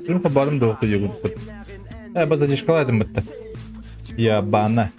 Күн хабарым да окуйугуппут. Э, базадишкалайдым бытта. Я бана.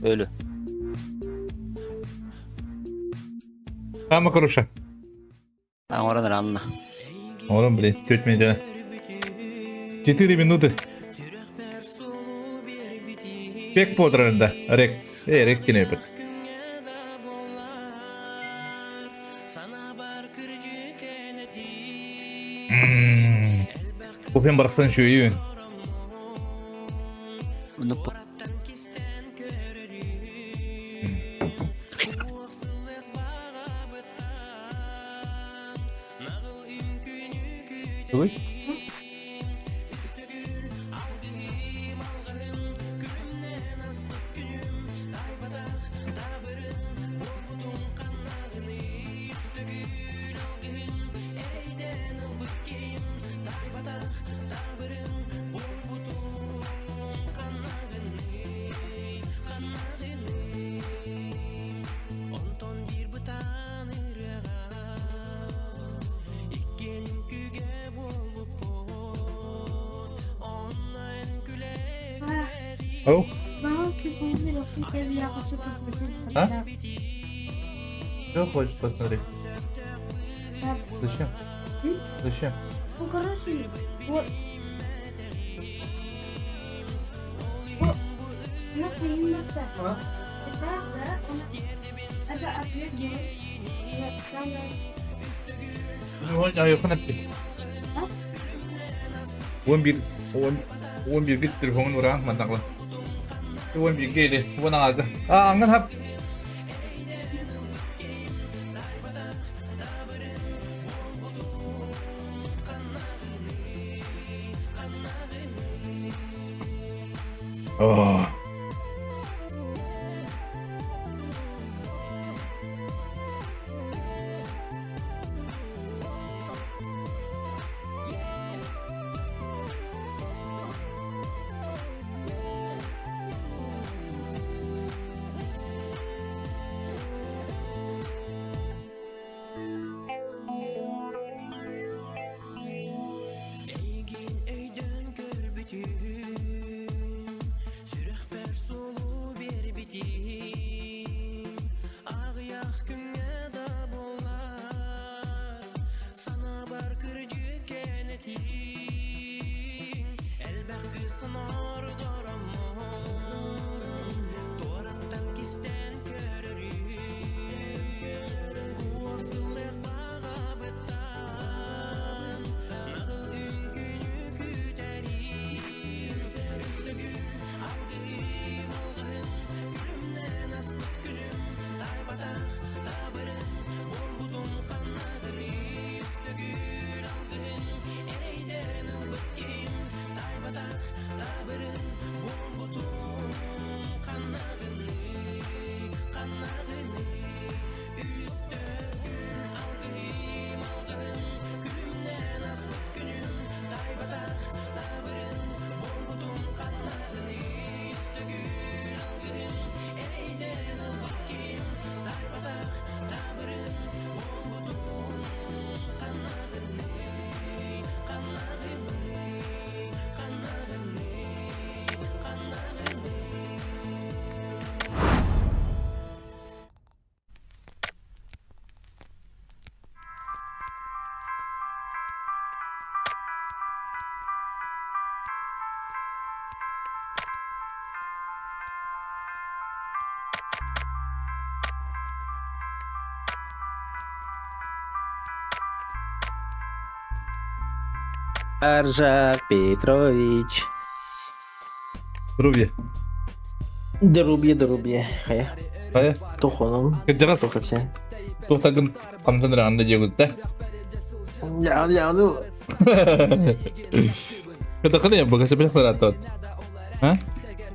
Ölü. Ама Круша. Оҥорон ыраанна. Оҥорон, блин, 4 минута. 4 минуты. Пек подрында. Рек. Э, рек тенепет. Кофем барахсан шүйін. Оннук Тугуй? Ау? Я хочу посмотреть. А? Что хочешь посмотреть? Зачем? Зачем? Ну, короче, вот. Вот. Ну, Это ответ Айыкын эпти. 11 11 телефонун ураан маннакла. 11 гейли. Уон аңарга. А, аңган хап. О. Аржак Петрович. Здоровье. Здоровье, здоровье. Хайа. Хайа. Тохонум. Кырдьаҕас Тохопсен. туохтагын хамсан эрэ анда диэгутта. Я, я, ну. Кытакын я бага сепех саратот. А?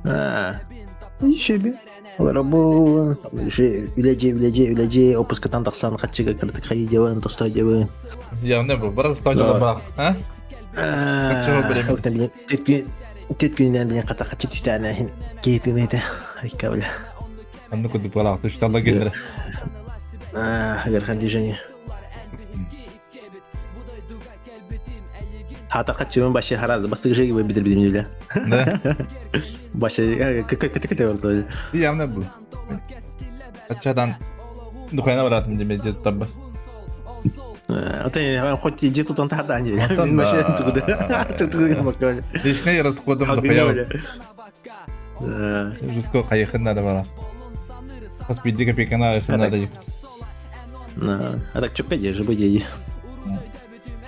А. Еще би. Олоробун. Үлэдьи, үлэдьи, үлэдьи, опускатан тахсан хаччыга кырдык хайы дьабын, тостой дьабын. Явно бу бара стадион ба. А? Оттон түт күнүнэн билин хата хаччы түстээнэ иһин киһитин этэ. Айка бля. Анны курдук балаах түшталла геннere. Ыарахан движение. Хата хаччыбын башы харады. Бастыгы жеги бидир бидим биле. Да. Башы көтө болду. Явно бу. Ачадан духайна баратым деме жет табы. Ата хоть же тутан тахта ани. Антон Башы тугуда. Тугуда Лишний расходом духая. Жеско хайыхын надо было. Хас бидди копейкана айхын надо. А так чөпкө же жыбы же.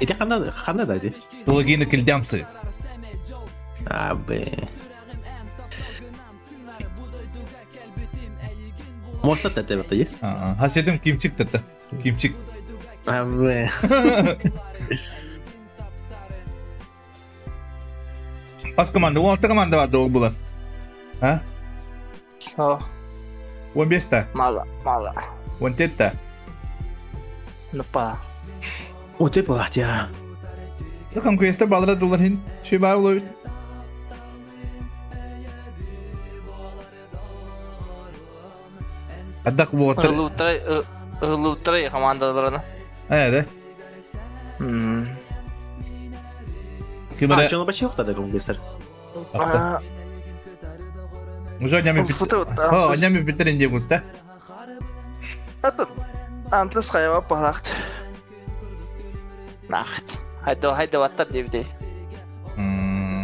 Ити ханна ханна да ди. Тологины кильдямцы. А бе. Моста тете бата Хаседим кимчик тете. Кимчик. А бе. Хас команда, 16 команда бар долг булар. А? О, 15 та, мало, мало. 14 та. Ну па. О ты была я. Ну конкурентте балра доллар хин. Шиба уловит. Аддак буоттар. Ылыуттарай командаларына. Э, да. Ким А, эрэ чону бачы да конгрессер. Уже анями О, анями битерин диye кутта. Антлас хайва палахт. Нахт. Хайда хайда ваттар диэбитий.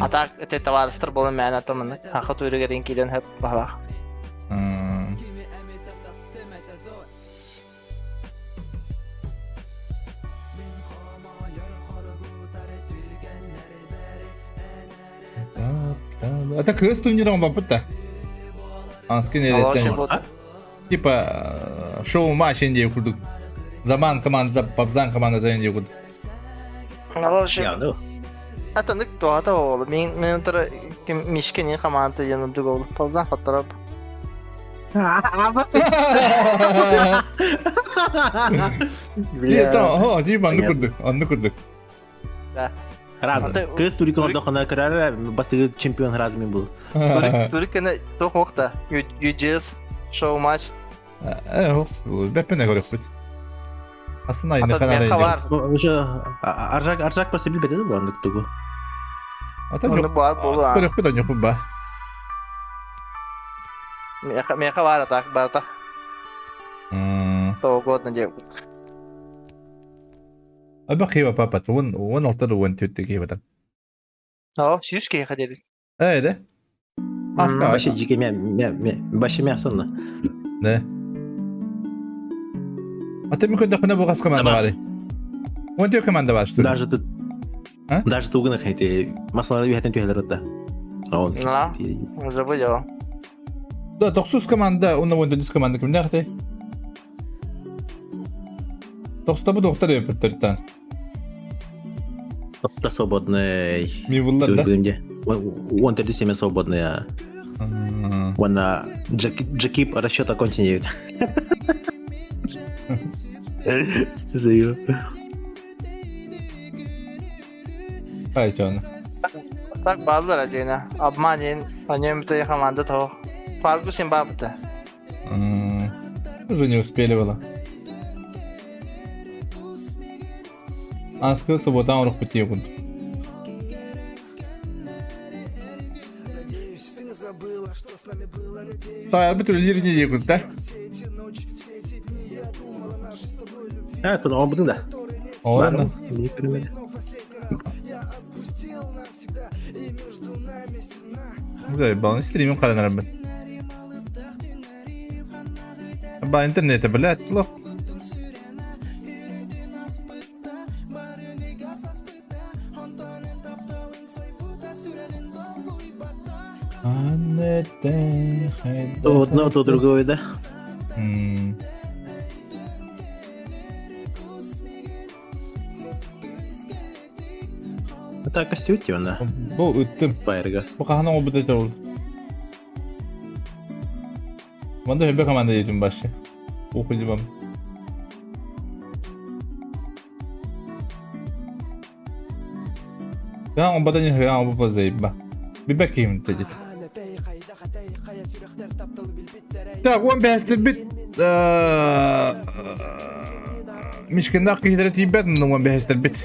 А так ити табаарыстар буолан мээнэ томмун хахы туйругарын киирэн хөп баһалаах. Это кыргыз турнирон баппыт да. Анскин элеттен. Типа шоу-матч диye курдук. Заман команда, Пабзан команда диye курдук. Атанык туата оолу. Мен мен утара Мишкини команда диэн ордук оолу. Пабзан хоттороп. Бля. О, типа анны курдук, анны курдук. Разы. Кыз турик ордохона көрөр, бастыгы чемпион разы мен бул. Турик кene тох мокта. UGS шоу матч. Э, бәппене көрөкпүт. Асын айны ханара. Уже Аржак Аржак просто билбеди да буландык тугу. Ата жок. Бар болу. Көрөкпүт он жок ба. Меха меха бар так барта. Того год на дев. Аба кыйба папа, он он алтар он төттө кыйба. О, сүүс киһи диэбит. Э, да? Аска башы жеке ме ме башы мясонна. Да. А ты микро дахына бу кас команда бар. Он тө команда бар, что ли? Даже тут Даже тугына хайты масалар үйәтен түйәләр да. Он. Да. Уже было. Да, тохсус команда, он он дүс команда кимдә хты? Тохста бу доктор өпөттөртөн. Тохта свободный. Ми буллар да. Он төрдү семе свободный. Уонна Джекип расчет окончен диэбит. Заю. Ай чон. Так баалар ажина. Обман диэн аньем команда того. Фаргусин баабыта. Уже не успели было. Аскы субботан урук битие курдук. Тайыр үлелер не дей да? А, это он будын да. Ладно. Бля, балны стримим каранар бит. Ба интернете, блядь, лох. То одно, то другое, да? Это костюте она. Бу ыттым. Фаерга. Бу хаһан оҥорбут этэ ол? Манда хөбө команда диэтим башы. Ухудибам. Ян оҥорбота не ян оҥорбут заебба. Бибэ киһим тедит. Так, он бэһэстэрбит Мишкиннаах киһилэрэ тиийбэт, он бэһэстэрбит.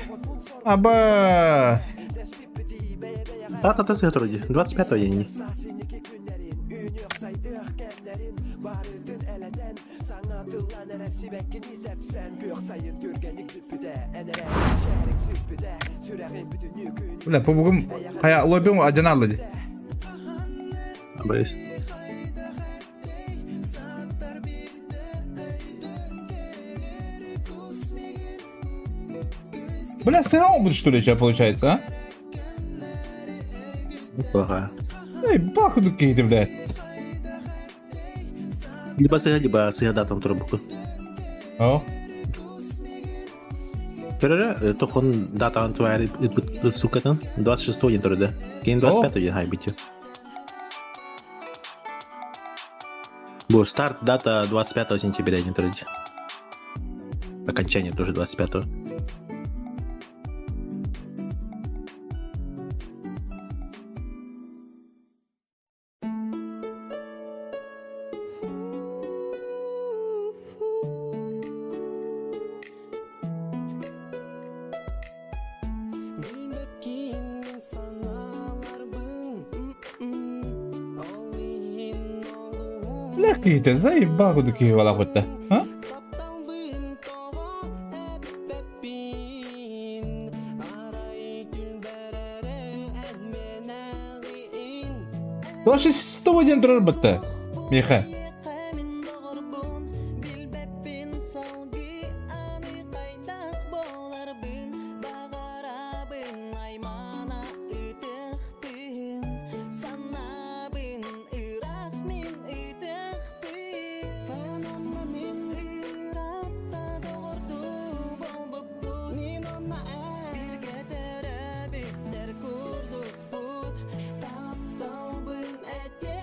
Аба! Дата ты вроде. 25 день. Бля, бүгүн хайа лоббим адьаналлы ди. Абайс. Бля, сыгал будет что ли сейчас получается, а? Неплохо. Эй, баху какие-то, блядь. Либо сыга, либо сыга датам турбуку. О. Көрөрө, тохон датан тварь ссылкатын 26 день турда. Кейін 25 день хайбити. Бу старт дата 25 сентября не турда. Окончание тоже 25-го. Бля, киһитэ заебал курдук киһи буолаахпытта. А? Вообще 101 диэн турар батта. Миха.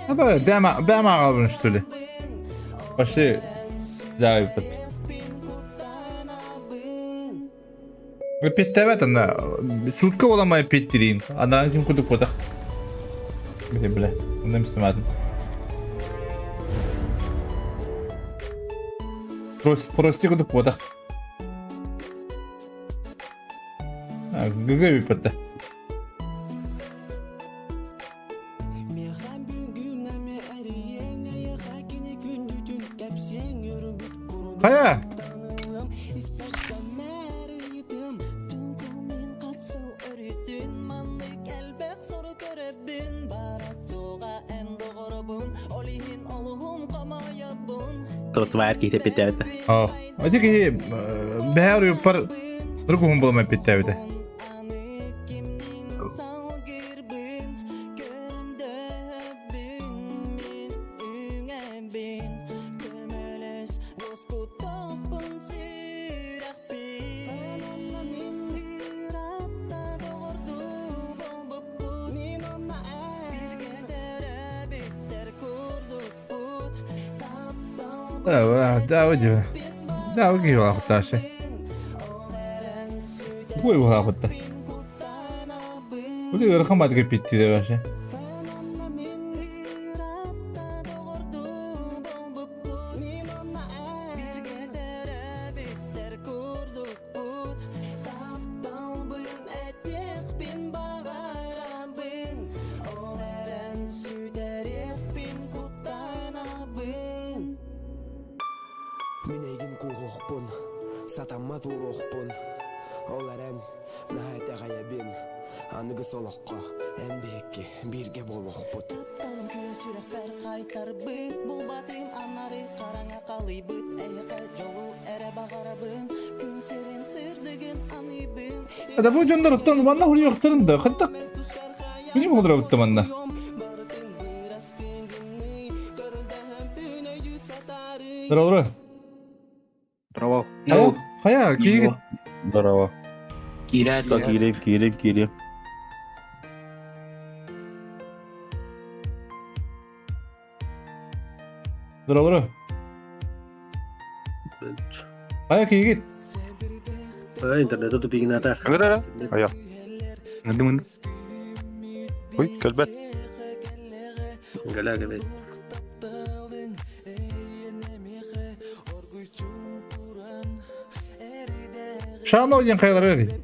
Аба, бэм аҕалбын что ли? Пошли дьаайбыт. Эппиэттээбэт ана суутка буоламай эппиэттириин. Анаан ким курдук буотах. Бile бile. Онно мистематым. Прости курдук буотах. Гыгы бүппэтэ. Хайа? Тварь киһи эппиттээбитэ. Оо, ити киһи бэһэр уйуппар Другуһун булам эппиттээбитэ. Да, да, киһи Бу буолаахутта. Бу ыарахан баатыгар питтире вообще. Мин эйигин кууһуохпун, сатаммат ууруохпун, ол эрэн наһаа итэҕэйэбин, аныгыс олоххо эн биһикки бииргэ буолуохпут. Тапталым күөн сүрэхпэр хайтарбыт, булбатым анары хараҥа халыйбыт, эйиэхэ дьолу эрэ баҕарабын, күн сирин сырдыгын аныыбын. Да бу дьоннор оттон манна хуруйуохтарын да хантак Күнүм холоробутта манна. Здорово. Здорово. Хайа, хайа, киһи Здорово. Киирээт. Киириэм, киириэм, киириэм. Здорово. Хайа киһигит? Интернет тупигинатар. Ыҥыр эрэ. Айа. Ой, кэлбэт. Галя, галя. Шано диэн хайалара эбит.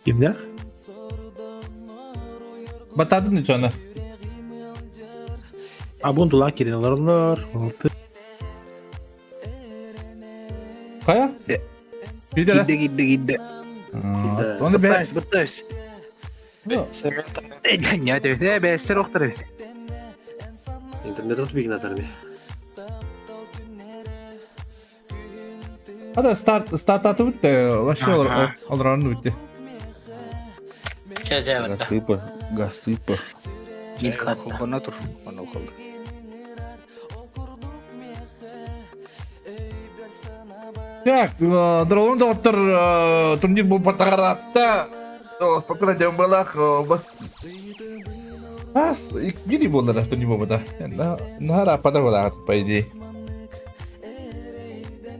Кимнээх? Батаатым дичана. Абун тула кирин олороллор. Алты. Хайа? Киирдэ Киирдэ, киирдэ, киирдэ. Оны бэ... Бытташ, бытташ. Э, бэстер охтар эбит. Интернет тупигинатар ми. Hadi start start атыбыт да вообще олорон битти. Чэ, чэ, бытта. Гастыпа, гастыпа. Киир хатта. Холбана тур. Аны қалды. Так, дорогой доктор, турнир был потаратта. Спокойно дем балах, бас. Бас, бири болар турнир болбата. Нара пада болар, по идее.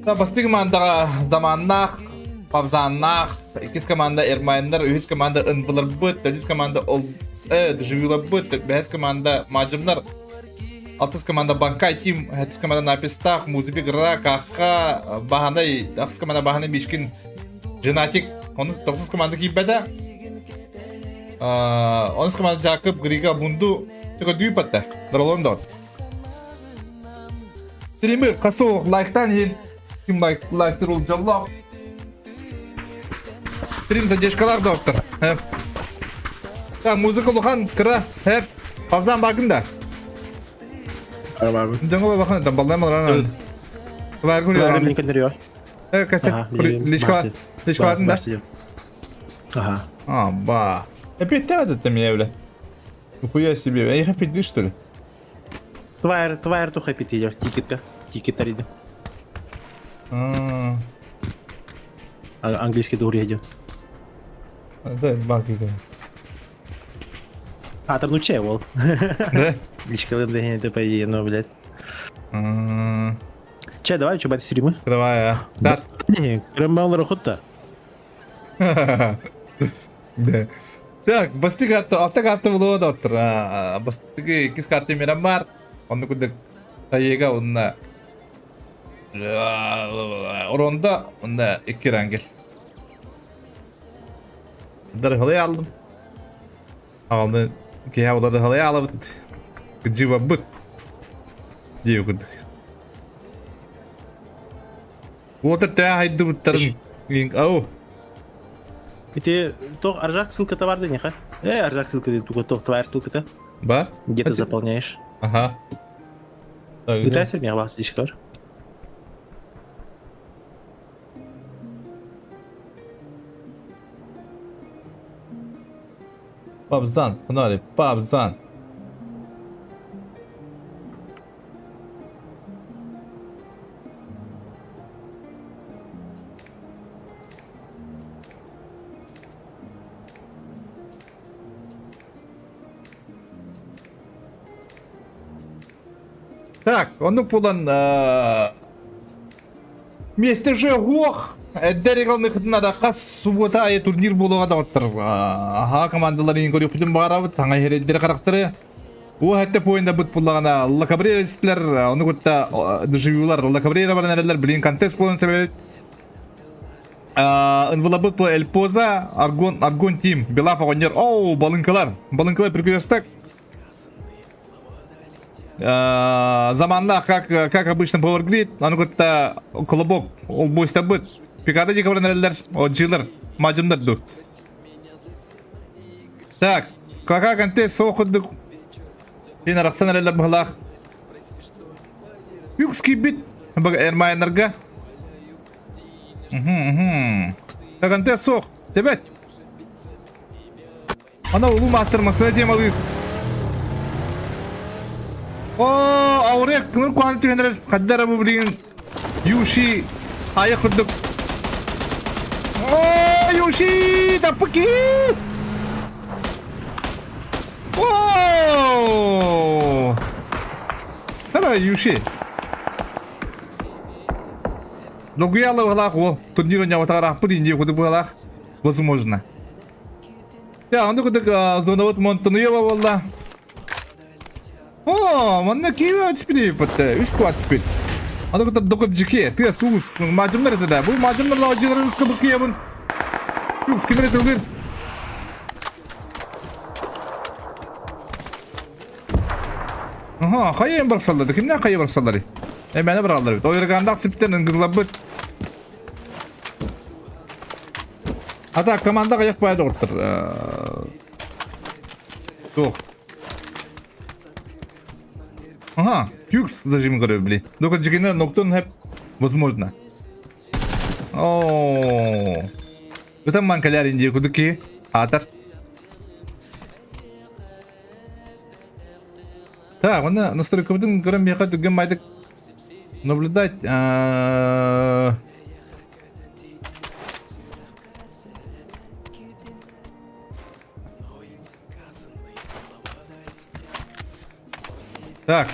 Да, басты командаға заманнах, пабзаннах, иккис команда Эрмайндар, үһүс команда Ынбыларбыт, төрдүс команда Ол Дежавюларбыт, бэһис команда Мажымнар, алтыс команда Банкай Тим, хэтис команда Напистах, Музыбик Ра, Каха, Баханай, ахыс команда Баханай Мишкин, Женатик, оны тоғыз команда кийбэдэ. Онус команда Жакып, Грига, Бунду, только дүйпатта, доролон да. Стримы қасу лайктан ен ким лайк лайктыр ол жаллах. Стрим задержкалар доктор. Так, музыка лухан кыра хеп павзан багын да. Жаңы бахан да балдай маларан. Бар күн. Э, кассет личка личка да. Ага. А, ба. Опять ты это меня, бля. Нихуя себе, я их опять что ли? Твайр, твайр туха пити, тикетка. Тикет тариди. Английский дур едет. Бак иди. А, там ну че, вол. Да? Личка это по идее, ну, блядь. Че, давай, что, бать, стримы? Давай, а. Да. Не, прям рохота. Да. Так, бастык атты, алта карта булуа доттор. Бастыгы иккис карта Мирамар. Онны күндік Таега онна Оронда онна икки рангел. Дар халай алдым. Алны киһә оларды халай алабыт. Кыджыба быт. Дие күндік. Уота тә хайды буттарын. Ау. Ити тох аржак ссылка-то бар да неха? Э, аржак ссылка только тох твоя ссылка-то. Бар? Где ты заполняешь? Ага. Пытайся мне вас личка. Пабзан, погнали, пабзан. Так, оннук буолан миэстэ уже уох эдэр ыгалныхытына хас суббота айы турнир буолуоҕа доҕоттор. Аха командаларын көрүөхпүтүн баҕарабыт, таҥа иһэрдэр харахтары. Уу хэтте поинда быт буллаҕына Ла Кабрера истилэр, ону кытта дежавюлар Ла Кабрера баран эрэллэр, билин контест буолан сэбэбит. Ынвылабыт по Эль Поза, Аргон, Аргон Тим, Белаф оҕонньор, оу, балыҥкалар, балыҥкалар перекресток. Заманна, как, как обычно, Power Grid, аны кытта колобок, ол буйстабыт. Пикада диэки баран эрэллэр, отдьыылар, мадьымнар ду. Так, кака контест суох курдук. Син арахсан эрэллэр быһылаах. Юкс киирбит Эрмайнарга. Контест суох. Тебет. Ана улуу мастер массына темалыыр. О, Аурек кыныр куһаҕан түһэн эрэр хадда эрэ бу билигин Юши айа курдук. О, Юши, таппыки! О! Сара Юши. Долгуйа быһалаах уол. Турнир оонньообатаҕар аахпыт индия курдук быһалаах. Возможно. Я, онно курдук зонабыт Монтонуева буолла. О, манна киви атспит үс кватспит. Аны кытта докут жики, тыа суус, мажымнар это да. Бу мажымнар лаажылар үскө букуябын. Юкс кимер этилгин. Аха, хайын барсаллар. Кимнән хайы барсаллар? Эмәне бараллар бит. Ойыргандак сиптен ыңгырлабыт. Ата команда каяк байды оттыр. Тух. Ага, Тюкс зажим говорю, блин. Только джигина ноктон хэп возможно. О. Ытан ман калярин дии кудуки. Атар. Так, оны настройкабытын көрөн миэхэ түргэн майдык наблюдать. Так.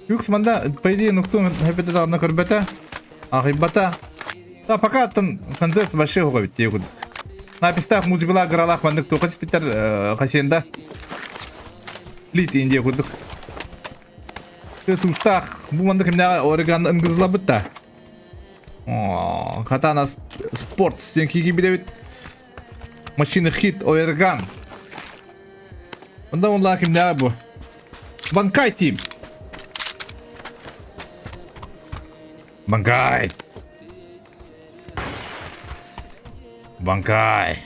Юкс манда, по идее, нуктун хэппете даҕаны көрбөтө. Аҕыйбата. Да, пока оттон контест вообще оҕо бит дии курдук. Напистаах музыкалаах гыралаах маннык туохха сиппиттэр хасиенда. Лит индия курдук. Суустаах бу маннык кимнээҕэ Орегон ынгызылабыт да. Катана спорт диэн киги билэбит. Машина хит Оерган. Онда онлаа кимнээҕэ бу? Банкай тим. Банкай. Банкай.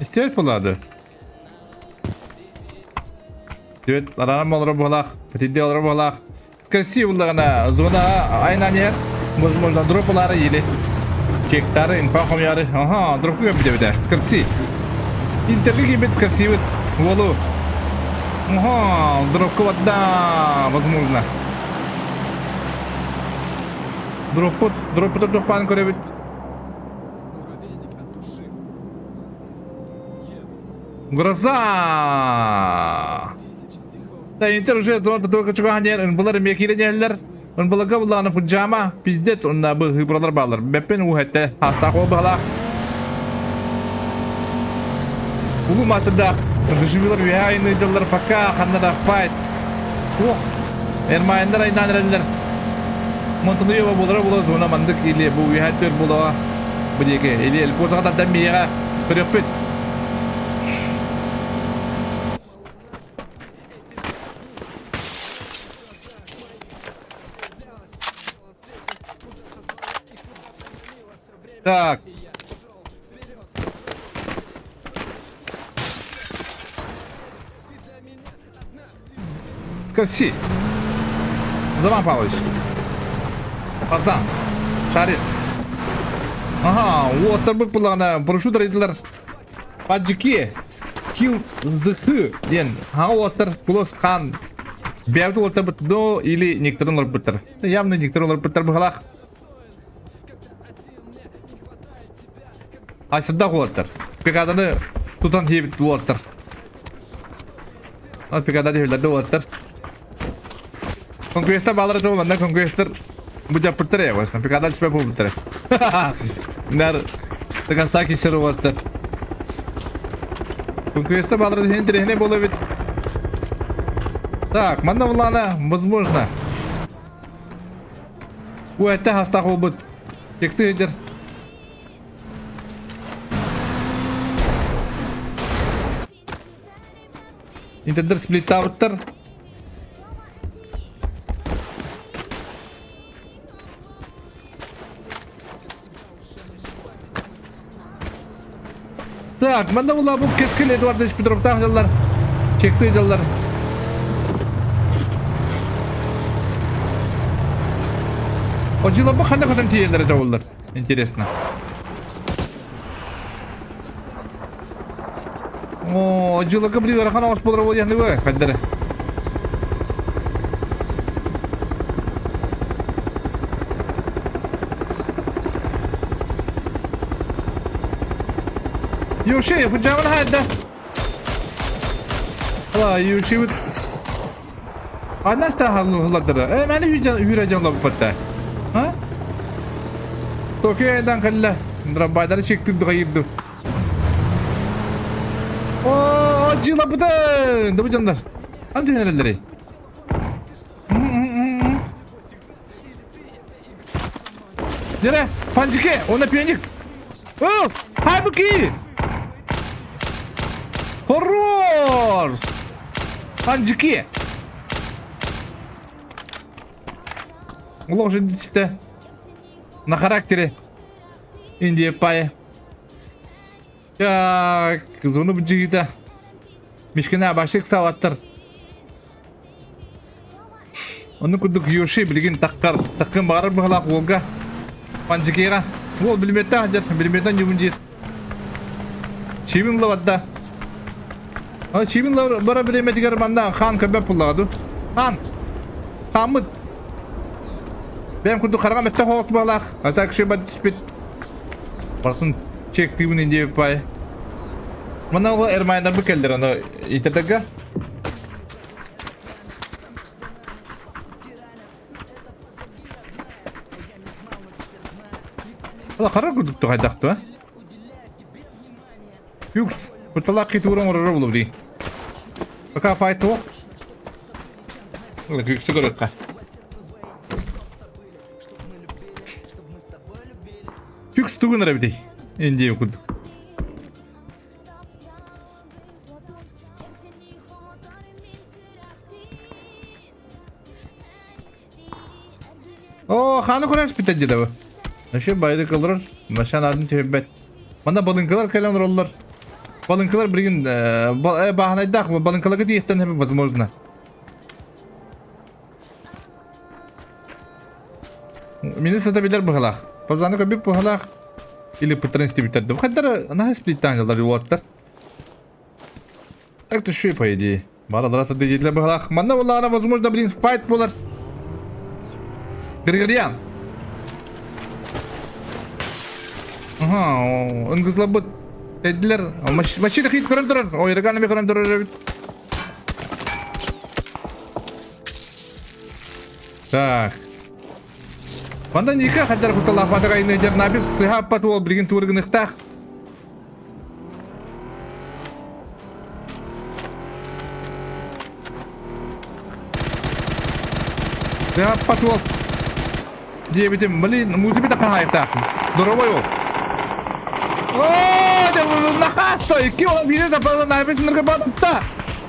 Истиэт булады. Түөт аранам олоро буолаах, итинди олоро буолаах. Красиво буллаҕына зона айнан иһэр. Возможно, дроплары или чектары, инфа хомуйары. Ага, дропку көрбүтэ эбитэ. Скорси. Интервью киирбит скорсибит. Уолу. Ага, дропку вода, возможно. Дроппут, дроппут тухпаан көрөбүт. Гроза! Да, Интер уже только чугахан диэн ынбылар эмиэ киирэн иһэллэр. Ынбылага буллаҕына Фуджама, пиздец, онна бу хыбралар баалар. Бэппин уу этте, хаастаах уол быһалаах. Улуу маастардаах доживилар үөһэ айанныйдаллар пока ханна да файт. Ох, Эрмайындар айнаан эрэллэр. Монтонуева буолара буола зона мандык или бу үөһэ төр буолаҕа бу диэки или Элькозаҕа тардан миэҕэ көрүөхпүт. Так. Скажи. Заман Павлович. Пацан. Шарик. Ага, уоттарбыт буллаҕына парашют арыйдылар. Паджики. Скилл ЗХ диэн хаҥа уоттар кулос хаан бэйэбит уоттарбыт до или некоторын олорбуттар. Явно некоторые олорбуттар быһалаах. Айсырдаах уолаттар. Пикаданы тутан хиэбит уолаттар. Ол пикада диһиллэрде уолаттар. Конкуренттар баалара жол манна конкуренттар бу жаппыттар я басна. Пикада түспэ буолбуттар. Нар до конца кисер уолаттар. Конкуренттар баалара дихин тирехне боло бит. Так, манна буллаана, возможно. Бу этте хастаах буолбут. Текты сылдьар. Интердер сплиттаабыттар. Так, манна була бу Кескил Эдуардович Петровтаах дьаллар. Чекты дьаллар. Одьыларбы ханна көтөн тиийэллэрэ дьабыллар. Интересно. Оо, дьылыка били ыарахан оҕус буолар буолуохны хайдары. Юши, пунчаабын хайда. Ала, Юши Анна ста халладара. Э, маны хүрэ дьон лобпатта. А? Токиодан кэллэ. Драбайдары чектирди кайырды. О, дьылабытын! Дыбы дьоннор. Ан түһэрэллэри. Дere, Панчике, он Феникс. О, хайбыки! Хоррор! Панчике! Олох же На характере. Индия пая. Так, зону бджигита. Мишкина башык саваттар. Ону курдук Йоши билигин таххар, таххын баҕарар быһалаах уолга Панчикега. Уол билимиэттээх дьэр, билимиэтэн дьубун диир. Чибин лабадда. А Чибин бара бириэмэтигэр манна хаан көрбөт буллаҕа ду. Хаан! Хааммыт. Бэйэм курдук хараҕа мөттөх оҕус баалаах. А так шиба түспүт. Барытын чектыыбын индиэбит баай. Манна ол эрмайнарбыт кэллэр аны итэрдэргэ. Ала харар курдук тухайдахтыа. Юкс, куталаах китууран оҥороро булур дии. Пока файт туох. Күксү көрүөххэ. Күкс тугун эрэ эбитий? Индия курдук. Оо, хааны көрөспүт дии бу. Вообще байдык олорор, машина атын түһэрбэт. Манна балыҥкалар кэлэн олороллор. Балыҥкалар билигин бааһынайдаах балыҥкаларга тиийиэхтэн сөп возможно. Мини сата билэр быһалаах. Пазаны көбүп быһалаах или пыттарын истибиттэр. Хайдара наһаа сплиттаан дьаллар уоттар. Так-то еще по идее. Баралара садыдитлер быһалаах. Манна буллаҕына, возможно, блин, файт буолар. Григорьян. Ага, ыңгызлабыт. Эдилер. Машина хит көрөн турар. Ой, реганы көрөн турар эбит. Так. Манда Ника хаддар куталаах батагайны дернабис сыһааппат уол билигин туургыныхтаах. Сыһааппат уол диэбитим, блин, музыка хаһаайыктаах. Дорогой уол. О, нахасто, икки ол биири да набис ныргы батта.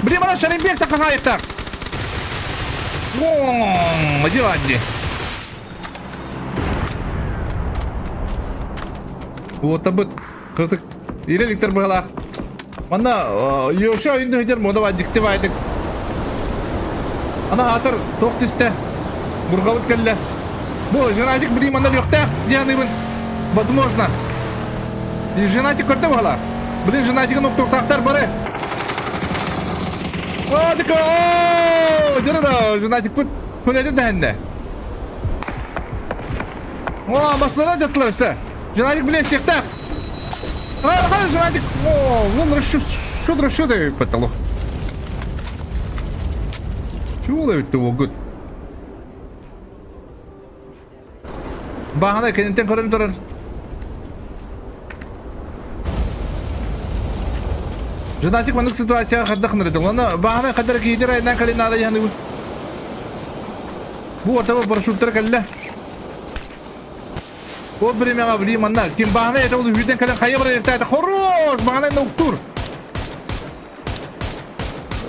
Блин, мана Шаримбек та хаһаайыктаах. О, дела дии. Уотабыт кыртык ирэликтэр быһалаах. Манна Йоша ойунду сылдьар мода дьикти баайдык. Ана аатар туох түстэ? Бурҕабыт кэллэ. Бу женатик билии манна лүөхтээх дианыыбын. Возможно. И женатик көрдө быһалаах. Блин, женатигын октуохтаахтар бары. О, дика, о, дьэ да, женатикпыт көлөтө тэһэннэ. О, машиналар дьаттылар өссө. Женатик билэ истиэхтээх. А, Женатик, о, вон расчет, что расчет потолок. Чего это год? Баһана кэнниттэн көрөн турар. Женатик маннык ситуацияҕа хайдах гынар Ладно, баһана хайдах киһитэр айынан кэлин наада яһаныбын. Бу ортаба парашюттар кэллэ. Ол биремеҕэ билии манна ким баһана это ол үһүтэн кэлэн хайа барар Хорош! Баһана уктур.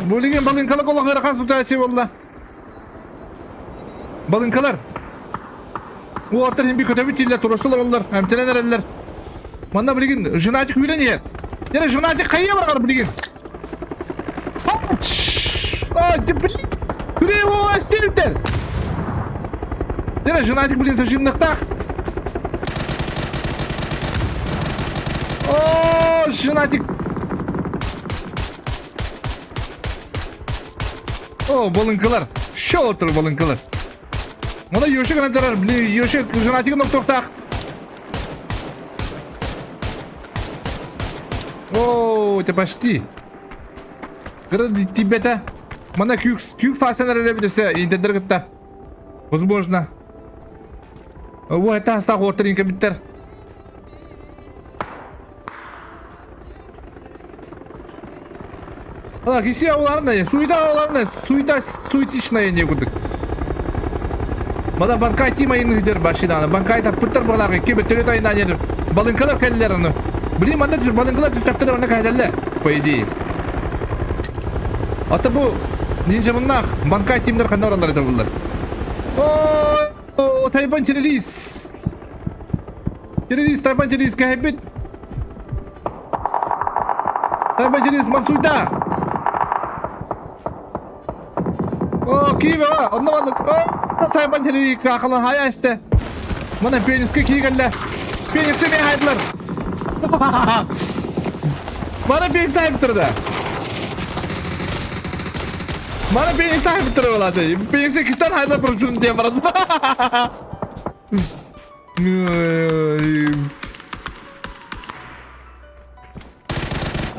Бу билигин балыҥкалар олох ыарахан ситуация буолла. Балыҥкалар. Уолаттар иһин көтөбүт дииллэр, туруорса олороллор, эмтэнэн эрэллэр. Манна билигин женатик үүрэн иһэр. Дьэ, женатик хайа барар билигин? А, блин! Күрээ уола истибиттэр! Дьэ, женатик блин зажимныхтаах. О, женатик! О, балыҥкалар. Шо отыр балыҥкалар. Мана Йоши гынан турар. Блин, Йоши гранатигы ноктуохтаах. О, это почти. Кыра тибете. Мана кюкс, кюкс фасан эрэ битесе интердер кытта. Возможно. О, это астах отыр инкабиттер. Ала киси оларына, суета оларына, суета суетичная не курдук. Мана банкай тима инныдер башинаны. Банкай таппыттар балагы кеби төлөт айынан ер. Балынкалар кэллер аны. Блин, манда түс балынкалар түс тахтар аны кайдалла, по идее. Ата бу нинжа муннах банкай тимдер ханна оралар это буллар. О, тайбан террорист. Террорист, тайбан террорист кэһэппит. Тайбан террорист мансуйда. О, киеве, онно маннык. О, тайбан террорист каахалан хайа истэ. Мана Феникске кииргэллэ. Феникси мен хайдылар. Мана Феникс хайыптырда. Мана Феникс хайыптыры болады. Феникси кистан хайдылар бұрышын диэн баран.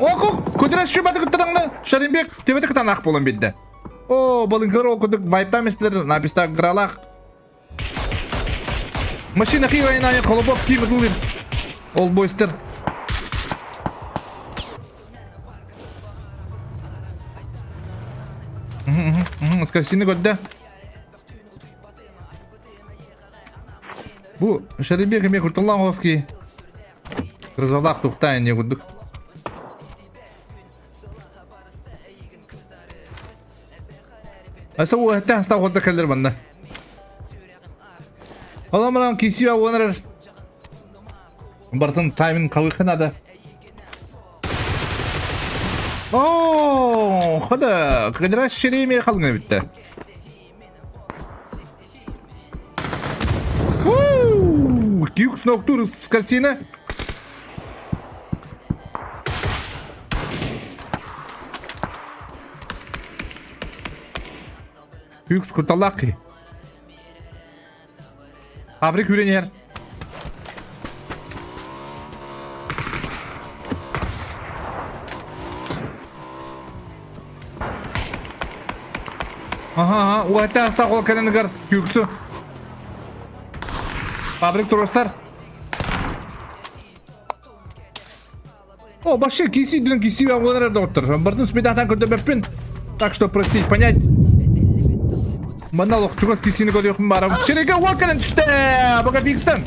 Ох, көтөрө шыбаты кыттараңны Шаринбек төбөтө кытаанах буолан биэрдэ. О, балыҥкалар ол курдук вайптаан местелер написта гралах. Машина хиайнаайы холобок киир ылыр. Ол бойстер. Скорсины көрдө. Бу Шарибек эмиэ курталлаах оҕус Грозалаах тухтаа инньэ курдук. Аса уһатта хаста уһатта кэллэр манна. Оламанан кисиа уонар бартын таймин қалықы надо. О, хода, кыдырас шереме қалыңа бітті. Кюкс ноктур с картина. Кюкс курталаки. Фабрик үренер. Аха, аха, уһатта астаах ол кэлэн күксү. Фабрик туруостар. О, вообще киси дүн киси оҕонор доктор. Бардын спитатан көрдөбөппүн. Так что просить понять. Манна олох чугас кисини көрүөхпүн барам. Шереге уол кэлэн түстэ! Пока Бигстен.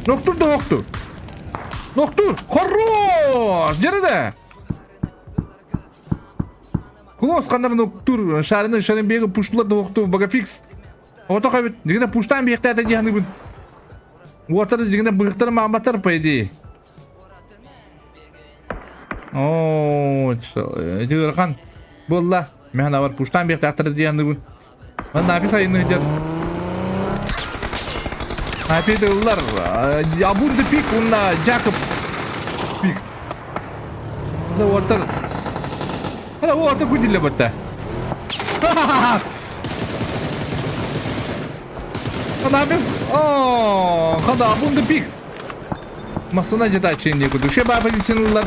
Ноктур да окту. Ноктур! Хорош! Жерде! Клосс ханнар ноктур. Шарины шарын беги пуштулар да окту. Багафикс. Ото хабит. Дигене пуштан бихтата диханы Уотар дигене быхтар мааматар по идее. Оо, ити ыарахан буолла. Мен бар пуштан биэхтаахтар диэн Манна апи сайынны дер. Апи ыллар. Абунды пик уонна Жакоб пик. Да уотар. Ана уотар күдилле батта. О, хада абунды пик. Масына жетачын не куду. Ше баба дисин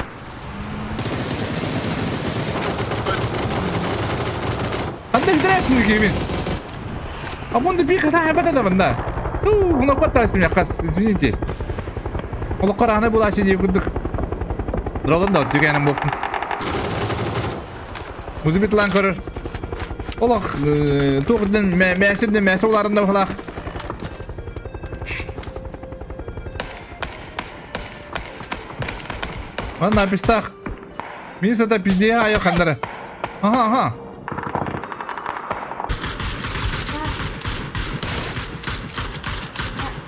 Анда интересный кемин. Абунды пик хата хабата да банда. Ну, гунакот тастым якас, извините. Олоққар аны булашы деп курдук. Дролон да түгәнем болтун. Музыбит лан көрөр. Олох туғдын мәсірден мәсі оларында бұлақ. Ан напистах. Мин сата пизде айы қандары. Ага, ага.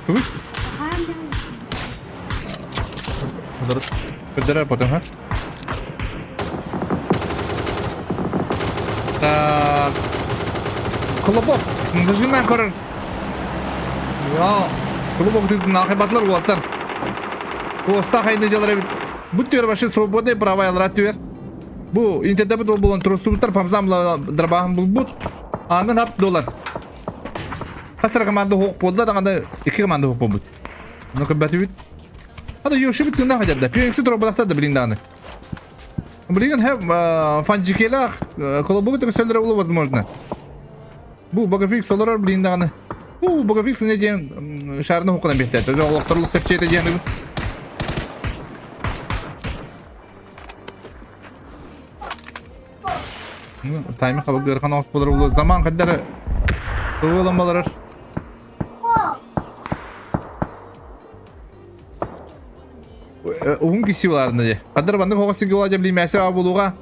Тугуй? Көдөрөр потом, ха? Так. Колобок. Мындыжынан көрөр. Я. Колобок тут нахай батлар уаттар. Оста хайны жалар эбит. Бу түөр вообще свободный права ялара түөр. Бу интернет булан тростубуттар памзам дробаһын булбут. Аанын ап долар. Хас эрэ команда суох буолла даҕаны икки команда суох буолбут. Ону көрбөтүбүт. Ада Йошибит тыыннаах дьарда. Пиэкси тура да билин даҕаны. Билигин хэм фанжикелах колобугу төксөллөрө улу возможно. Бу Богофикс олорор билин даҕаны. Бу Богофикс не диэн шарны хукунан биэртэ. Олохторлук тепчиэтэ диэн Тайма хабык ыарахан оҕус буолар улуу заман хаддары ылан баларар. Уһун киси буларына же. Хаддар баннык оҕус сиги була жабли мәсе аба булуга.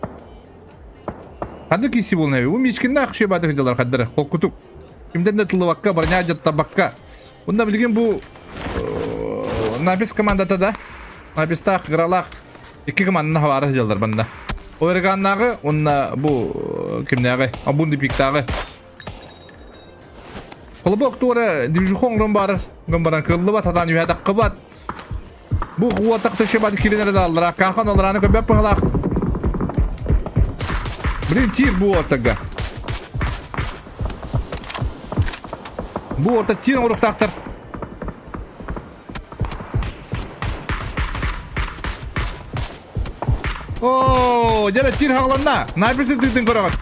Ханды киси булна бу мишкинна акшы бады хыдалар хаддары холкутук. Кимден да тылыбакка, броня жаттабакка. Онда билген бу Напис командата да. Напистах, Гралах Икки команданы хабаара сылдьаллар манна. Оверганнааҕы уонна бу кимнээҕи Абунди пиктааҕы. Холобур туора движуху оҥорон баар гын баран кыллыбат сатаан үһэ таххыбат. Бу уотах төшө бат кирин эрэ дааллара. Каахан аларааны көрбөт быһалаах. Блин, тир бу уотага. Бу уота тир оҥоруктаахтар. Оо, дьэ тир хаҕыланна. Найбысы тыытын көрөҕүт.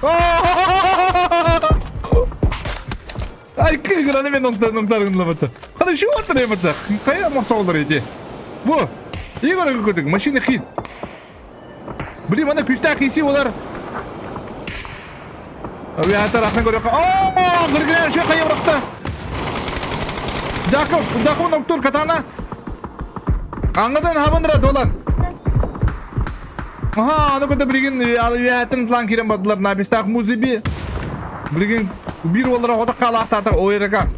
Ай, кыгыраны мен оҥтарыгынлабыта. Хана şu оттараймыта. Кая мохсоолор эти. Бу. Игорь көтүк, машина хит. Блин, мана күстээх киси олар. Авиатор ахын көрөккө. Оо, гыргыран şu кайы быракты. Жаков, Жаков ноктур катана. Аңыдан хабындыра долан. Аха, аны көтө билигин авиатын тлан кирен бардылар. Напистах музыби. Билигин бир олара хота калаахтаатар ойрага.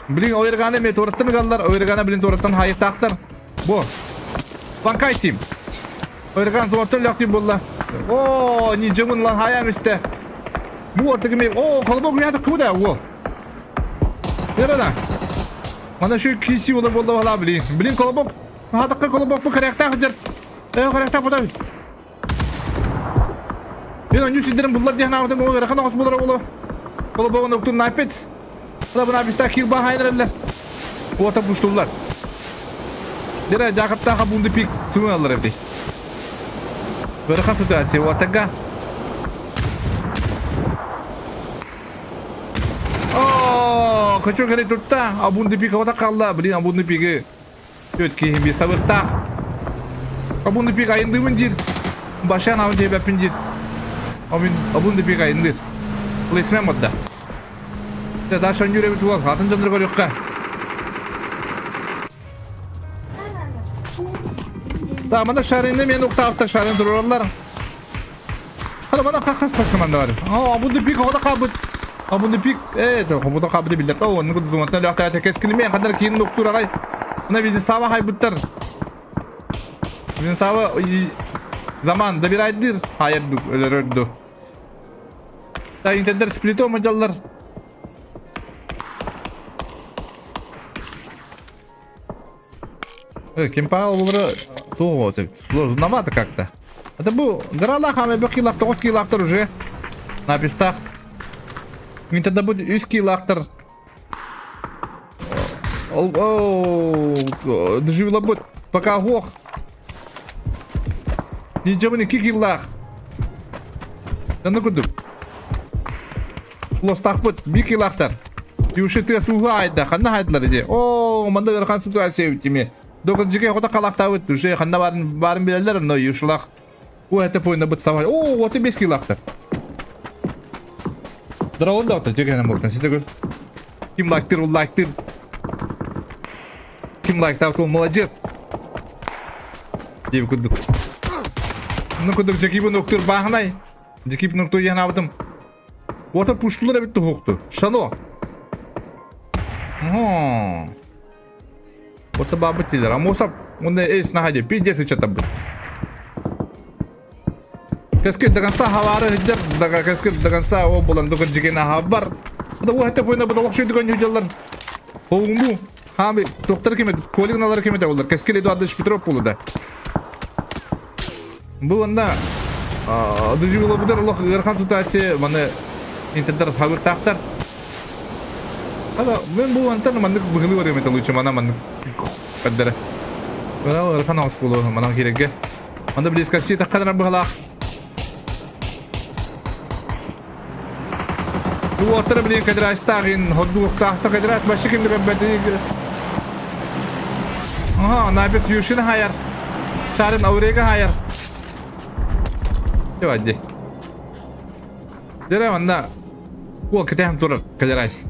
Билигин ойраганы ме тораттан галлар, ойраганы билин тораттан хайыктаахтар. Бу. Банкай тим. Ырган суортон лөктүн булла. О, не жымын лан хаям исте. Бу ортыгы мен. О, колобок уята куда о. Ярана. Мана şu киси ола болла бала блин. Блин колобок. Хатакка колобок бу каракта хажар. Э, каракта буда. Мен оню сидерин буллар диэн аабытым ол ыарахан оҕус буолара буолуо. Колобогун уктун напец. Ла бына биста килба хайнараллар. Уота буштуллар. Дера Жакаптаха бунду пик суун аллар эбити. Ыарахан ситуация уотага. О, хочу кэлэ тутта. Абунду пик ота қалла. Блин, абунду пиги. Өт киһим бир сабыктаах. Абунду пик айындыыбын диир. Башан абын диэбэппин диир. Абын абунду пик айындыыр. Плейсмен барда. Дьэ, Даша онньуур эбит уол. Атын дьоннору көрүөххэ. Да, мана шарины мен уктаабыттар шарын турараллар. Хана мана хас хас команда бар. А, абунду пик оҕото хаабыт. Абунду пик, э, хобото хаабыты биллэр. О, оннук зуматтан лөхтөтө кэскилимэн хандар киин нуктуур аҕай. Мына Венесава хайбыттар. Венесава заман добирайдыр хайырдык өлөрөрду. Та интердер сплито мадьаллар. Кимпаал олоро туох сложновато как-то. Это бу гралах аме бу килах тоҕус килахтар уже на пестах. Мин тогда будет үс килахтар. Ол доживила пока ох. Ничего не кикиллах. Да ну кудук. Лостахпыт бир килахтар. Юши тыас ууга айда, ханна хайдылар иди. Оо, манна ыарахан ситуация эбит ими. Докажиге хота халахтаабыт, уже ханна барын барын билэллэр, но юшулах. Уу это пойна быт сабай. Оо, вот и бес килахтар. Драон да төгәнә муртан сите көр. Ким лайктыр, ул лайктыр. Ким лайктаабыт, ол молодец. Диэби курдук. Ну курдук Джекибин октур баахынай. Джекибин октур янаабытым. Уота пуштулар эбит туһукту. Шано. Ого. Ота бабы тилер. Амосап, онда эс находи. Пиздец ичата бит. Кэскил до конца хавары хиджар, до кэскил до конца о булан дугар жигена хабар. Да у хата пойна бадалак шуйды көн хиджаллар. Оуңбу. Хами доктор кеме, колигналар кеме олар. Кэскил Эдуардович Петров болду да. Бу онда дужи була бутар олох ыарахан ситуация маны Интердер хабыктаахтар. Хада мен бу антан маннык быһылы барыам это лучше мана маннык көрдөрө. Бара ырахан оҕус буолуо манан киирэргэ. Манда близко тахханар быһалаах. Бу уоттара билин кадрастааҕын хордуохтаахта кадрас башы кимди көрбөтү. Аха, напис Юшин хайар. Шарын Аурега хайар. Давай, Дere манна уол кэтэһэн турар кэлэрайс.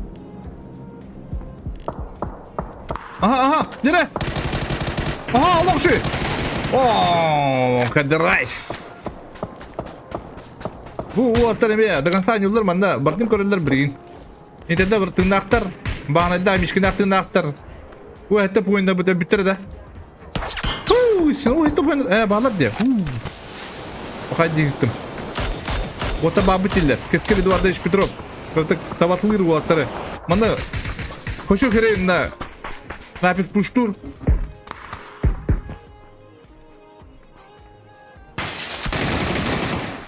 Аха, аха, дere! Аха, олох ши! О, кэдэрайс! Бу уолаттар эмиэ до конца ньуллар манна бардын көрөллөр билигин. Итиннэ бір тыыннаахтар, баанайда мишкинаах тыыннаахтар. Уу этте пуйунда бүтэ бүттэр да. Туу, син уу этте пуйунда э баалар диэ. Хай дигистим. Ота бабы тиллер. Кескер Эдуардович Петров. Кыртык табатылыр уолаттары. Маны хочу херейна напис пуштур.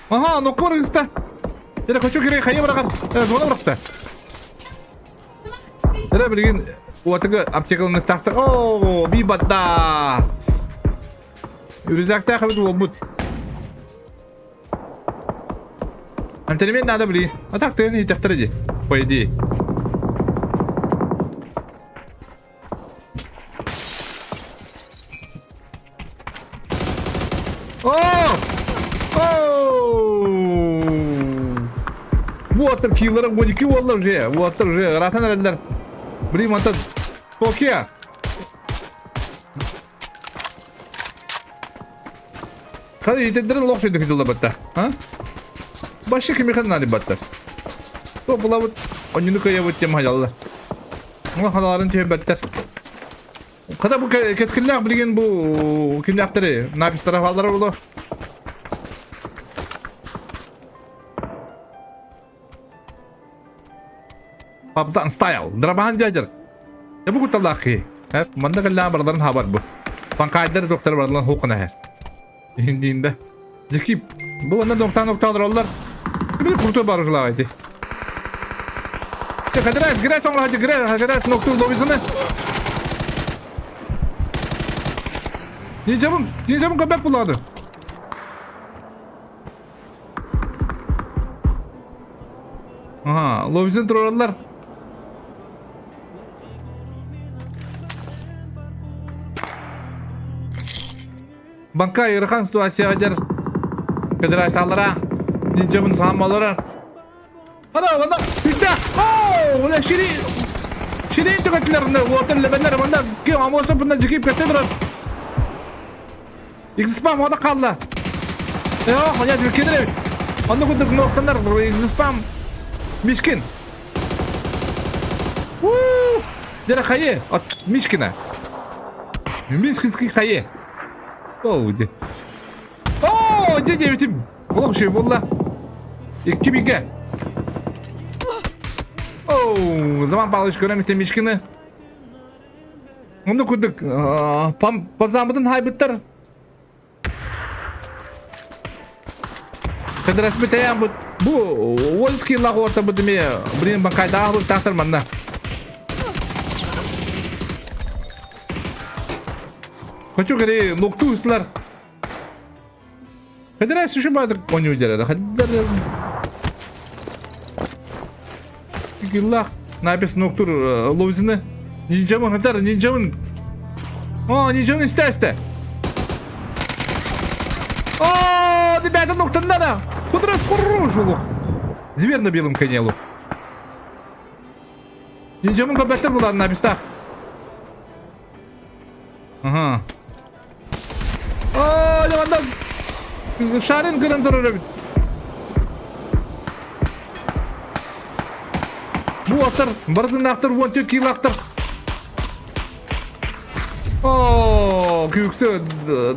Ага, ну корыста. Я хочу херей хайы бараган. Зона баракта. Эрэ билигин уотуга аптекаланыахтаахтар. Оо, би батта. Үрүзэктээх эбит уолбут. Антенемен надо билигин. А так тыын итэхтэрэ дии, по идее. Оо! Оо! Буоттар киилара 12 буолла уже. Буоттар уже ыраатан эрэллэр. Блин, мантан Токио. Хadi итендерин лох шөйдө кидилла батта. А? Башы кимихан нани баттар. То булабыт оннуну кыйабыт тем хаяллар. Оҥо ханаларын түһэрбэттэр. Хата бу кэскиллээх билигин бу кимнээхтэри напистара хааллара буолуо. Папзан стайл. Драбахан дядер. Я бу кутталлаах киһи. Манна кэллээн барыларын хабар бу. Панкайдар доктор барыларын хуукана һэр. Иһиндиинде. Дьикип. Бу онно доктан доктан олар. Били крутой барышлаах эти. Кадырас, грес оҥоро грес, грес ноктур лобизыны. Ничемын, ничемын көбек булады. Ага, лобизын туралар. Банка ыарахан ситуацияҕа дьэр федерациялара нинджабын саамалара. Ана, ана, үстэ! Оу, ула шири Ширин түгэтилерне, уотын лебеннер, манна ким амоса бунна жикип кесе турар. Xspam ода қалла. Э, я дүкенер. Онны курдук ноктанар Xspam Мишкин. У! Дера хайе от Мишкина. Мишкинский хайе. Оо, дьэ. Оо, дьэ диэбитим. Олох үчүгэй буолла. Икки бигэ. Оу, Заман Павлович көрөм истэ Мишкины. Онно курдук памзаммытын хайбыттар. Кэдэрэ тэйэн бу бу Уольский лаҕуорта бу дими блин банкайдаах тахтар манна. Хочу говори, лукту ыслар. Кадара суши баадыр коню дереді. Хаддар Киллах напис ноктур ловзины. Нинджамын хатар, нинджамын. О, нинджамын исте О, ребята, ноктаннара. Кудра хорош Зверь на белом коне лук. Нинджамын көбәттер булар напистах. Ага. О, леванда шарын көрөн турар эбит. Бу аттар, бардынаахтар, 14 килоактар. О, күксө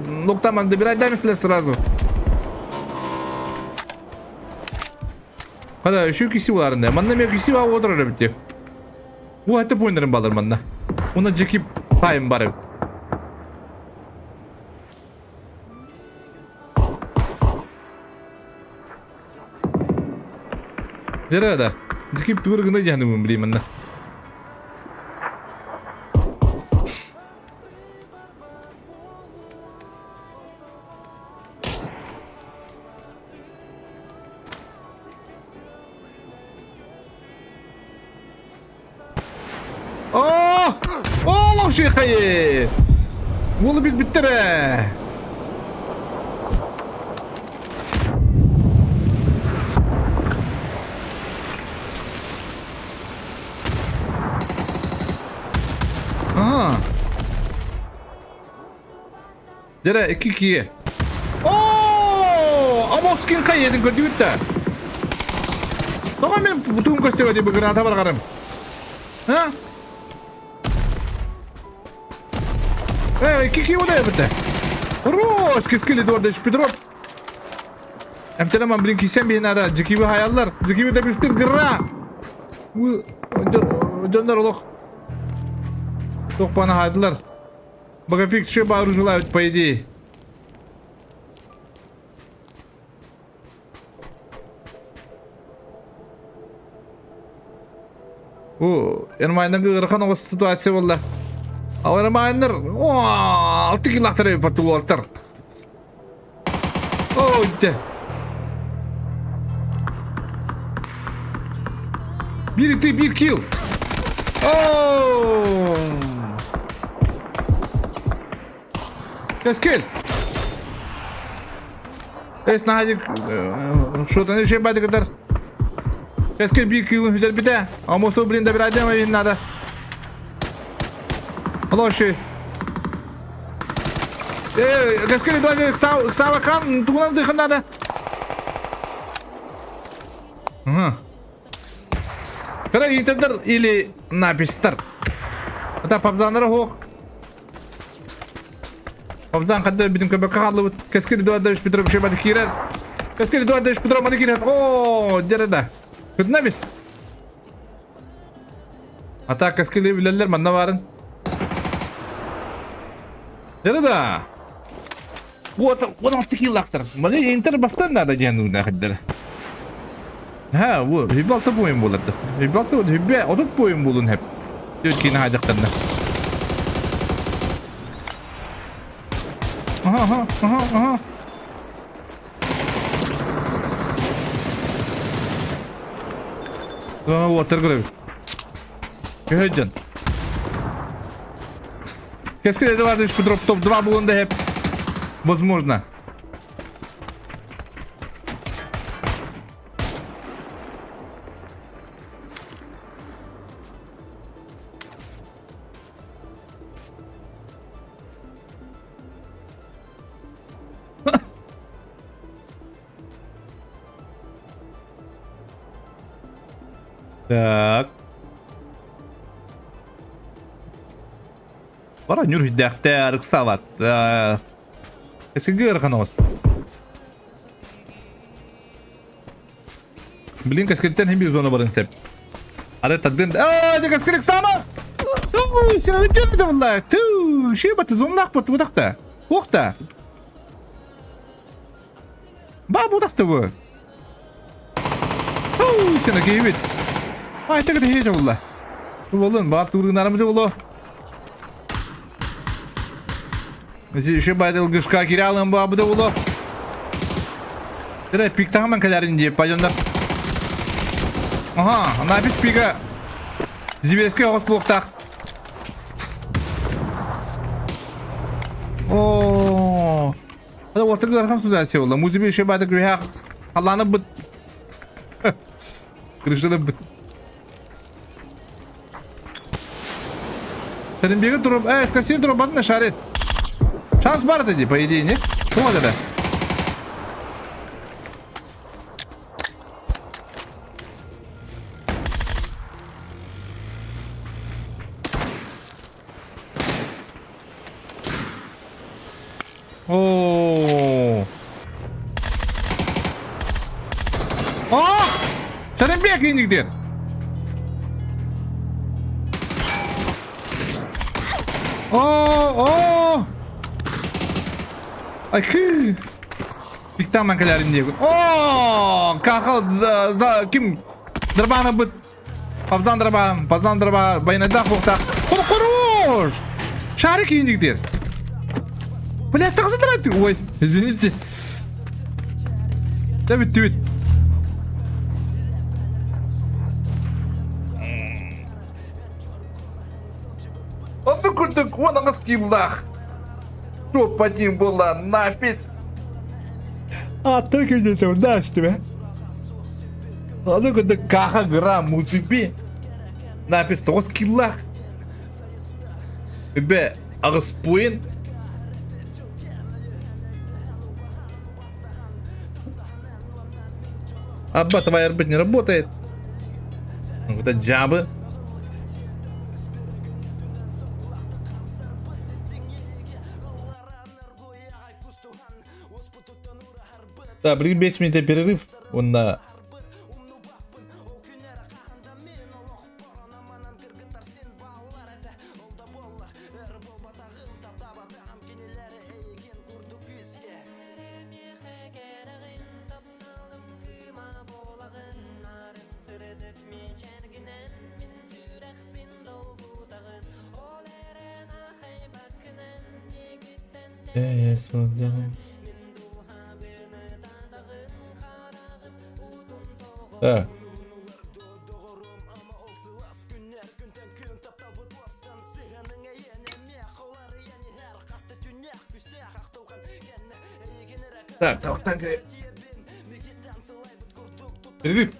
ноктаман добирать дамислер сразу. Хада, еще киси буларында. Манна мен киси бар отырар эбит деп. Бу хатта пойнерин балар манна. Уна жеки тайм бар эбит. Дьэрэ да. Дикип тугур гына диһаныбын билим манна. Оо! Олох шихайы! Уолу билбиттэр ээ! Ага. Дere 2-2. Оо! Амоскин хайедин көрдүгүт да. Тоҕо мен бутуун көстүбэ дии граната баргарым. Ha? Эй, 2-2 ода эбитэ. Хорош, кескили Эдуардович Петров. Эмтэнэмэн блин кисен биһин ара дьикиби хаяллар. Дьикиби да бифтир гра. Дьоннор олох туох бана хайдылар. Багафикс еще бару желают, по идее. О, Эрмайннан ыарахан оҕус ситуация буолла. Ал Эрмайннар, о, алты килахтар портулуолтар. О, дьэ. Биир ити биир килл. О! Кэскил. Эс наһадик что-то еще бадыгытар. Кэскил биир киллын хүдэрбитэ. Амосу блин добирайдем эвин надо. Алоши. Э, Кэскил давайте Савакан тугунан дыхын надо. Ага. Кара интердер или напистар. Это пабзанара хоқ. Пабзан хадда бүтүн көбөккө хааллыбыт. Кэскил Эдуардович Петров еще бады киирэр. Кэскил Эдуардович Петров маны киирэр. О, дьэрэ Күтүнэ бис. Ата Кэскили билэллэр манна баарын. Дьэрэ да. Вот, 16 килактар. Маны Интер бастан надо диэн уунахыддара. Ha, bu hübbe altı boyun bulardı. Hübbe altı hübbe odut boyun bulun hep. Türkiye'nin haydıktарына. Aha aha aha aha. Уотар көрөбүт. Көһөйдьон. Кэскил Эдуардович Петров топ-2 булун да хеп. Возможно. Так. Бара нүрүйдээхтэр ыксаабат. Эсиги ыарахан Блин, кэскилтэн хим бир зона барын тэп. Ары тадын. Аа, дэ кэскил ыксаама! Туу, сен да булла. Туу, ши баты зонлах бат будакта. Уохта. Ба будакта бу. Туу, сен кийбит. Ай, тагы хейже булла. Болун, бар тургунарым да боло. Еще байдыл гышка киралым ба буда боло. Тире пиктаман калярин деп пойдемдар. Ага, напись пига. Зибеске оғыз бұлықтақ. О, Это вот так сюда сел. Музыка еще бада грех. Алана быт. Крышаны быт. Сенин беги туруп, э, скаси туруп батын шарит. Шанс бар dedi, по идее, не? Вот это. О. О! Сарымбек инигдер. О, о! Айхы! Биктаман калярин диэгин. О! Кахал за ким? Дробана быт. Павзан дробан, павзан дроба, байнайдаах буохтаах. Хор хорош! Шарик ииндиктер. Блядь, так задрать. Ой, извините. Да бүттүбүт. Онтун курдук уон аҕыс кииллаах. Топ-1 буолла напец. Аттар күнү да истибэ. Аны курдук каха грамм музыби. Напис 9 киллах. Үбэ аҕыс пуин. Абба, твоя арбит не работает. Вот это джабы. Да, блин, 5 минут перерыв. Он на Да. Так, так, так. Перерыв.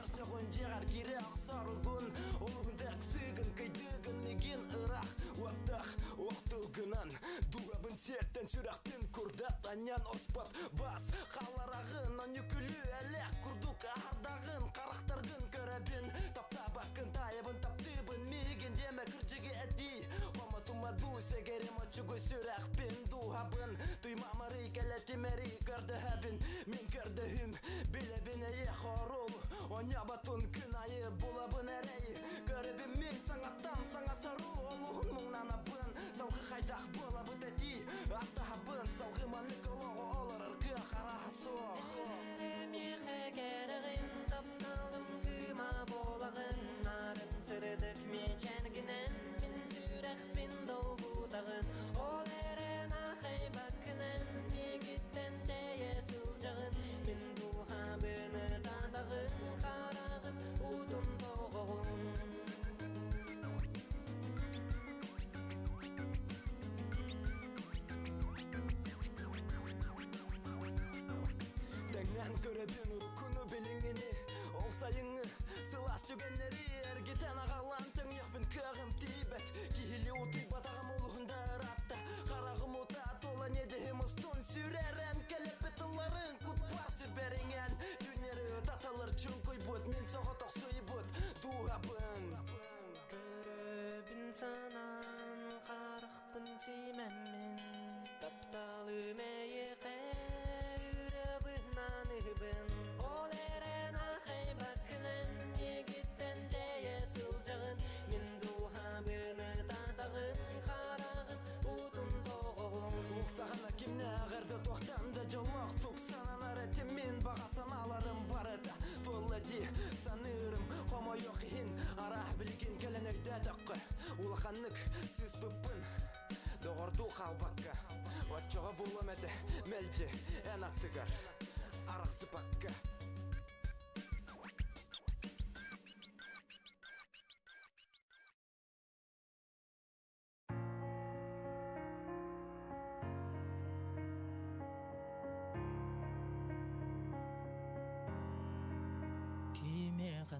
Кимиэхэ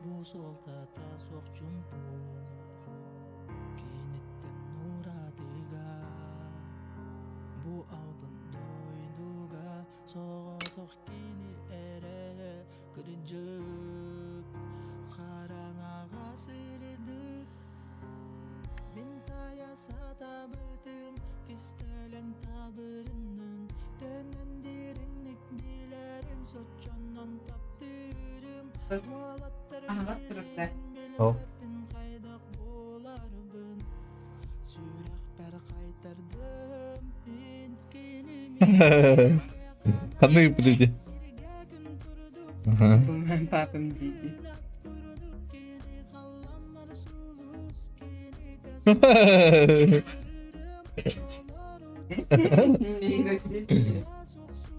бу суолтата суох чумпу Киниттэн уратыга Бу албын дойдуга соҕотох кини эрэ кырдьык Хараҥаҕа сырдык Мин тайа сатабытым кистэлэҥ табырыннын Төннөн дириҥник билэрим соччонон таптыырым Уолаттар Аһаҕас турукта. О. билбэппин хайдах буоларбын Сүрэхпэр хайтардым мин кинини Ханнык подожди. Сиргэ күн курдук Бу папам дии дии.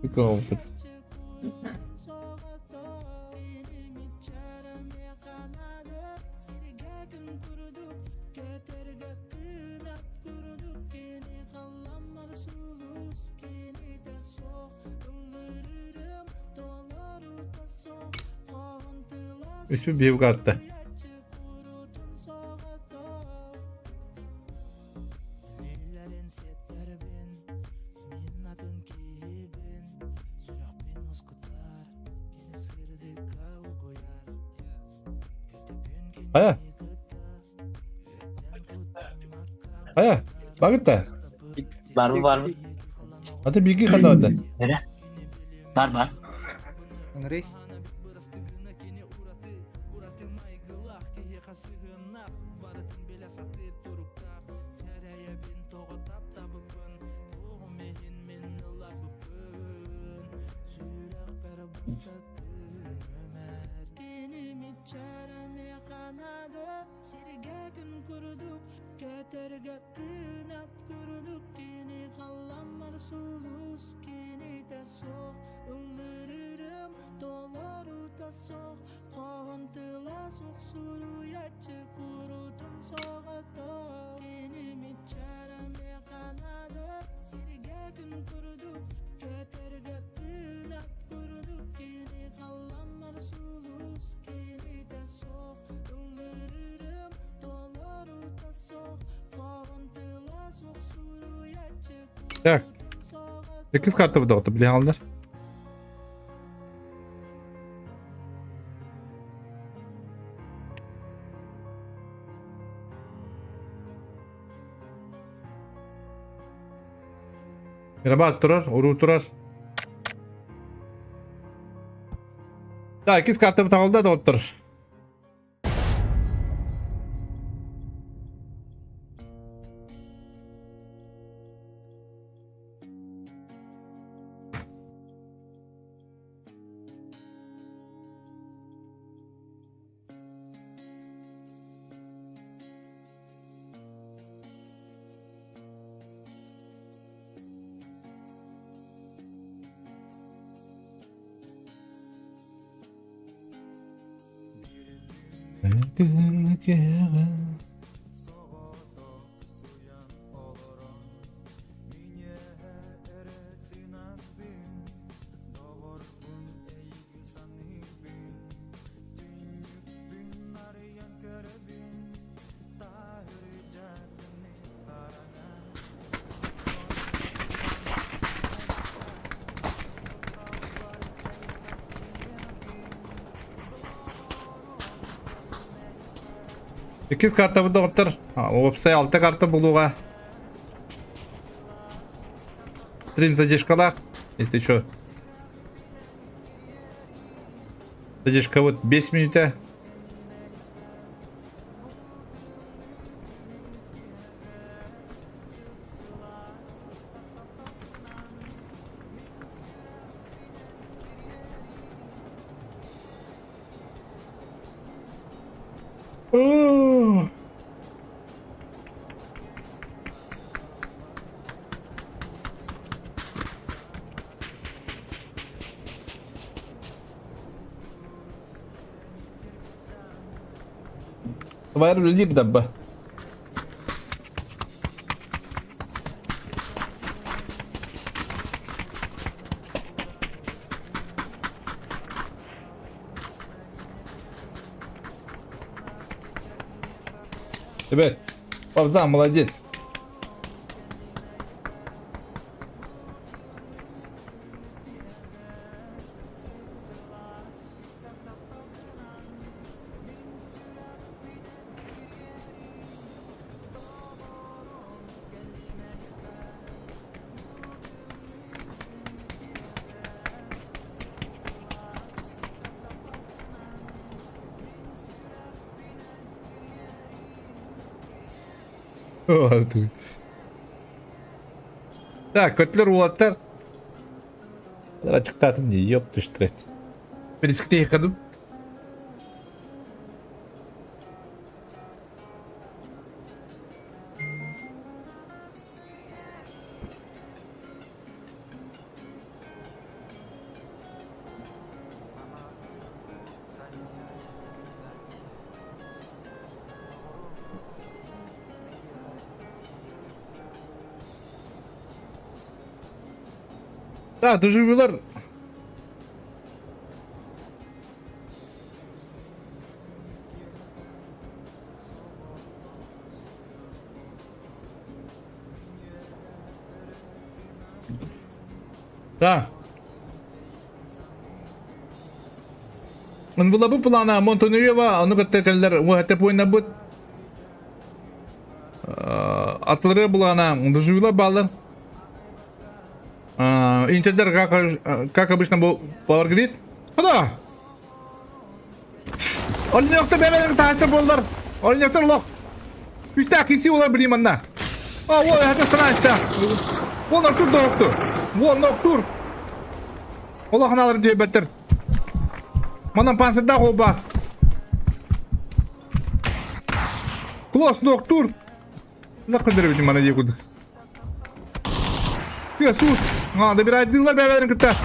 Прикол. Үспүт биһиги карта. Хайа? Хайа? Багытта? Бар бар mı? Аты биги ханна Nere? Бар бар. Андрей? Так. Иккис карта бу биле алдар. Мирабат турар, уруу турар. Так, иккис карта бу таҕылда доҕоттор. Иккис карта бу доҕоттор. Уопсай алта карта булууга. Стрим задержкалаах, если что. Задержка вот 5 минута. Тварь людей даба. Ребят, Павза, молодец. Так, көтлөр улаттар. Ачыктаатым дии, ёп түштрет. Перескте ду. Да, доживилар. Да. Ынвылабы плана Монтонуева, ону кытта кэллэр уһатып ойнабыт. Атлары булана доживила баллар. Интердер, как, как обычно, был Power Grid. Хада! Олньоктор бэбэлэр таһаста буоллар. Олньоктор лох. Үстээх киси олар билим манна. А, вот, это страна Вон Артур доктор. Вон Артур. Олох аналар диэбэттэр. Манан панцирдаах оба. Класс доктор. Закындырып мана дии курдук. Иисус! А, добирайдылар бэбэлэрин кытта.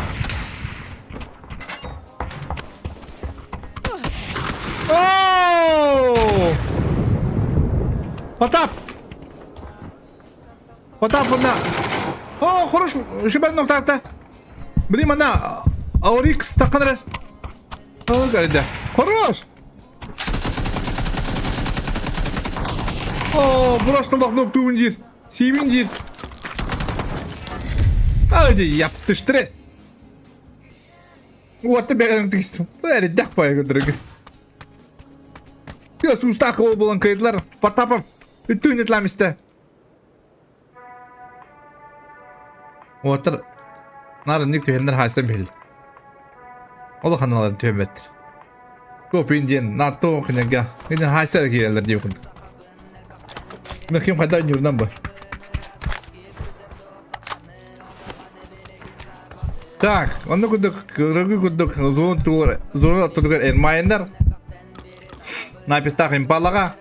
Оу! Потап! Потап мына. О, хорош! Шибан ноктакта. Блин, мана Аурикс таққаныр. О, говорит, Хорош! О, бұраш талақ туын жер. Сибин жер. Hadi yaptıştırı. Уотта бәрін тігістім. Бәрі дәк пая көтіргі. Я сустақ ол болан кайдылар. Потапов. Үттүн етламісті. Уоттар наар инник түһэннэр хаайсан биһил. Улаханаларын түһэммэттэр. Копин диэн НАТО кинигэ кине хаайсар киирэллэр диэбит курдук. Ким хайда ньурнан бу. Так, онно курдук, кыргы курдук зон туор, зон ортотугар Эрмайндар. Напистах импалаға.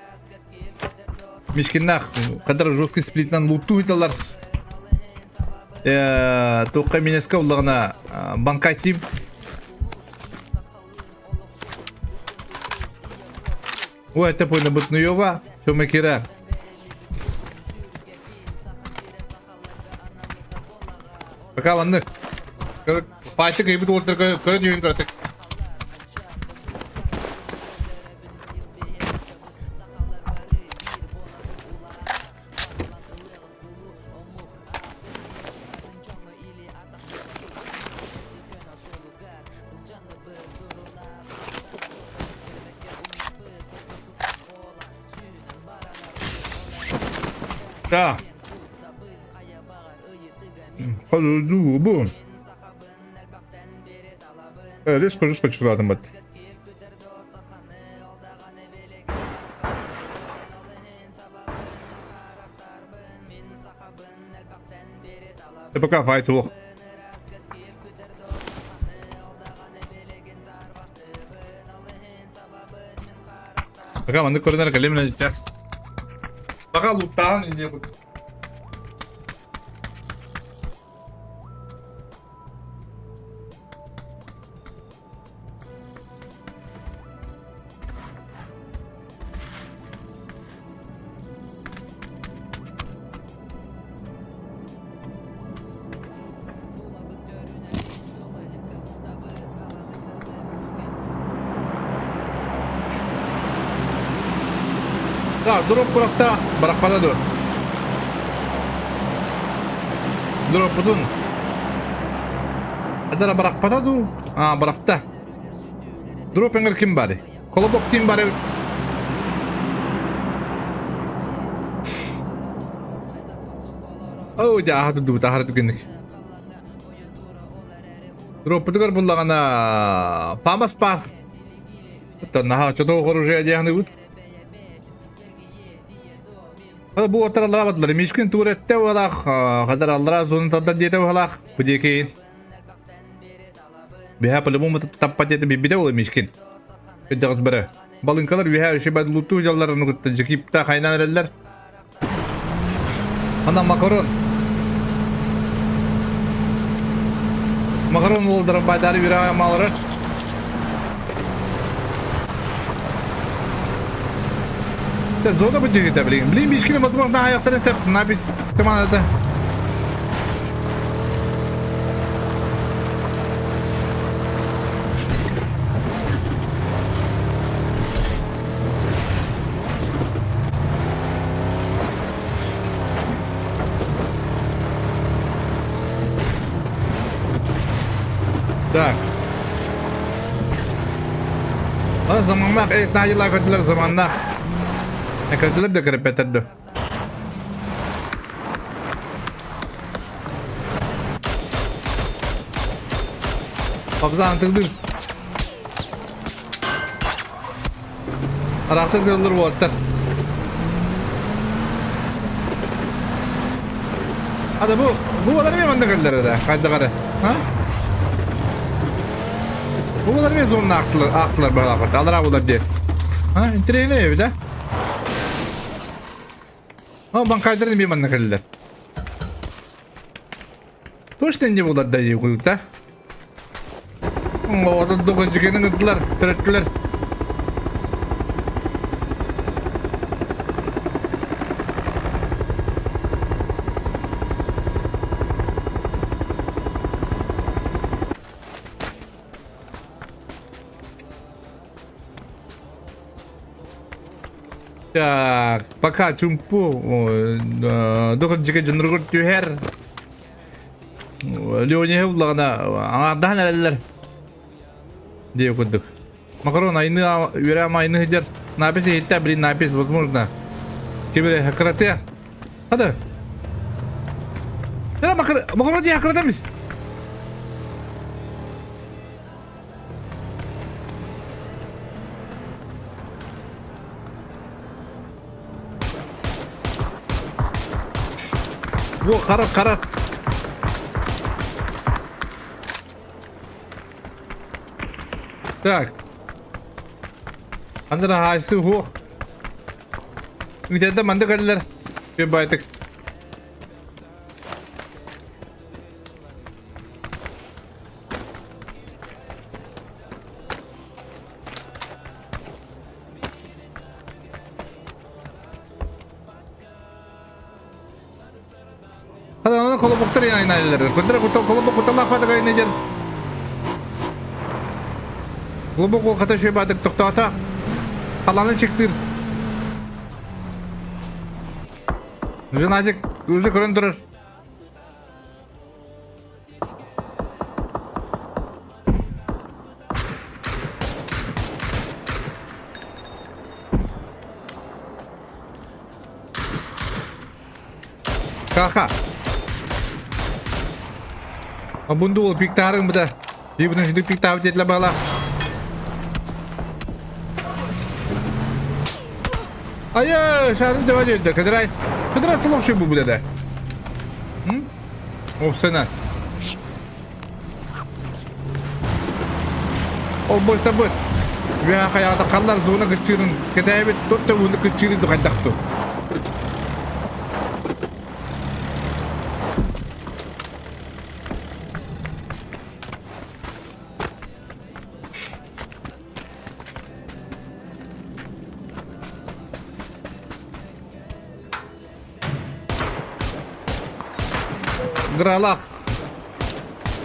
Мишкиннах, қадар жесткий сплитнан лутту италар. Туққа минеска уллаҕына банкай тим. Ой, это пойна бутнуева, Шумакира. Пока маннык. Пачык ыйбыт уолтарга көрөн үйүн көрөтүк. Да. Бу. Резко резко чыгадым бат. Пока файт уох. Пока маннык көрүнэр кэлиминэн час. Пока луттаан инде Так, дроп бырахта, бырахпата дуо. Дроппутун. Адара бырахпата дуу? А, бырахта. Дроп эҥэр ким бары? Колобок ким бары? Оо, дьэ, аһа турдубут, аһара түгэнник. Дроппутугар буллаҕына Фамас паар. Наһаа чотоо оружие диэхныбыт. Бу уоттар аллара бардылар. Мишкин туурэтте уолаах, хазар аллара зонун тардар диэтэ уолаах. Бу диэки. Биһа по-любому таппат этэ билбитэ ол Мишкин. Кырдьаҕас бары. Балыҥкалар үөһэ үчүгэй луттуу дьалларын кытта дьикипта хайнан эрэллэр. Ана макарон. Макарон уолдара байдары үрэҕэ малары. Це зона быдьыгыта, блин. Блин, Мишкин возможно аяқтары сеп, напис командата. Так. Ана заманнах, эй, снайдерлар көтүлэр заманнах. Көтүлэр да көрөппөттөр да. Абзан тылдыр. Араактар тыллар уоттар. Ада бу бу балар мен манна кэллэр да хайдах эрэ. Ha? Бу балар мен зонна аактылар аактылар баҕалаах алара булар диэн. Ha, интириэһинэй эбит да? О, банкайдар эмиэ манна кэллилэр. Точно не булар да да? Оҕотун духунчуканы ыҥырдылар, төрөттүлэр. Так, пока чумпу духунчука дьонноргор түһэр. Леониһы буллаҕына аҥаардаһан эрэллэр диэ курдук. Макарон айны үөрэ айны сылдьар. Напис иһиттэ, блин, напис, возможно. Кибere хакратыа. Hadi. Ya макарон дии хакратамис. Бу қара қара. Так. Андра хайсы хуох. Где-то манды кэллэр. Байтык. Хадана колобоктар айналлар. Кутара кута колобок куталаах баатык айнадьар. Колобок хата шөй баатык тохтоото. Халаны чектир. Женатик уже көрөн турар. Ха-ха. Абунду ол пиктарың быда. Дибінің жүдік пиктабы жетілі бала. Айы, шарын деп әледі. Кыдырайс. Кыдырайс лоқшы бұл бұда. Оп сена. Ол бойста быт. Үөһэ хайаҕата халлар зона кыччыырын кэтээбит тот төгүллү кыччыырын духайдахту. Гралах.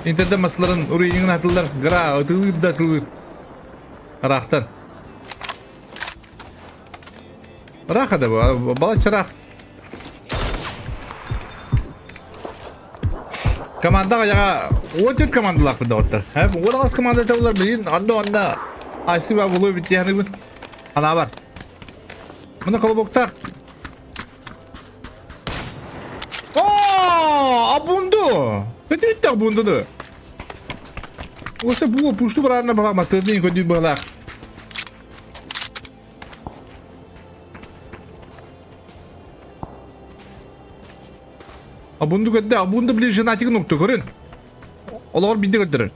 Интерде масларын уруйыңын атылар. Гра ытылыр да ытылыр. Рахтан. Раха да бу. Балача рах. Командаға яға 14 командалаах доҕоттор. Уон команда табылар билин онно онно Айсыба булу битиһаныбын. Ана бар. Мына колобоктар. О, абунду! Көтүттэ абундуну. Осы бу пушту барарына бала масырдын көдүү балах. Абунду көддө, абунду били женатигин укту көрүн. Олоҕор биирдэ көрдөрөр.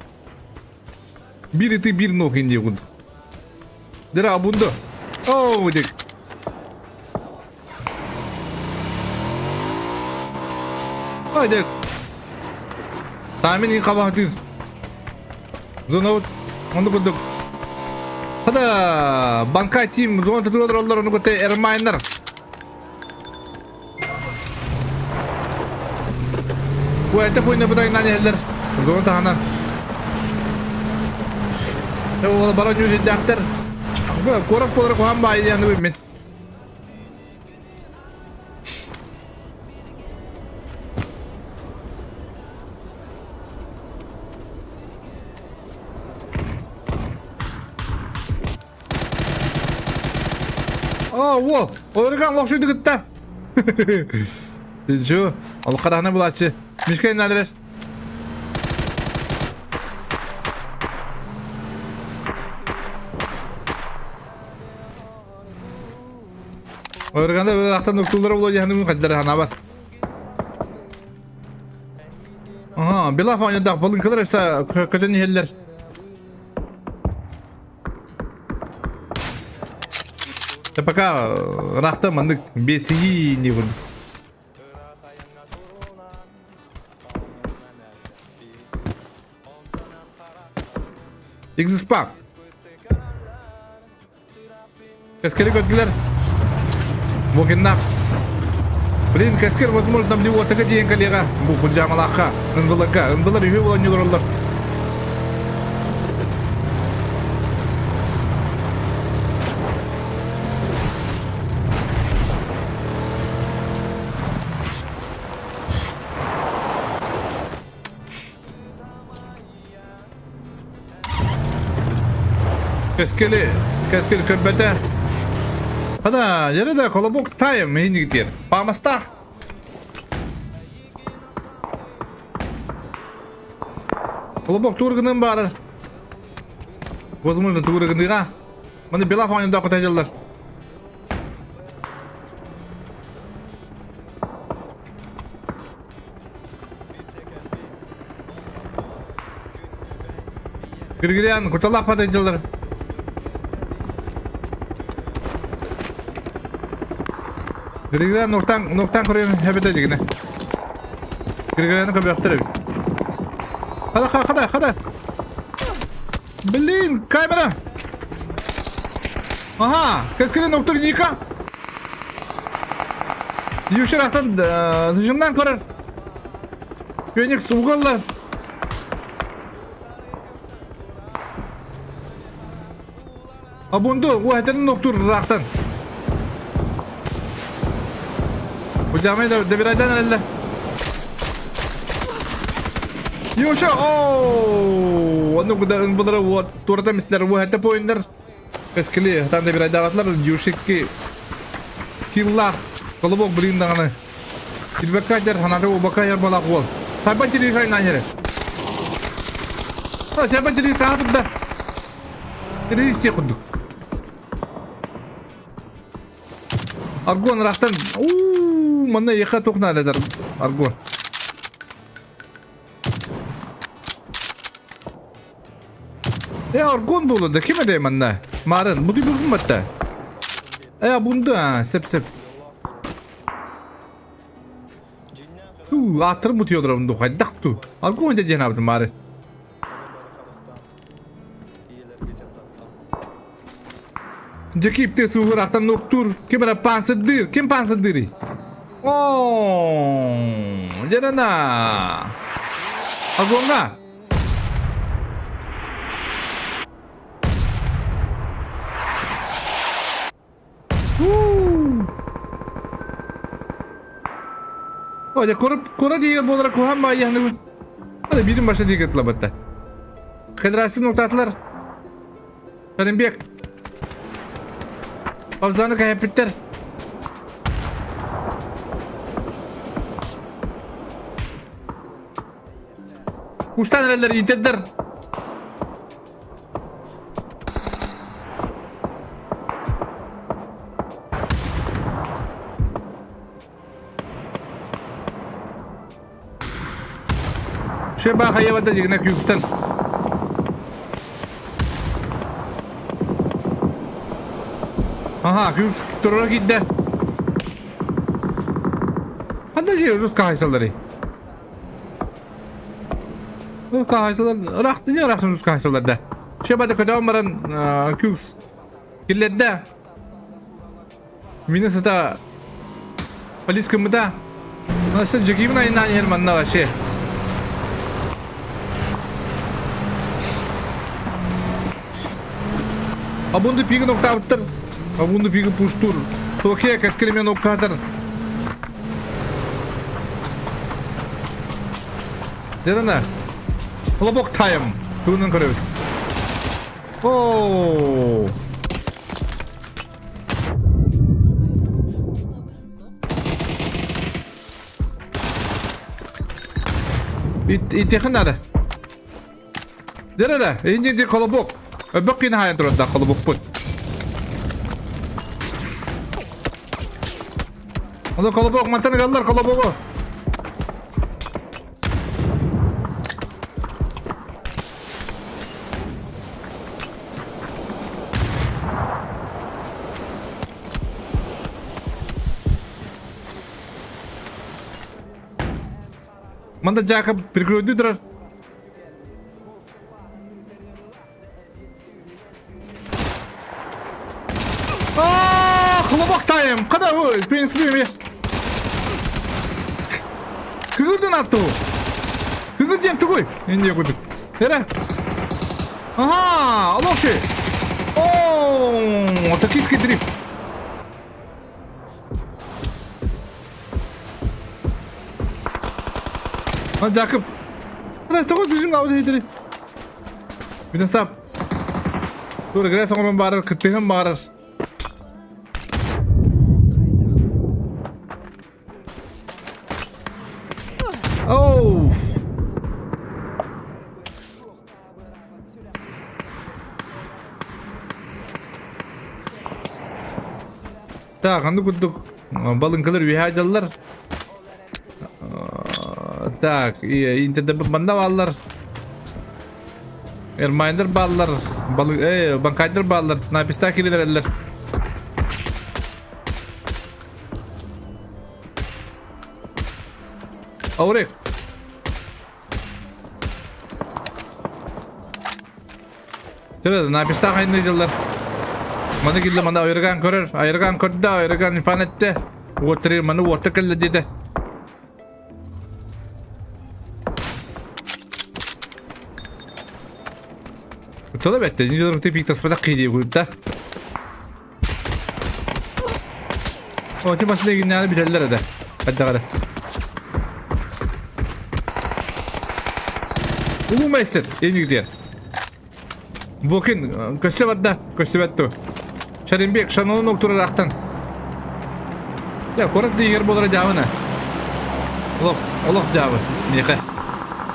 Биир ити биир нох инди курдук. Дера абунду. Оо, дик. Ой, дик. Тамин ин хабахтыр. Зона онду курдук. Хада банка тим зона тутулар оллар ону көтө эрмайнар. Бу это пойна быдайынан иһэллэр. Зона таһынан. Ол баран жүзүддээхтэр. Бу куорат буолара куһаан баайы диэн мин. О, во, Олорган лохшуйду кытта. Жу, ол карахна булачы. Мишка иннадырар. Олорганда бир ахтан уктулары було яхны каддар ханабар. Ага, била фаня балынкалар эса көтөн иһэллэр. Да пока рахта маннык бесиги не буду. Экзиспа. Кэскери көтгүлэр. Букиннах. Блин, кэскер, возможно, там отага диэн коллега. Бу пуджамалаха. Ындыларга. Ындылар үһү болон олороллор. Кэскили, кэскил көрбөтө. Хана, яра да колобок тайм мейнигитер. Памастах. Колобок туургынан баар. Возможно, туургыныга. Маны бела фонда кутайдылар. Григорян, куталаах падайдылар. Григорян нуктан нуктан көрөн хэбэтэ дигинэ. Григоряны көбөктөр эбит. Хада хада хада. Блин, камера. Ага, кэскили нуктур Ника. Юшырахтан зыжымнан көрөр. Феникс уголлар. Абунду, уһэтин нуктур ыраахтан. Бу жамай да добирайдан эрэллэр. Юша, о, ону куда ынбылары вот турата мислер уһэтэ поиннер. Кэскили, там добирайдаҕатлар Юшикки киллах колобок блин даҕаны. Килбэккэ дьэр ханааты убакка яр балаах уол. Сайбан телевизор айнаан иһэрэ. Сайбан телевизор саха турда. Телевизор курдук. Аргон ыраахтан уу манна ехе туох наада Аргон. Э Аргон буолла да ким этэй манна? Марын, бу дүйбүргүн батта. Э бунда сеп-сеп. Туу, ааттарын бутуйодором ду хайдах ту. Аргон дьэ диэн аабытым маары. Дьэкиипте сууһураахтан нуктуур. Ким эрэ паансырдыыр. Ким паансырдыырый? Оо, дьэ Огонга! О, дьэ, кура тиийэр буолара куһаан баайыһаныгын. Аны биирин баша диэки тылабатта. Федерация нуктаатылар. Каримбек. Абзаны кэһэппиттэр. Куштан эрэллэр иитэрдэр. Шеба хайабата дигинэ күүстэн. Аха, күн турара киирдэ. Ханна дии рус хаһайсалары? Рус хаһайсалар, ыраах не ыраах рус хаһайсалар да. Шебада көтөөн баран күкс киллэрдэ. Минус это полис кыммыта. Настя Джигибин айынан иһэр манна вообще. Абунду пигин октавыттар. Абунду пигин пуштур. Токия каскелемен оккатар. Дерана. Хлопок тайм. Тугунан көрөбүт. Оо. Итиэхин наада. Дэрэ инди ди колобок. Өбөк кин хайан турар да колобокпут. Ону колобок мантан галлар колобогу. Манда Жакоб прикройду турар. Аа, хлопок тайм. Када ой, в принципе, Күгүрден атту. Күгүрден тугуй. Инде курдук. Эре. Ага, алоши. О, токийский дрифт. А, Жакып. Ана, тоҕо түжүн аудио дери. Бүтэн сап. Тура грес оҥорон баарар, кыттыһан баарар. Оу! Так, аны курдук балыҥкалар үөһээ дьаллар. Так, интернет манна бааллар. Эрмайнер бааллар, банкайдер бааллар, написта кирилереллер. Аурек. Төрө, написта хайны дыллар. Маны килле мана айырган көрөр, айырган көрдө, айырган инфан этте. Уоттырыр, маны уотта келле деді. Тыла бетте, не жадыр типик таспада кыйды куйда. О, ти басына гиннәне битәлләр эде. Хәтта кара. Улуу мастер, энигдер. Букин көстө барда, көстө батту. Шаримбек шанонун октурарахтан. Я корот дигер болар жабына. Олох, олох жабы. Меха.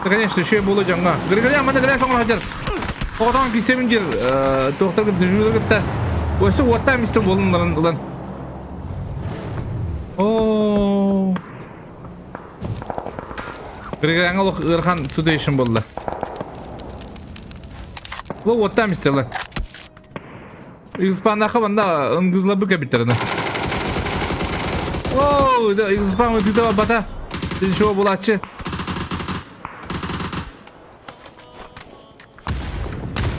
Да, конечно, еще болу жаңа. Григория, мана гря соңла хажар. Оҕотоон киссэбин диир туохтар дежурга кытта өссө уоттаан истэн буолан баран ылан Оо Григоряҥа олох ыарахан situation буолла. Бу уоттаан истэ ылан. Испанаха манна ыңгызлабы кэбиттэринэ. Оо, Испан ытыта барбата. Ничего булааччы.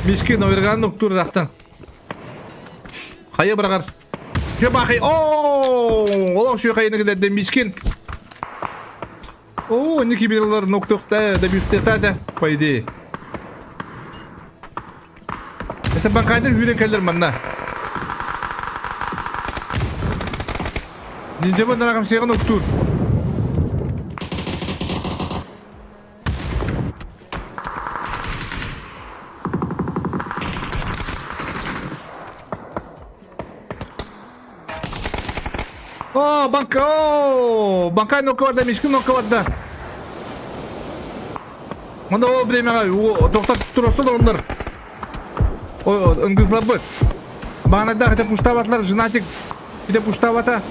Мишки номергаан уктуур ыраахтан. Хайа быраҕар. Дьэ баахай. Оо, олох үчүгэй хайаны кэлэрдэ Мишкин. Оо, инники биралар ноктуохта да бүфтета да, по идее. Эсэ банкайдар үүрэн кэллэр манна. Нинджабын дарагамсыйгын уктуур. О, банка, о, банкай нокка мишкин нокка барда. Мында ол времяға тоқтап тұрасы олар. Ыңгызлабыт. Бағанада хите пуштабатлар, женатик хите пуштабата.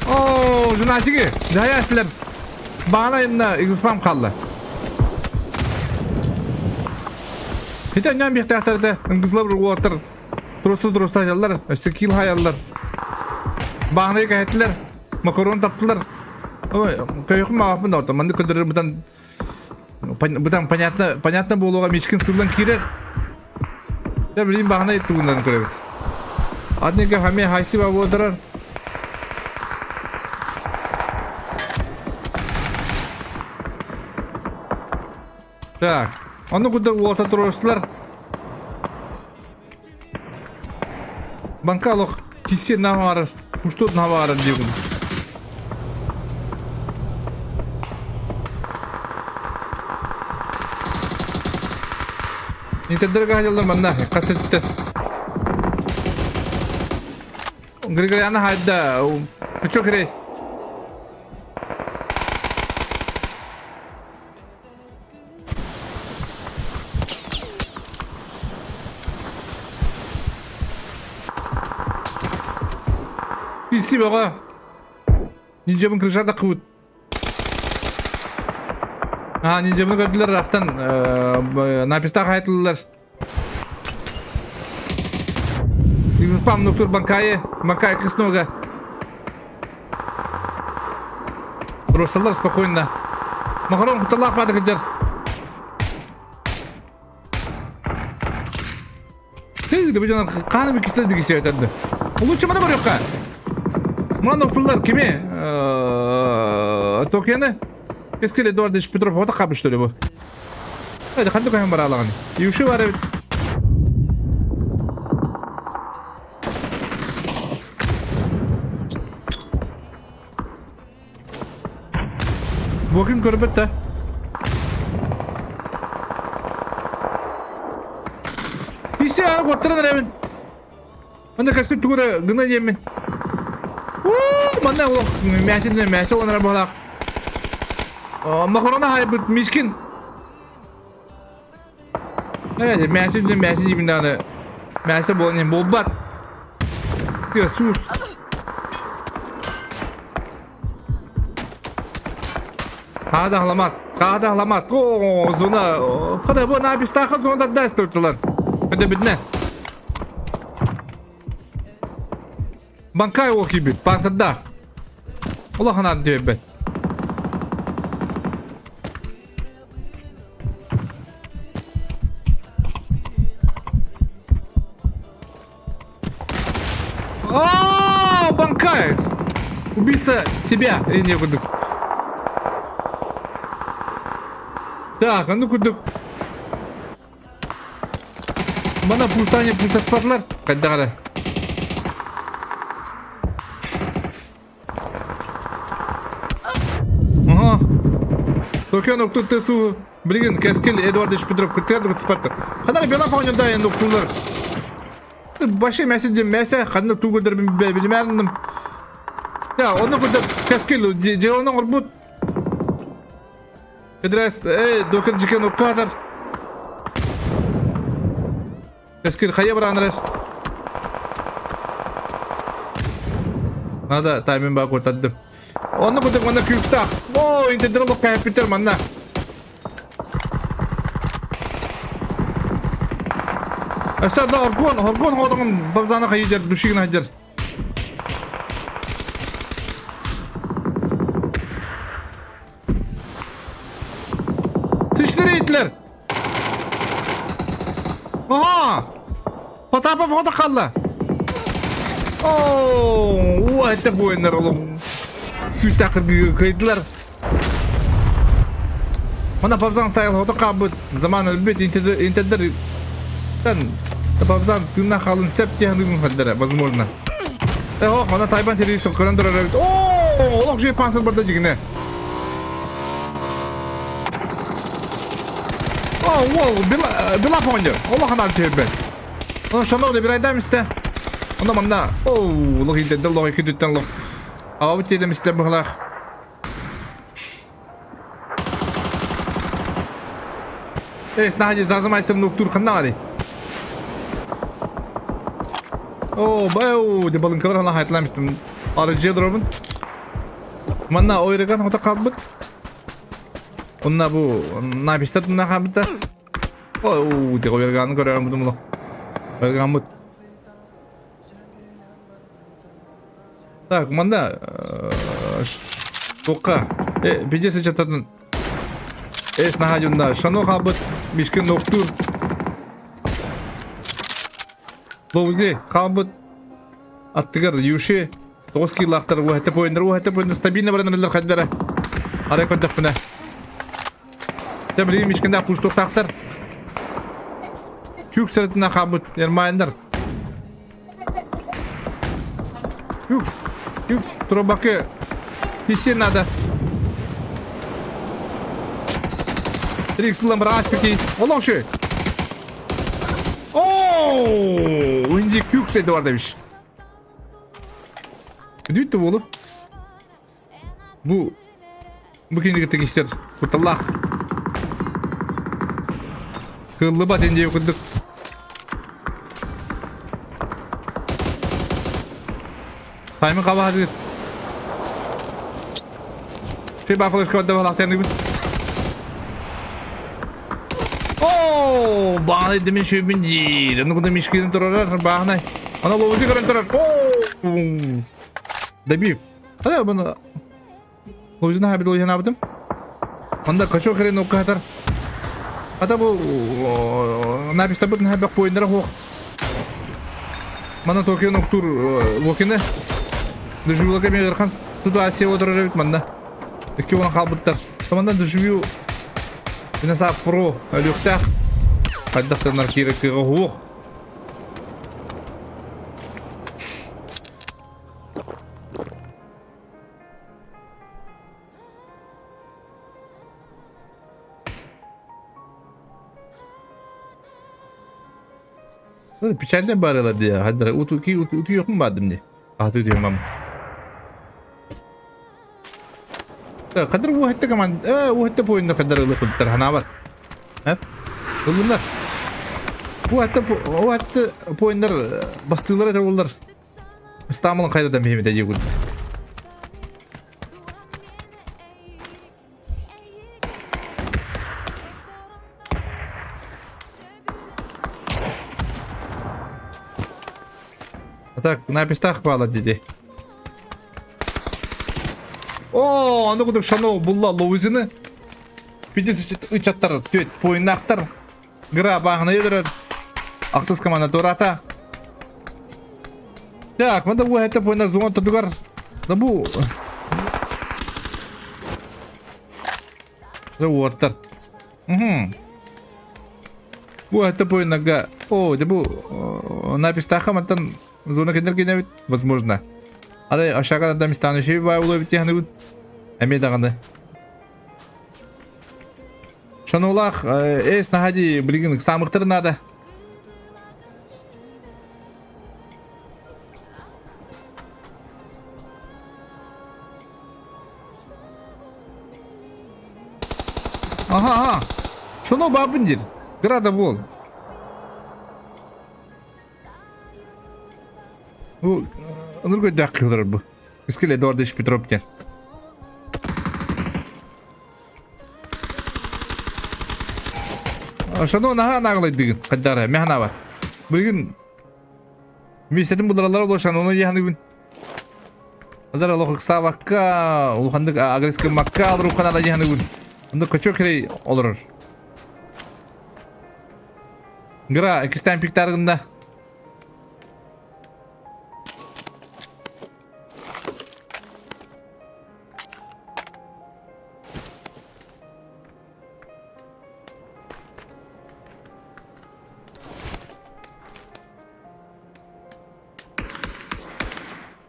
Оо, женатиги, жая эстилер. Бағана имна игыспам қалды. Хите ням бихтахтарды ыңгызлап уотыр. Туруста туруста айаллар, өссө киил хайаллар. Бааһынайы кэһэттилэр, макарон таптылар. Ой, көйөхүм маҕаппын да маннык көрдөрөр бытан бытан понятно, понятно буолуоҕа Мичкин сыллан киирэр. Дьэ билигин бааһынай тугунан көрөбүт. Аднега хаме хайсы бабуодарар. Так, ону курдук уота туруорустулар. Банка олох кисе наһаарар, куштут наһаарар диигин. Интердерге хаҗаллар манна, хас өттө. Григоряна хайда, Чо кирей? Илси бөҕө. Ниндзябын крыша такыбыт. А, ниндзябыны көрдүлэр ыраахтан напистаах айтыллар. Изыспам нуктур банкайы, банкай кыснога. Русалар спокойно. Макарон куталаах баада кыдьар. Ты, да бу хааны кисле дигисе өтөрдү. Лучше маны барыахха. Маны окуллар кими? Токияны? Кескил Эдуардович Петров ота кабы что ли бу? Hadi ханды көһөн баралаган. Юши бар эбит. Бу ким көрбөт да? Кисе аны куоттаран эрэбин. Манна кэскил тугу эрэ гына диэммин. Уу, манна олох мээсин мээсэ онора буолаах. Макарона хайбыт Мишкин. Э, мээсин мээсин диибин даҕаны. Мээсэ буолан иһин буолбат. Тыа суус. Хаада хаада хламат. О, зона. Када бу напистаха зона дадас туртулар. Када бидне. Банкай ол кийбит, пансырдаах. Улахан ат диэбэт. О, Банкай! Убийца себя! И не курдук. Так, а ну курдук. Мана пустане пустаспатылар. Хайдах эрэ. Ага. Токион октут тесу билигин Кэскил Эдуардович Петров кыттыгар кыттыспаттар. Ханар бела фонюда енді октулар. Башы мәсе де мәсе ханны тугылдар билмәрним. Я, оны курдук Кэскил дьыаланы оҥорбут. Кыдырас, эй, докер жикен уккатар. Кэскил хайа баран Надо таймин баа куртаддым. Онно курдук манна күүкстаах. Оо, интендер олох кэһэппиттэр манна. Өссө да оргуон, оргуон хоодоҥун бавзаана хайыдьар, душигин хайдьар. Тиштирийтилер! Ага! Потапов оҕото хаалла! Оо, это буойуннар олох күүстээх кыргыыга кыайдылар. Мана Павзан стайл ото хаалбыт. Заман өлбүт интердер Павзан тыыннаах хаалын сөп диэн хаддара, возможно. Э, ох, мана Тайбан телевизор көрөн турар эбит. Оо, олох же пансыр барда дьигинэ. О, уол, била, била фондер. Олох анаан түһэрбэт. Ону шанов да бирайдаам истэ. Онно манна, оу, лох индерде лох икки түттэн лох. Аҕабыт тиэдэм истэ быһылаах. Эй, снаһа зазымайсым нуктур ханна барый? Оо, бау, де балыҥкалар хана хайтылаам истим. Арыдьыа дробун. Манна ойрыган хото қалбыт. Онна бу написта тунна хаалбыта. Оо, де ойрыганы көрөрөн бутум улах. Ойрыгаммыт. Так, манна туохха видео сычаттатын эс наһаа дьонна шано хаалбыт мишкин ноктуур Лоузи хаалбыт аттыгар Юши 9 килаахтар уһэтэ поиннар уһэтэ поиннар стабильно баран эрэллэр хайдара арай көрдөхпүнэ Дьэ билигин мишкиндээх куустуктаахтар Күк сырытына хаалбыт Ермайндар Юкс, Юкс, трубаки. Писи надо. Трикс ламбраспики. Олоҥши. Оо, Инди Кюкс Эдуардович. Бүттү буолу. Бу бу кинигэ тигистер куталлаах. Кыллыбат инди курдук. Таймын қабаһадыр. Ты бафылышка отдавалахтаныбын. Оо, баҕанай дэмин шөбүн диир. Ону куда мишкин турарар баҕанай. Ана ловузи көрөн турар. Оо! Добив. Хада бұны Лузина хабит лузина абытым. Онда качок хрен уккатар. Ата бу написта бут хабак поиннара хуох. Мана Токио ноктур локине. Деживилага мен ырхан туда Асия отырар эбит манна. Икки уон хаалбыттар. Томандан деживю Бинаса про өлүөхтээх. Хайдахтанар киирэ кыга хуох. Печально барыла дии. Хаддара утуки утуйохум баардым дии. Ааты утуйумам. Кадыр уһатта команда уһатта поинна кадыр ылы куттар ханаабар. Ыллыннар. Уһатта уһатта поиннар бастыылар этэ боллар. Ыстаамылын хайда да миһимитэ дии курдук. А так, на пестах пала диди. О, аны кудук шано булла лоузины. Фитис ычаттар, түөт пойнактар. Гра бааһына өлөрөр. Ахсыс команда туората. Так, манда бу это пойна зона тудугар. Да бу. Да уоттар. Угу. Бу это пойнага. О, да бу напистаха мантан зона кенер кенебит, возможно. Ары ашага да мистаны шеби бай улой бит Эме даганы. Шанулах, эс находи, билигин самыктыр надо. Ага, ага. Шону бабын дир. Града бол. Бу ыныргы дәк бу. Искел Эдуардович Петров диэн. Шано наһаа нааҕылайдыгын хайдары мэхана бар. Бүгүн миэстэтин булараллар олор шанону яханыгын. Адар олох ыксаабакка, улаханнык агресс гыммакка алруххана да яханыгын. Онно көчө кирей олорор. Гра, иккистээн пиктаргында.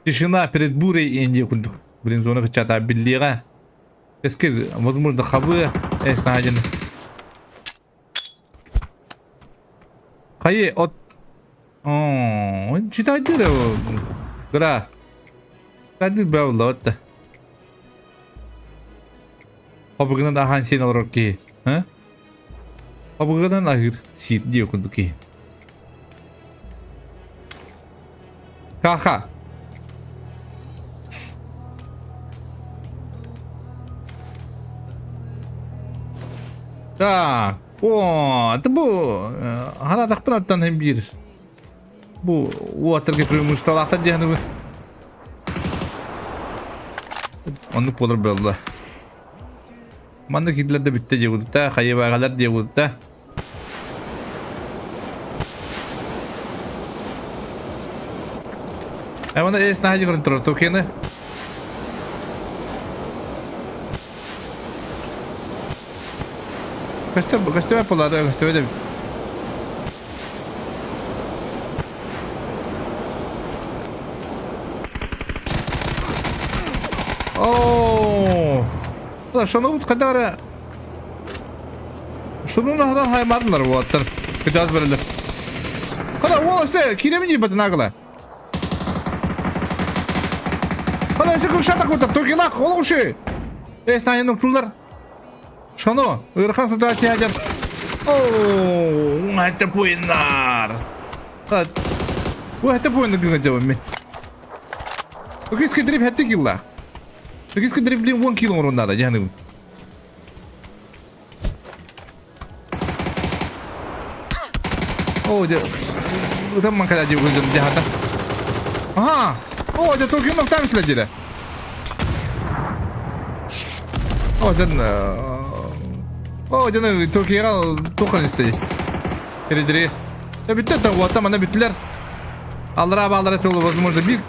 Тишина перед бурей Индия курдук. Блин, зона кычата биллиэҕэ. Эскил, возможно, хабы эс наадьаны. Хайы от Оо, читайдыр Гра. Читайдыр бэвла отта. Хобыгынан ахан сен олорор киһи. Ха? Хобыгынан аһыыр сиир диэ курдук киһи. Каха. Так. О, это бу хараатахпын аттан һин биир. Бу уотарга преимуществолаахтар диэхини. Оннук буолар буолла. Маннык киирдилэр да бүттэ диэбитэ, хайыбаагалар диэбитэ. Эмана эс наһаа көрөн турар токены. Көстөр көстүбэт буоллаада көстүбэт эбит. Оо! Шону хайдах эрэ Шунун аһынан хаймаатылар уолаттар. Кытаас бэрэлэр. Хана уол өссө киирэбин диэбэтин агыла. Хана өссө кыршата кутар Туркилах ол уши. Эс тайын уктулар. Шону ыарахан ситуация дьар. Оо, это пуиннар. Это пуиннар гына дьабын мен. Окей, дрифт хэтти килла. Окей, дрифт блин 10 кило оҥоруон наада дьаһаныгын. Оо, дьэ, ытам маҥкада дии дьаһата. Аха! Оо, дьэ, Токио ноктаан следили. Оо, дьэ, оо, дьэ, Токиоҕа туох истэй. Передери. Э, бүттэ, уотта мана бүттүлэр. Аллараа баалара тылы, возможно, бир.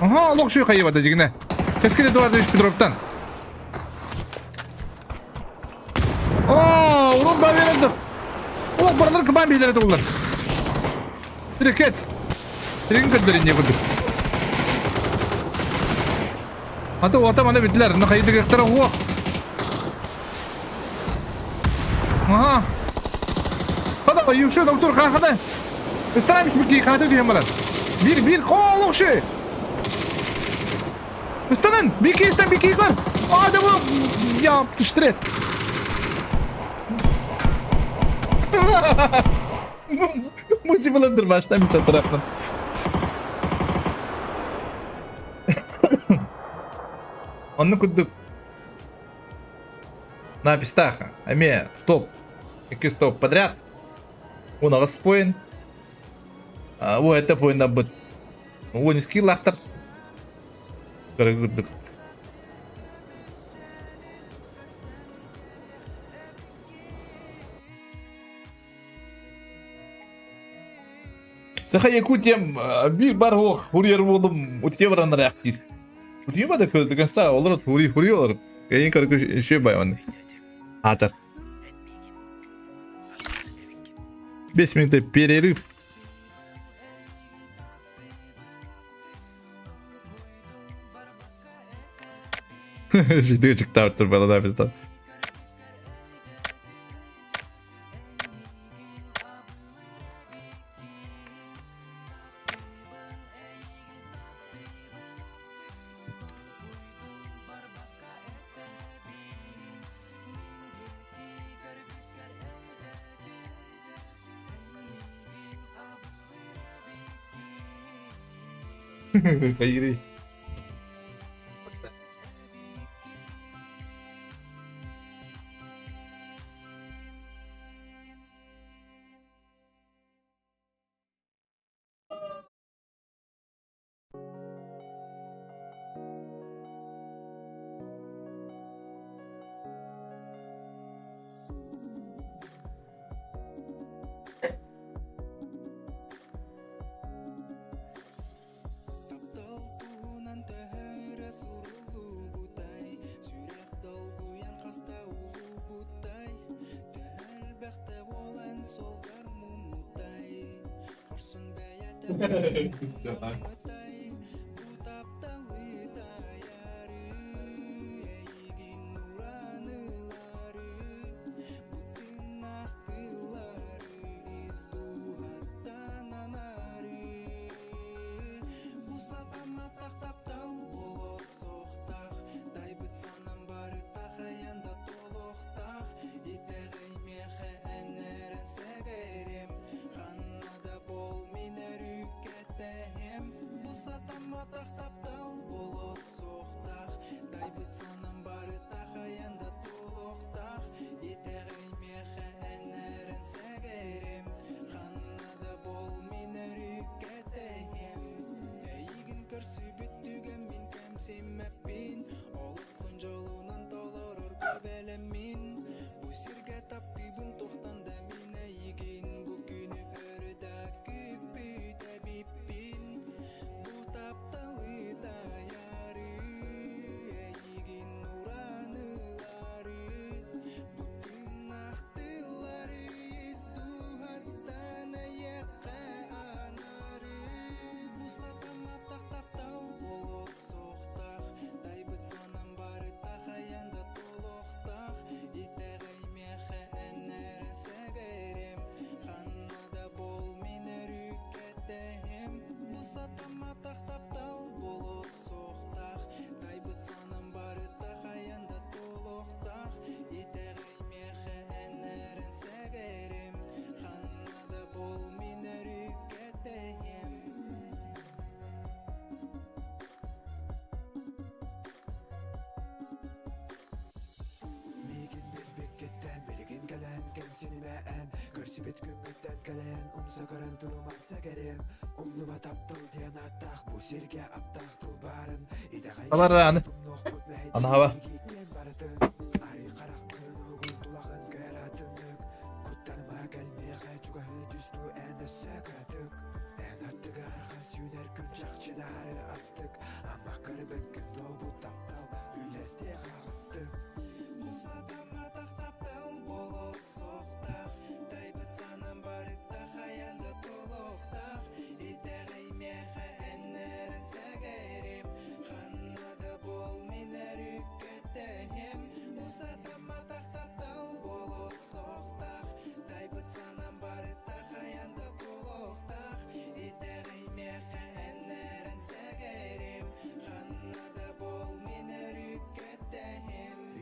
Ага, олох шуй хайыбата дигинэ. Кэскил Эдуардович Петровтан. Оо, урут баверендер. Олох барылар кыбаан биһилэрэ туллар. Рекет. Рин көрдөрүн не курдук. Ата уота мана бүттүлэр. На хайдыгыктара уох. Ага. Хада, юкшы доктор хахада. Стараемся бики хата диэн баран. Бир бир колукшы. Ыстанын! Бики ыстан бики көр! Адамы яптыштырет. Мусибаландыр baştan bir taraftan. Онну курдук на пистаха. Эмиэ топ. Иккис топ подряд. 18 поин. О, это поинна быт. 12 лахтар. Курдук. Саха Якутиям биир бар хуох хуриер буолум утие бараннар яхтир. Утие ба да көрдүгәсә олар тури хури олар. Эйин көргө шөй байван. Атар. 5 минут перерыв. Житиге чыктаптыр бала да. Хайырый. Миигин билбиккиттэн билигин кэлэн кэмсинимэ эн Көрсүбүт күҥҥүттэн кэлэн умса көрөн турума сэгэриэм Умнума таптал диэн ааттаах бу сиргэ аптаах тыл баарын Итэҕэй Алар аны. тумнуохпут Аны хаба. мэһэйдиэн барытын Арый хараххын уһугун тулаҕын көр атыннык Куттаныма кэлмиэхэ чугаһыы түстүү эн өссө кыратык Эн аттыгар хас үүнэр күн чахчыдаары астык Амма көрбөккүн туолбут таптал үлэстиэх аҕыстык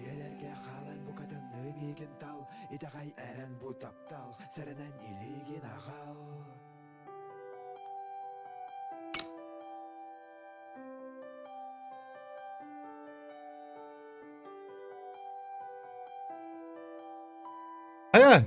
Үйэлэргэ хаалан букатынныы миигин тал, итэҕэй эрэн бу таптал, сэрэнэн илиигин аҕал. Айа!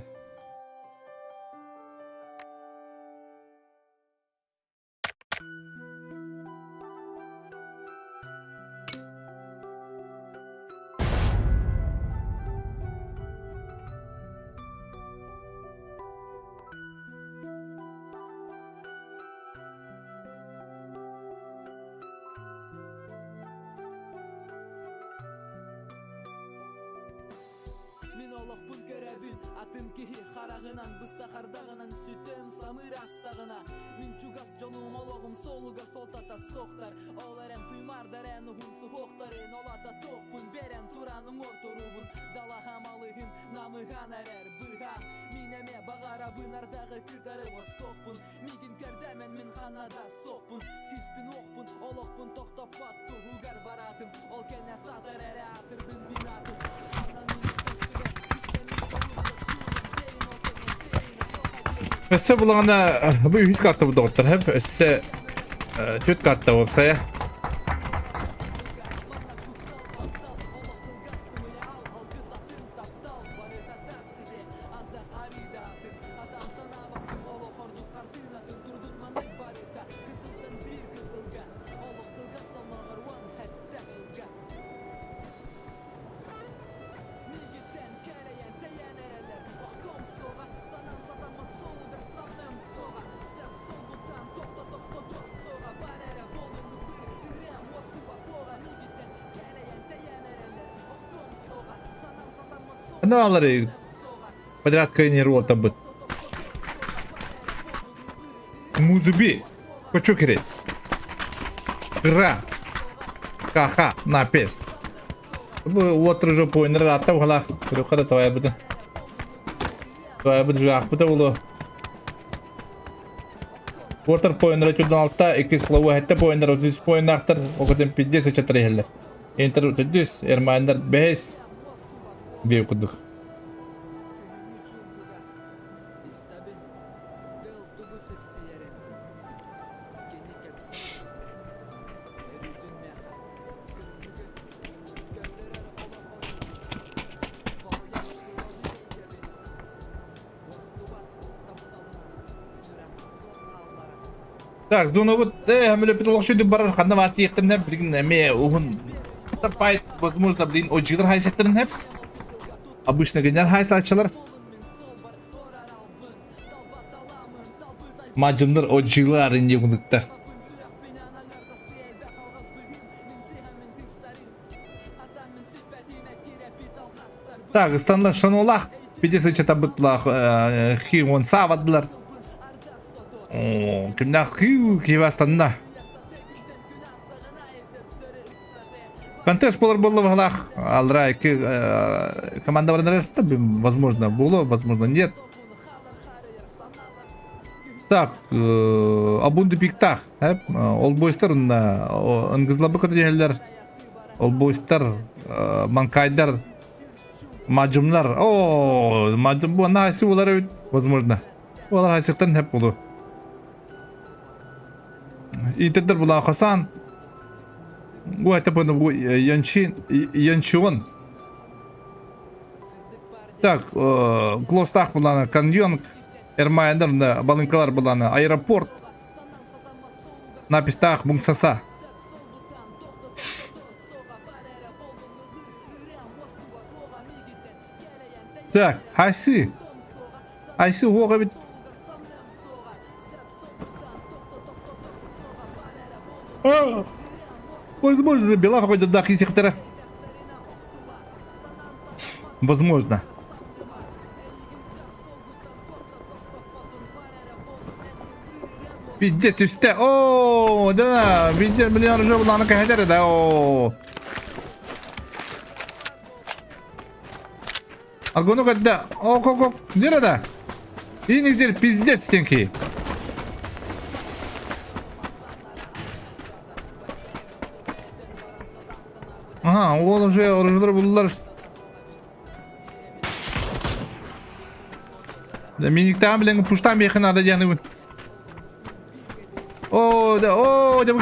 Мин олохпун көрөбүн атын киһи хараҕынан быстахардаҕынан сүтэн самыыр астаҕына Мин чугас дьонум олоҕум суолугар суолтата суохтар Ол эрэн туймаардар эн уһун суһуохтарын Ол ата туохпун бэрэн туран уҥуор туруубун Далаһам алыһын намыһан эрэр быһаам Мин эмиэ баҕарабын ардаҕы кытары остуохпун Миигин көрдөмөн мин ханна да суохпун Күүспүн уохпун олохпун тохтоппот туһугар бараатым Ол кэннэ саатар эрэ аатырдын мин аатым Ханна мин көстүбэт истэммит дьонум Бэрин ол кэннэ сэрин Өссө булаҕына бу үһүс карта доҕоттор хэп өссө түөрт карта уопсайа. Ну, алары подряд крайне руотабыт. Музуби. Кочукери. Ра. Каха. На пес. Бу уоттар жопу ойнар атта ухалаах. Көрүөххэ да тавайбыты. Тавайбыт жаахпыта улу. Уотар поиннара түрдэн алта, иккис плаву хэтте поиннар, отыз поиннаахтар, окотен пиздец ычаттар иһэллэр. Интер төрдүс, Эрмайндар бэһис диэ курдук. Так, Дунабыт, хамилепит олохшуйду барар ханна баар тиэхтэрин билигин эмиэ уһун пайт, возможно, блин, одьыгыр хайсахтарын хэп. Обычно генер хайсааччылар. Мадьымнар одьыылар инди кудуктар. Так, ыстанна шанулах пидесыча табытлах хион савадлар. Кимнах хиу кивастанна. Контест болар болла баһалаах алра икки команда баранар возможно было, возможно нет. Так, Абунду пиктах, ол бойстар ынгызлабы көтүһэллэр, ол бойстар манкайдар, мажымнар, о, мажым бу наасы улар эбит, возможно. Олар хайсыктан хеп болу. Интердер була Хасан. Бу это бу Янчин, Янчион. Так, Глостах булана Каньонг, Эрмайндар балынкалар булана аэропорт. Напистах Бумсаса. Так, Хайсы. Айсы уоҕа эбит. Возможно, Белав какой-то дах сектора. Возможно. Пиздец, үстэ. О, да, пиздец, блин, уже буланы кәһәтер да. О. Аргону көрдө. Ок, ок, ок. Нерада? Иниздер пиздец стенки. Ага, ол уже оружие булдулар. Да миниктан билен пуштан бехин надо дианы. О, да, о, да бу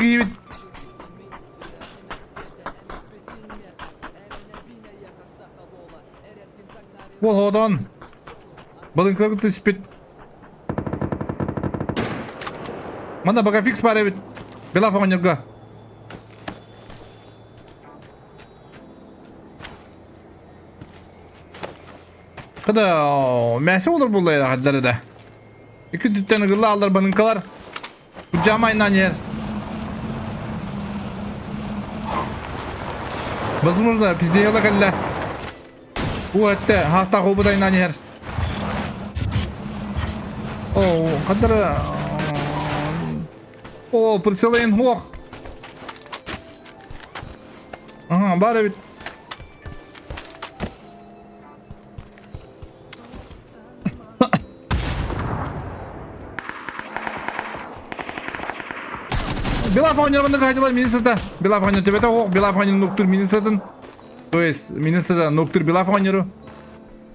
Уол оҕотоон балыҥкаларга түспүт. Манна багафикс баар эбит. Белав оҕонньорго. Кыда мясо олор булла хаддары да. Икки түттен ыгылла аллар банынкалар. Жамайынан ер. Возможно, пиздеяла кэллэ. Уу этте, хаастаах уубутайынан иһэр. О, хаддара... О, прицелын хуох. Ага, бар эбит. Белав оҕонньор хотела министрта. Белав оҕонньор төбөтө оһох, Белав оҕонньор нуктур министртын. То есть министрта нуктур Белав оҕонньору.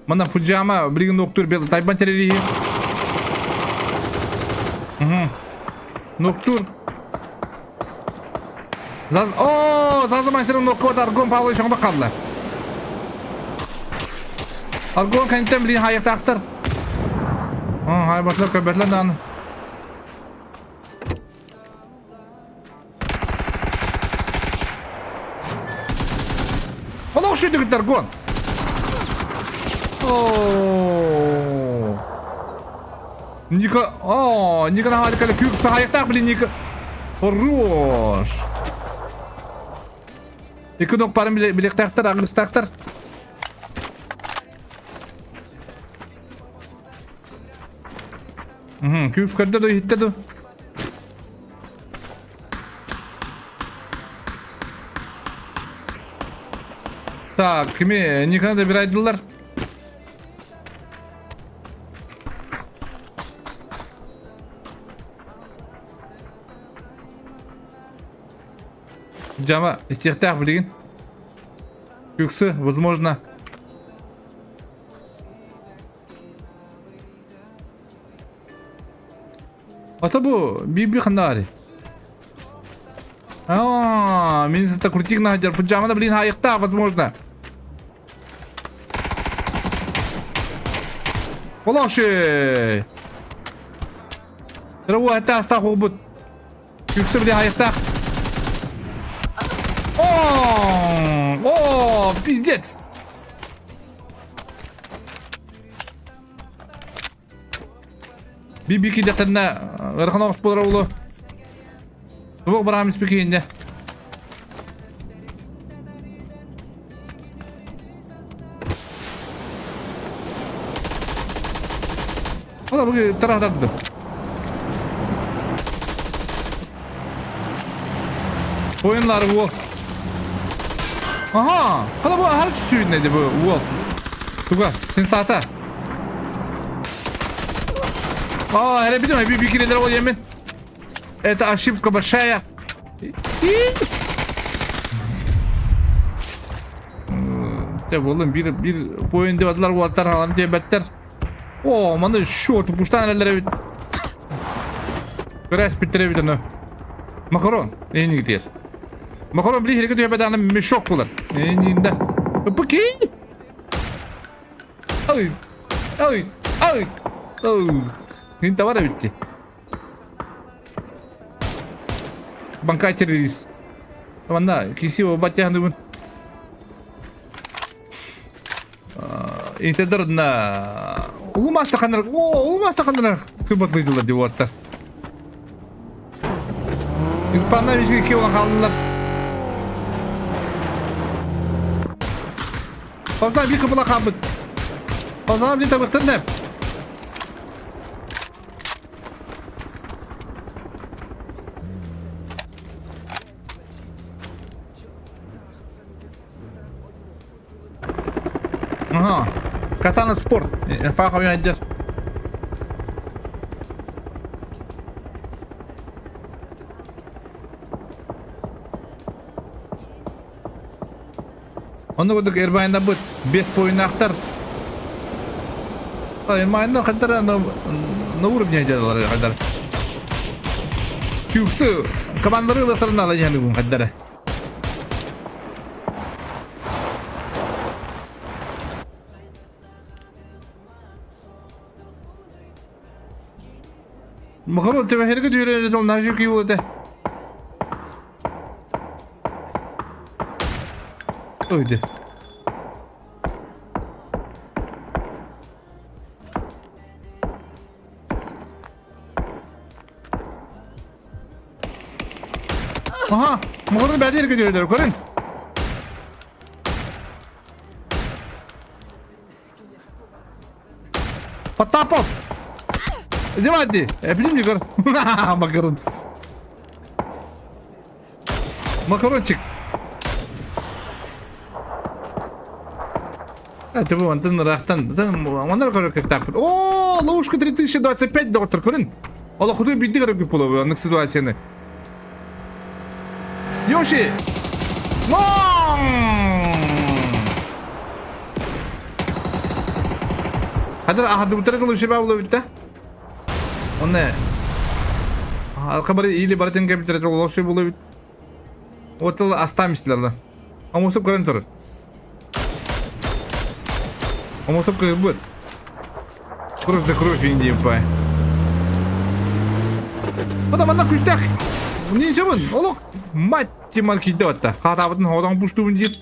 Манна Фуджиама билигин нуктур Тайбан терририһи. Нуктур. Заз... О, Заза мастерын ноккот Аргон Павлович оңдо қалды. Аргон кэнтен билин хайыктаахтар. Хай башлар көбөтлөр дааны. Олох шүйдүгүт Аргон. О. Ника, о, Ника наһаа күк сахайыктаах блин Ника. Хорош. Икки нок барын билиэхтээхтэр, агырыстаахтар. Күүс көрдө ду, иһиттэ ду. Так, кими Никаны да бирайдылар. Дьама, истиэхтээх билигин. Күксү, возможно. Ата бу биби ханнари. А, мин сыта крутик наһадьар. Пуджамана блин хайыкта, возможно. Олохши! Рауа астаах угбут. Күксү блин хайыктаах. О, о, пиздец. Би-би кидэхтэринэ ыарахан оҕус буолар улу. Туох бараам испикиинде. Ола бу тараһдарды. Oyunlar bu. Aha! Kala bu her üstündeydi bu уол. Туга, сен саата. А, эрэ битим, би кирелер ол емен. Это ошибка большая. Те болын бир бир поин деп атылар уолаттар халан диэбэттэр. О, маны шорт пуштан эрэллэр эбит. Көрәс биттер эбит аны. Макарон, эйни гитер. Макарон били херге түһэбэт аны мешок булар. Эйнинде. Пыки! Ой! Ой! Ой! Ой! Хин тавар эбитти. Банка террорист. Манна киси батяхныбын. Интердер на улуу мастаханар о улуу мастаханар кырбатлыйдылар деп уаттар. Испандар бишке икки olan қалдылар. Пазан bir кыбыла қалбыт. Пазан bir табықтыр деп. Ага. Катана спорт. Фаха айдер. Онно курдук Эрбайнда быт бес поиннаахтар. Эрбайнда хаттара на, на уровне дьадалар хаттара. Кюксы командары ылахтарына ала дьяны хаттара. Макарон төбөһөргө түһэрэр ол нажы күйү этэ. Ойды. Аха, Макарон бәдерге түһэрэр көрүн. Потапов! Димати, эпилим көр. Макарон. Макарончик. Это bu антын рахтан. Онар көрөр кыртаакпыт. О, ловушка 3025 доктор көрүн. Ола худу бидди көрөр көп болобу аннык ситуацияны. Йоши! Хадыр ахадыбытары кылы шеба боло битте. Онне Алка или баратын кепитер лоши боло бит. Отыл астамистилер. Амосып көрөн турur. Амосып көрбөт. Кровь за кровь Индии пай. Адам анда күстэх. Нинчебин? Олок мать тимал кийде батта. Хатабытын ходан пуштубун дип.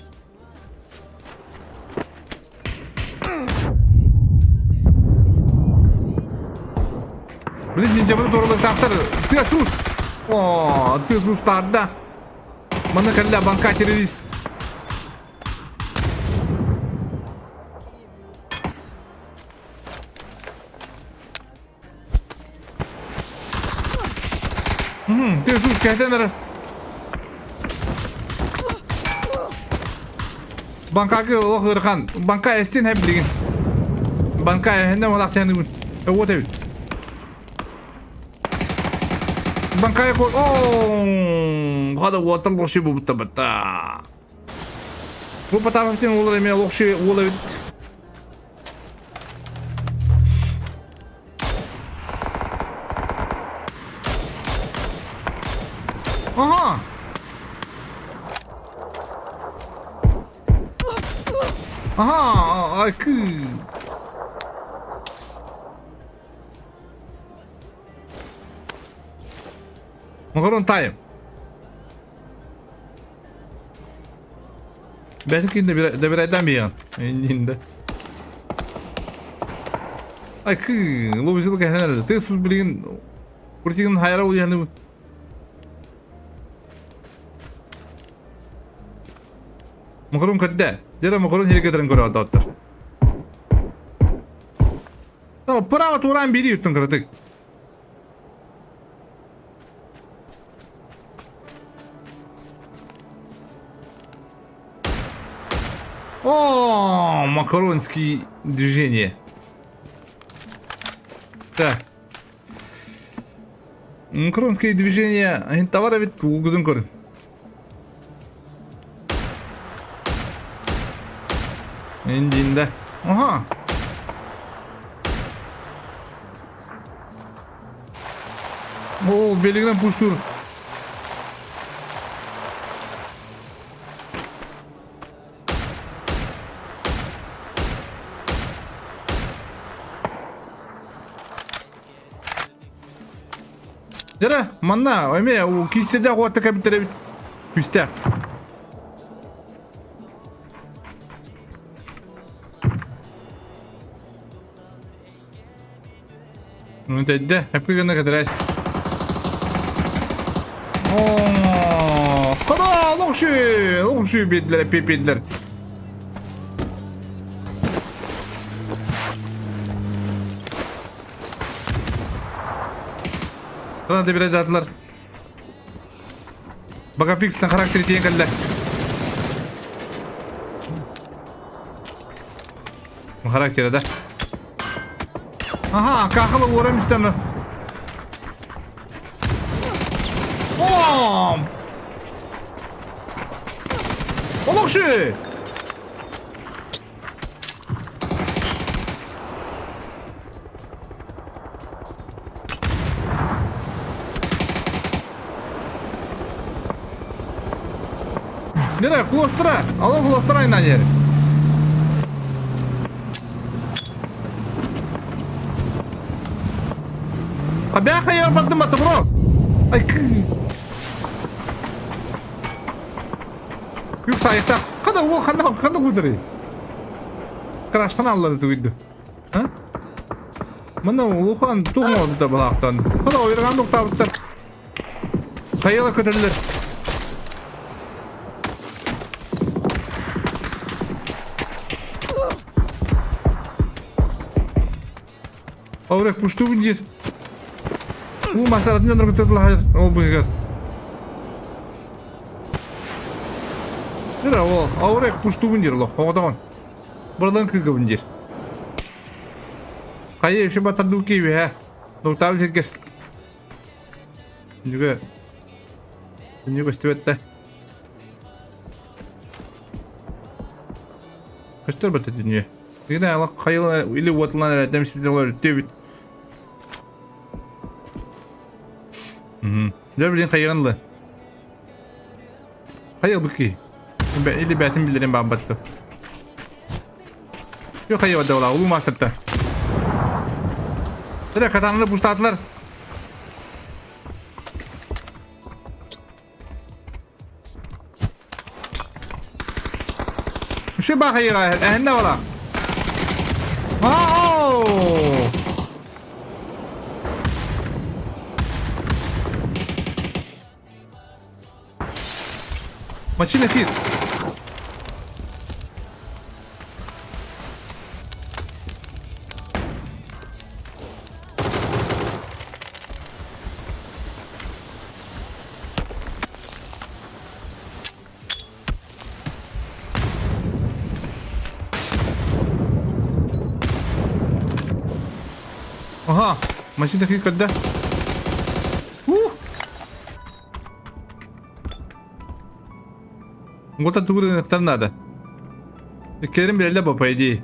Блин, нинчебин турулук тактар. Ты сус. О, ты сус тарда. Мана калля банка террорист. Ты сус кәтен эрэр. Банкагы олох ырхан. Банка эстин хэп билигин. Банка эхенде малак тяны Вот эбит. Банка ко О, хада уотан лоши бу бутта бата. Бу потавтин улар эме лоши ула бит. Ага. Ага, ай кы. Макарон тайм. Бәтин де bir айдан бейген. Эннинде. Ай кы, лобизил кәһәнәр. Ты сус билген Куртигин хайра уяны. Макарон кәддә. Дера макарон херекетерин көрө аттар. Tamam, право туран бири юттun кырдык. О, макаронские движения. Так. Кронские движения товар эбит уулгутун көрүн. Индинде. Ага. О, белигинен пуштур. Дьэ, манна эмиэ киистэдээх уотта кэбиттэр эбит. Күүстээх. Ну тэйдэ, эпки гына кэтэрээс. О, Кара, лохши, лохши биэдилэр, эппиэдилэр. Рада бирайдаатылар. Багафикстан характер тиийэн кэллэ. Характера да. Ага, кахала уоран истэн. Бом! Олохши! Нere клостра? Алло клостра айна нер. Абяха я бардым бро. Ай Юк сайта. Када о ханда ханда гудри. Краштан аллары туйду. А? Мына улухан тугмады балактан. Када ойрган токтабыттар. Хайала көтөллөр. Аурек пуштубун диир. Уу масаратын дьоннорго тыллаһар ол быыһыгар. Дьэ ол аурек пуштубун диир олох оҕотоҕун. Быраларын кыыгабын диир. Хайа еще батардуу киэбиһэ. Нуктаабы сиргэр. Нүгэ Нүгэ көстүбэт да. Көстөр бата дүнүйэ. Гына ала хайыла или уотулан эрэ дэмсипитэлэр түбүт. Дьэ билин хайыгын ылы. Хайыл быки. Или бәтин билерин баабатты. Yok hayır да ола, улуу мастерта. Дere катананы пуштаатылар. Үше бахайыга эһэннэ бала. Ау! Машина хит. Аха, машина хит көрдө. Ух! Уота тугу гыныахтар наада. Иккилэрин билэллэр бо, по идее.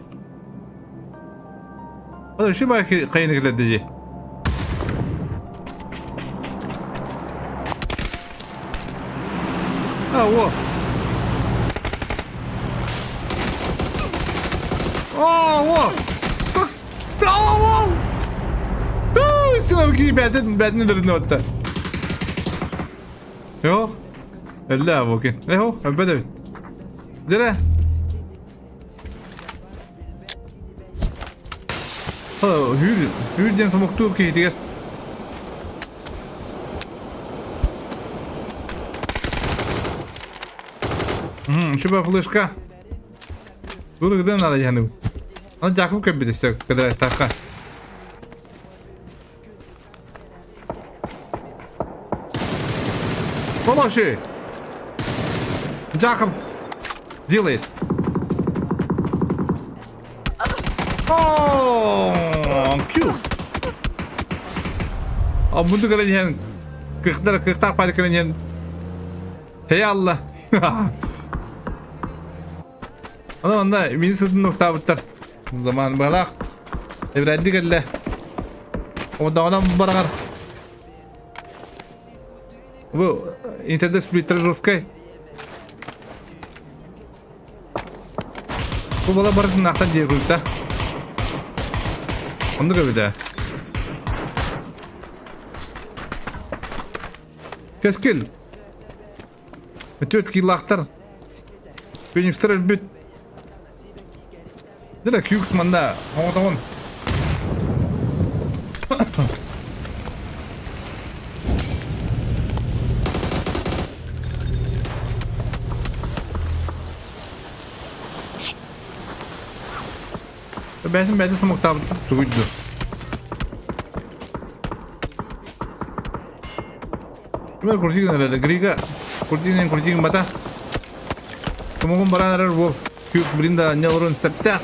Ол үчүгэй баҕайы хайыны кэлэрдэ дии. А, о! О, о! О, Сына бәтин бәтин дөрүн отта. Yok. Өллө абокин. Эхо, өлбөт эбит. Дere. Hür, hür диэн сомоктуур киһитигэр. Шуба флешка. Тургдан надо яны. Аны Жакып кэлбит өссө кыдырастахха. Помощи! Жакып делает. О, Q. А мунду көрөн иһэн Кыхтар кыхтаах парикынан иһэн Hey Allah. Ана манна мини сытын нуктаабыттар. Заман быһалаах. Эбрэнди кэллэ. Одаҕынан бараҕар. Бу интернет сплиттер жесткай. Бу бала барытын ахтан дии куйта. Оннук эбит ээ. Кэскил. Төрт килаахтар. Феникстер өлбүт. Дere Кюкс манна оҥотоҕун. Бэйэтин бэйэтин сомуктаабыт тугуйду. Кимэр крутигин эрэ Грига крутигин крутигин бата. Тумугун баран эрэр буол. Күк блин да анньа олорон стэптээх.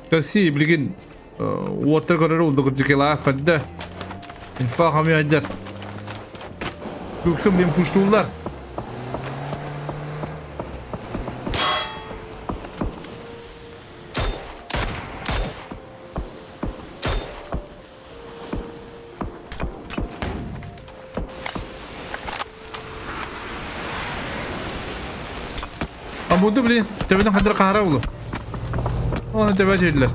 Такси билигин уоттар көрөр улдук дьикилаах көрдө. Инфа хамы айдар. Күксүм блин пуштууллар. А буду, блин, төбөнү хадыр хаара улу. Оны төбө түйдүлэр.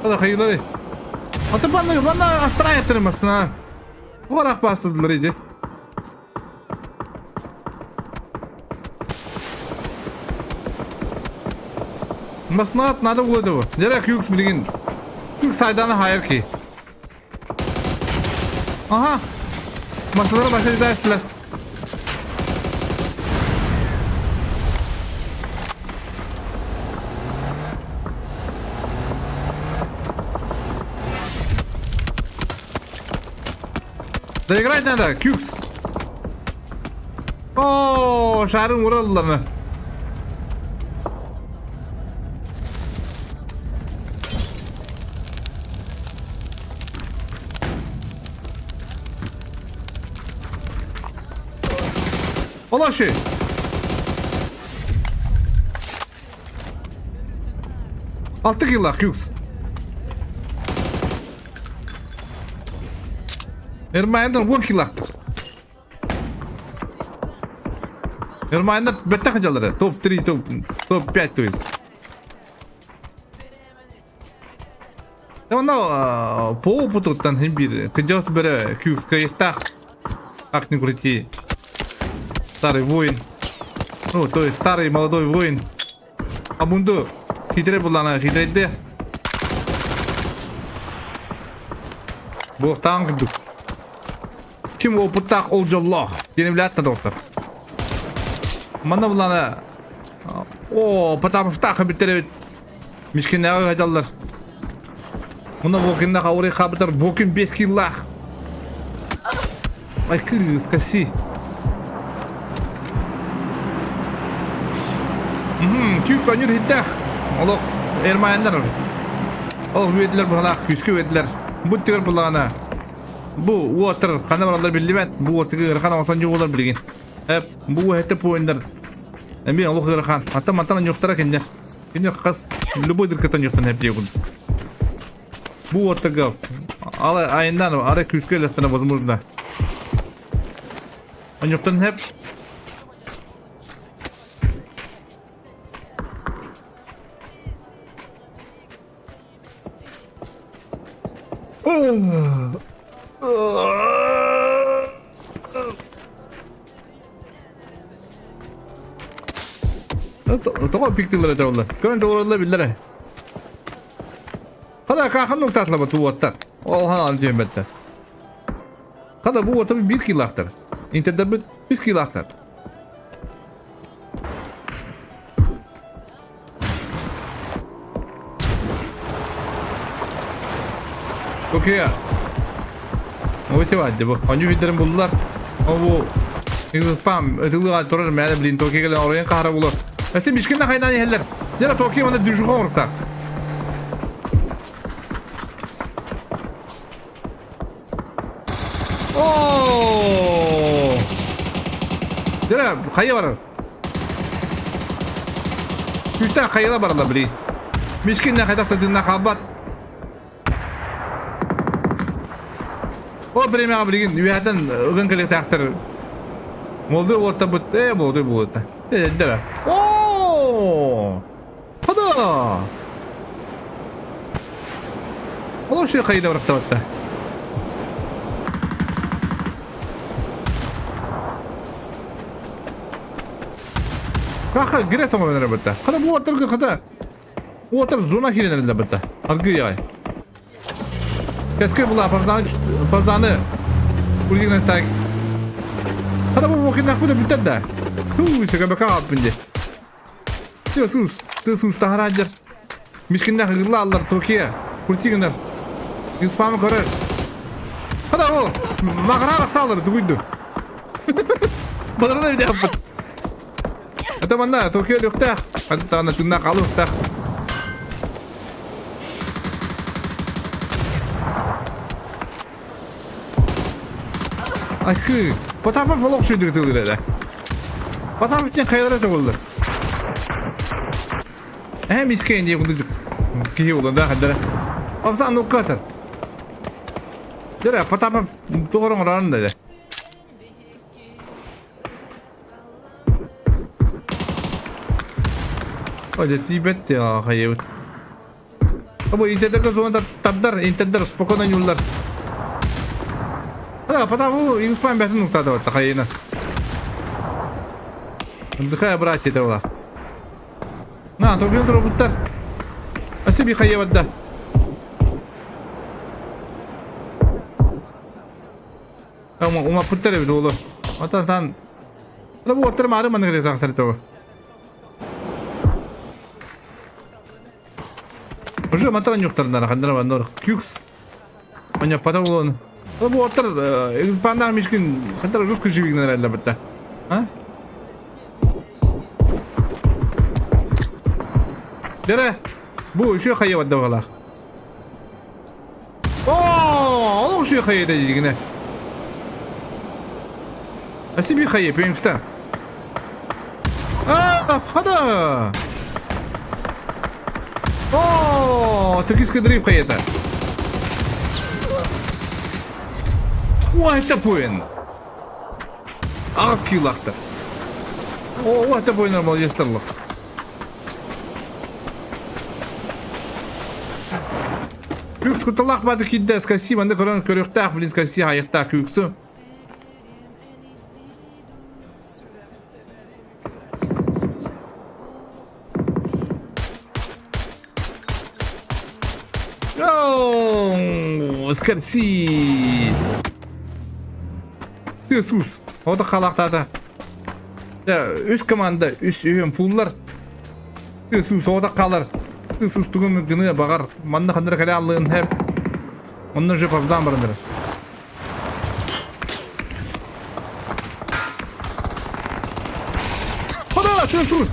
Hadi hayırları. Ата банна банна астра яттырмасына. Барах бастырдылар иди. Маснаат надо было этого. Дерек юкс билигин. Юкс айданы хайыр ки. Aha. Masalara başa ettiler. Доиграть надо, Кюкс. О, шарын уралланы. Олоши. Алты килла, Кюкс. Эрмайндар 10 киллахтар. Эрмайндар бэттэх дьаллара. Топ-3, топ, топ-5, то есть. Онно по опытуттан хин биир кыдьаҕас бөрө күүскайыктаах как ни крути старый воин ну то есть старый молодой воин а мунду хитрей буллана хитрейде буохтаан курдук ким опыттаах ол дьоллоох диэн билээт доктор манна буллана о Потаповтаах эбиттэр эбит Мишкиннээҕи ыһадьаллар. Муна Вокиннаах аурай хаабытар Вокин 5 киллаах. Ай кырыыска си. Күүк аньыр хиттээх. Олох эрмаяннар. Олох үөдилэр быһалаах күүскэ үөдилэр. Бу тигэр булаана. Бу уотар хана бараллар биллибэт. Бу уотыгы ыарахан оҥосон дьуолар билигин. Эп бу эһэтэ поиннар. Эмиэ олох ыарахан. Ата мантан аньуохтара кинилэр. Кини хас любой дыркатан юхтан эптиэгун. Бу ортага ала айындан ара күүскэ өлөттөнө возможно. Онюктан хеп. Тоҕо пиктилere дьоллар. Көрөн доҕороллор биллэрэ. Хада каахан нуктаатылаба тууаттар. Ол ханаан диэмбэттэр. Хада бу уота биир килаахтар. Интердербит үс килаахтар. Токио. Ой, бу. Онньу виддерин буллар. О бу Пам, ытылыга турар мээле блин Токио келен оройун кахара булар. Өстө мишкин хайдан иһэллэр. Дера Токио мана движуха оруктаах. О! Дера хайа барар. Күстә хайыла баралар блин. Мишкин хайдах тыдынна халбат. Ол бириэмэҕэ билигин үөһэттэн ыган кэлиэхтээхтэр. Молодой уоттарбыт, ээ молодой буолуота. Эдэрдэр. Оо! Хада! Ол ши хайда барахтабатта. Каха гире тоҥорон эрэ Хада бу уоттарга хата Уотар зона киирэн эрэллэр Аргы яй. Кэскэ була павзаны павзаны Курдигнен стак. Хада бу мокин нахуй бүтэр да. Хуу сага бака аппын де. Ты сус, ты сус тахараджар. Мишкиннах ыгылла аллар Токия. Куртигнер. Испамы көрөр. Хада о, мағыра салыр тугуйду. Бадарына виде аппыт. Это манна Токио люктах. Антана тынна қалуқтах. Акы, Потапов олох шүйдүк тылгырада. Потапов тен хайылара тоғылды. Эм искейін дей құды кихи олды да хаддара. Апсан нуккатар. Дера Потапов тоғырың ұрарын да. Ой, тибет хайыбыт. Бу интердерге зона тардар, интердер спокойно юллар. А, потому инспан бәтін нуктады вот хайына. Отдыхая, братья, это была. На, то бьют роботтар. А себе хайеват да. Ума ума путтар эбит олу. Атан тан. Бу оттар мары маны керек тахтар того. Уже матран юктардар хандара ваннор кюкс. Аня падавлон. Бу оттар экспандар мишкин хандара жестко живигнер әллә битта. А? Дере. Бу еще хайеват давалах. О, ол еще хайет дигине. Асиби хайе пенкста. А, хада. О, токийский дрифт хайета. Ой, это пуэн. Ағыз килақты. О, это пуэн молодец тарлық. Күкс куталах бады кидде скаси, манда көрөн көрөктах, блин, скаси аяқта күксü. Ооо, скарси. Ты сус. Ода қалақтады. Үс команда, үс үйім фуллар. Ты сус, ода қалар. Ты сус тугын гыны бағар. Манна хандыр кәле аллығын хәп. Онны же павзан барындыр. Хода, ты сус.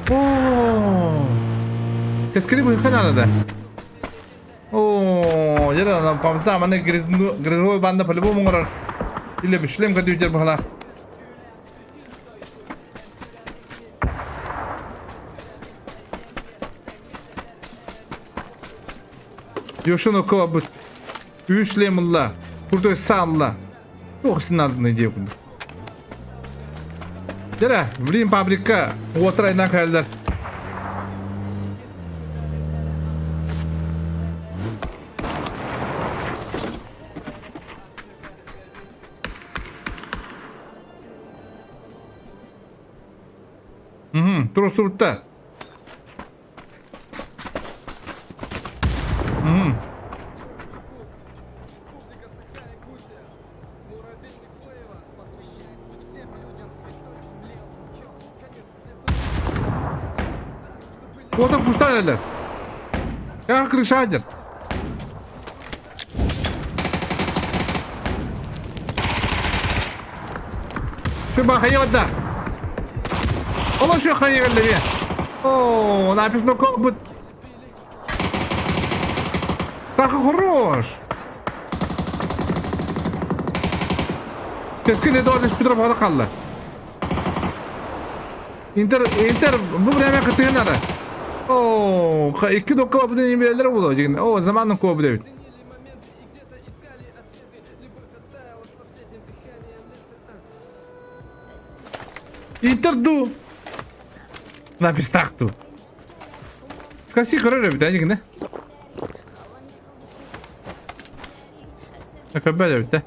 О, Кескери bu надо. О, яра павзан маны грязновой банда по-любому гарар. Или шлем кадютер бағалақ. Йошуну кова бут. Үш шлем ылла. Куртой салла. Ох, ардын идея кунду. Дера, блин, фабрика. Отрайна кәлдер. Угу, тросурта. Угу. Ота пуштар әлер. Я крышадер. Şu бахайы да. Ола şu хайы келлеби. О, написано кобут. Так хорош. Keskin Eduard Петров хада қалды. Интер, Интер bu время кытыгынары. О, iki dakika bu deneyim bilenler oldu. О, zamanın kovbu David. Интер ду. Напистахту. Скажи, көрөр эбит, әнигин, Көббәл эбит,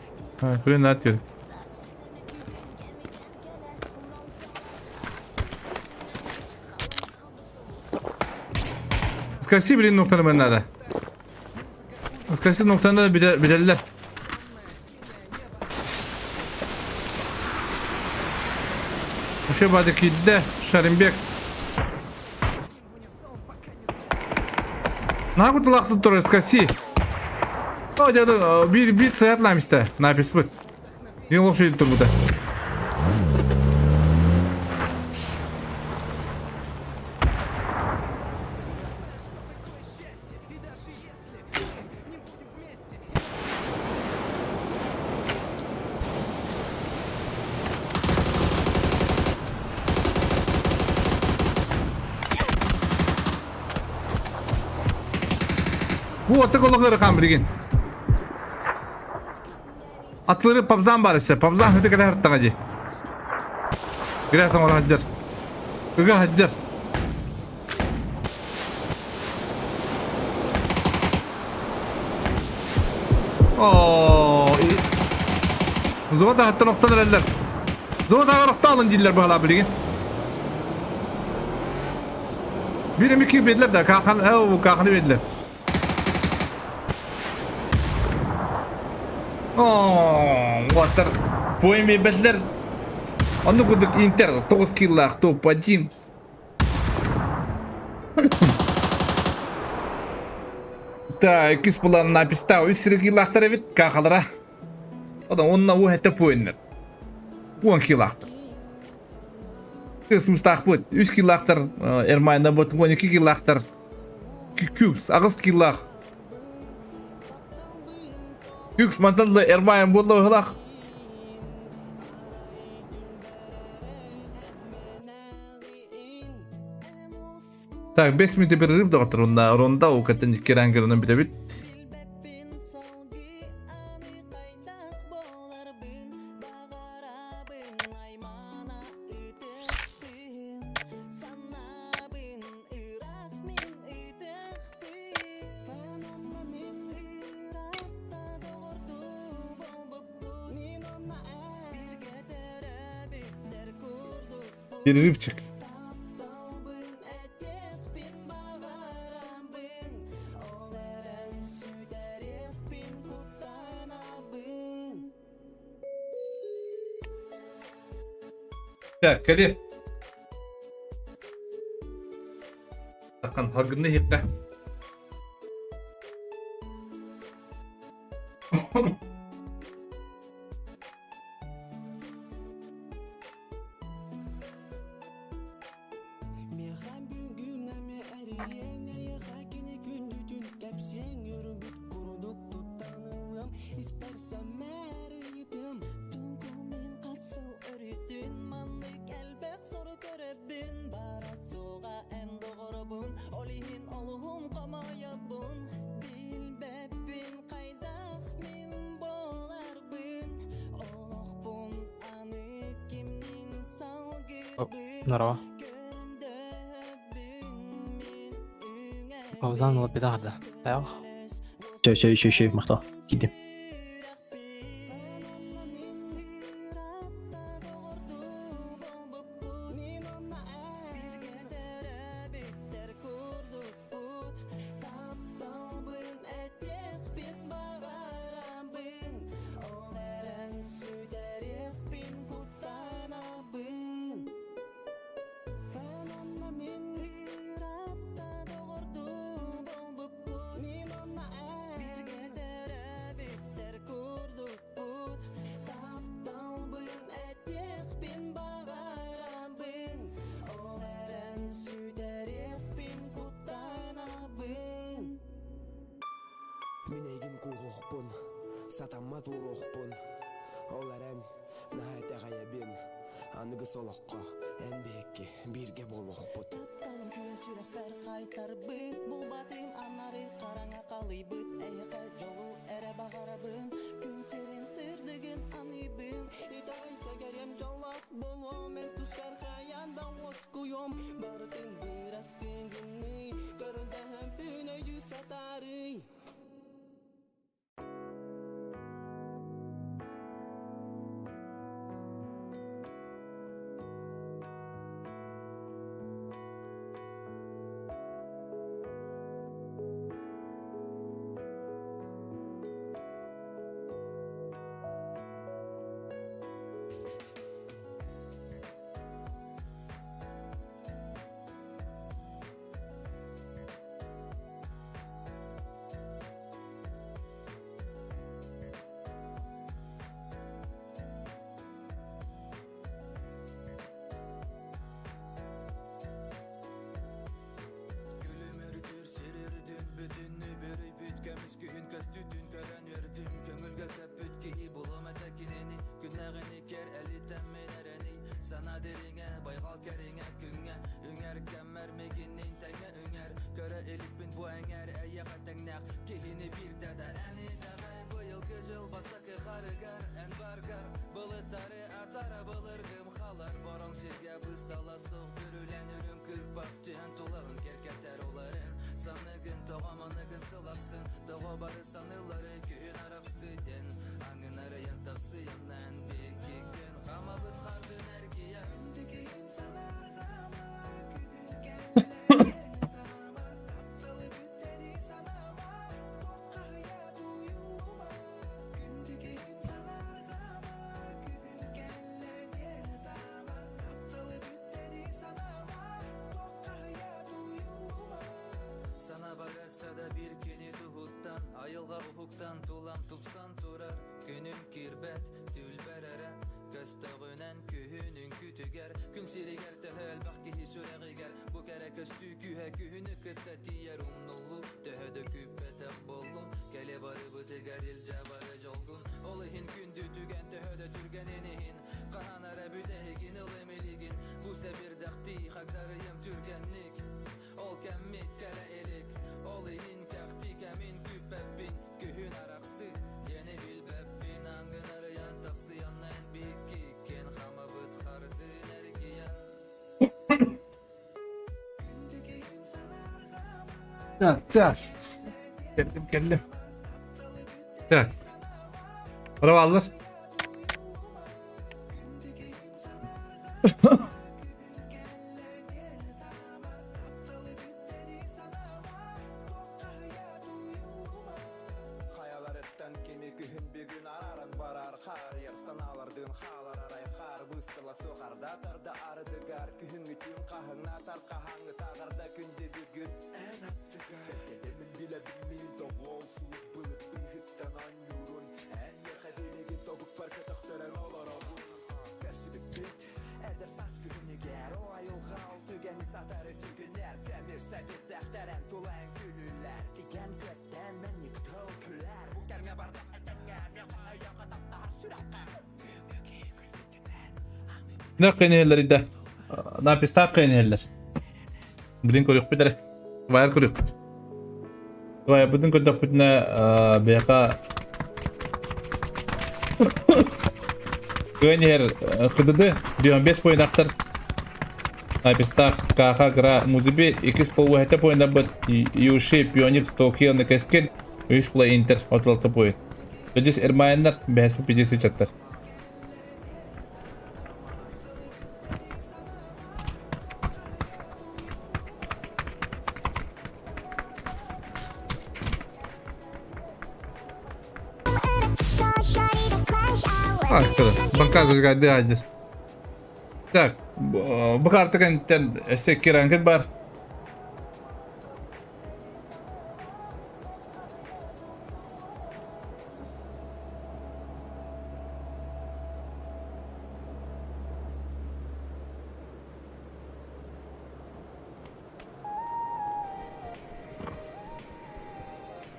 Хрен атыр. Скажи, блин, noktanı ben nerede? Скажи, noktanı da bilirler. Ошо бады кидде Шаримбек. Нагу турар скаси. О, дяду, bir bir sayatlam işte. Napis bu. Yol şey tur bu da. Bu atı kolokları kan bilgin. Атлары пабзан бар ise, пабзан хөтө кэлэ хартаҕа дии. Грясан ора хаджар. Ыга хаджар. Оо. Зода хаттан оқтан эрэллэр. Зода охто алын дииллэр баһалаа билигин. Bir iki bediler de kahan, o kahanı bediler. Оо, Ватер. Пойми бедлер. Онну кудук Интер 9 киллах топ-1. Так, икис булан написта үс киллахтар эбит кахалара. Одан онна у хәтта пойннер. 10 киллахтар. Кыс мустах бут. 3 киллахтар Эрмайна бут 12 киллахтар. Күкс, агыс киллах. Күкс манталлы Эрмайн булды хылах. Так, 5 минут перерыв доктор, онда ронда у каттан керангерынан битебит. Перерывчик. Так, кали. Такан хагны хикка. Здорово. Паузан лапидарда. Да? Все, все, еще, еще, махтал. Киди. Сатаммат ууруохпун, ол эрэн наһаа итэҕэйэбин, аныгыс олоххо эн биһикки бииргэ буолуохпут. Тапталым күөн сүрэхпэр хайтарбыт, булбатым анары хараҥа халыйбыт, эйиэхэ дьолу эрэ баҕарабын, күн сирин сырдыгын аныыбын, итэҕэй сэгэриэм дьоллоох буолуом, эн тускар хайаан да уоскуйуом, барытын бырастыын гынныы, көрүлдэһэмпин өйдүү сатаарый. Күлүмүрдүүр сир үрдүн бүтүннүү бүрүйбүт көмүс күһүн көстүүтүн көрөн үөрдүм көҥүлгэ көппүт киһи булуом этэ кинини күннэҕини кэр элитэммин эрэний сана дириҥэ байҕал кэриҥэ күҥҥэ үҥэр кэммэр мигиннин тэҥэ үҥэр көрө иликпин бу эҥэр эйиэхэ тэҥнээх киһини биирдэ да эн итэҕэй быйылгы дьыл бастакы харыгар эн баргар былыттары атара былыргым халар бороҥ сиргэ быстала суох бүрүлэн үрүҥ кырпах түһэн тулаҕын кэркэтэр оларын саныгын тоҕо маныгын сылахсын тоҕо бары саныылары күһүн арахсы диэн аҥын арыйан тахсыйаннан биһиккигин хамабыт хардын эргийэн Күндүкүм санаарҕаама күһүн кэллэ таама тапталы бүттэри санаама туоххаһыйа тууйуллума Күндүкүм санаарҕаама күһүн кэллэ диэн таама тапталы бүттэри санаама туоххаһыйа тууйуллума Сана барыса да биир кини туһуттан айылҕа уһуктан тулам тупсан турар күнүм киирбэт түлбэр эрэ көстөҕүнэн күһүнүн күтүгэр күн сиригэр төһө элбэх киһи сүрэҕигэр бу кэрэ көстүү күүһэ күһүнү кытта тиийэр умнуллу төһө да күүппэтэх буоллум кэлэ барыбытыгар илдьэ бары дьолгун ол иһин күндү түгэн төһө да түргэнин иһин хаһан эрэ бүтэһигин ылым илигин бу сэбирдэхтии хагдарыйым түргэнник Ол кэммит кэлэ илик, ол иһин кэхтии кэмин күүппэппин Күһүн арахсы диэни билбэппин Ангын арыйан тахсыйанна эн биһикки иккиэн хамабыт хардыын эргийэн Күндүкүм санаарҕаама Так, так. Кэллим, кэллим. Так. Арабаллар. Хайаларыттан кими күһүн бүгүн арааран барар хаарыйар санаалардыын хаалар арай хаар быыстала суох ардаатар да ардыгар күһүҥҥүтүн хаһыҥнаатар хаһааҥҥытааҕар да күндү бүгүн эн аттыгар бэркэдэмин билэбин мин тоҕуол сулус былыт быыһыттан оонньуурун эн миэхэ билигин тобукпар көтөхтөрөн олоробун көрсүбүппүт Эдэр саас күһүнүгэр О айылҕа ол түгэни сатары түгүнэр Көмүс сэбирдэхтэрэн тулайын күлүлэр Кигэн көттен мэнник тыл күлэр Бу кэмҥэ барда этэҥҥэ Миэхэ өйөөхө таптаһар сүрэххэ Бүгүҥҥү күлбүтүнэн Ne кыйнеллер иде. Напистак кыйнеллер. Билин көрүкпүт эрэ. Вайр көрүкпүт. Вайрбытын көрдөхпүтүнэ бэйэхэ кыайан иһэр ХДД 95 поинахтар Напистах КХ Гра Музыби иккис полуэһэтэ поиннарбыт Юши Пионикс Токио Кэскил үс Плей Интер 36 поин. Бэдис Эрмайаннар бэһэс 50 чаттар. Банка зажигайды аадьыс. Так, бу карта кэнниттэн өссө керанкет бар.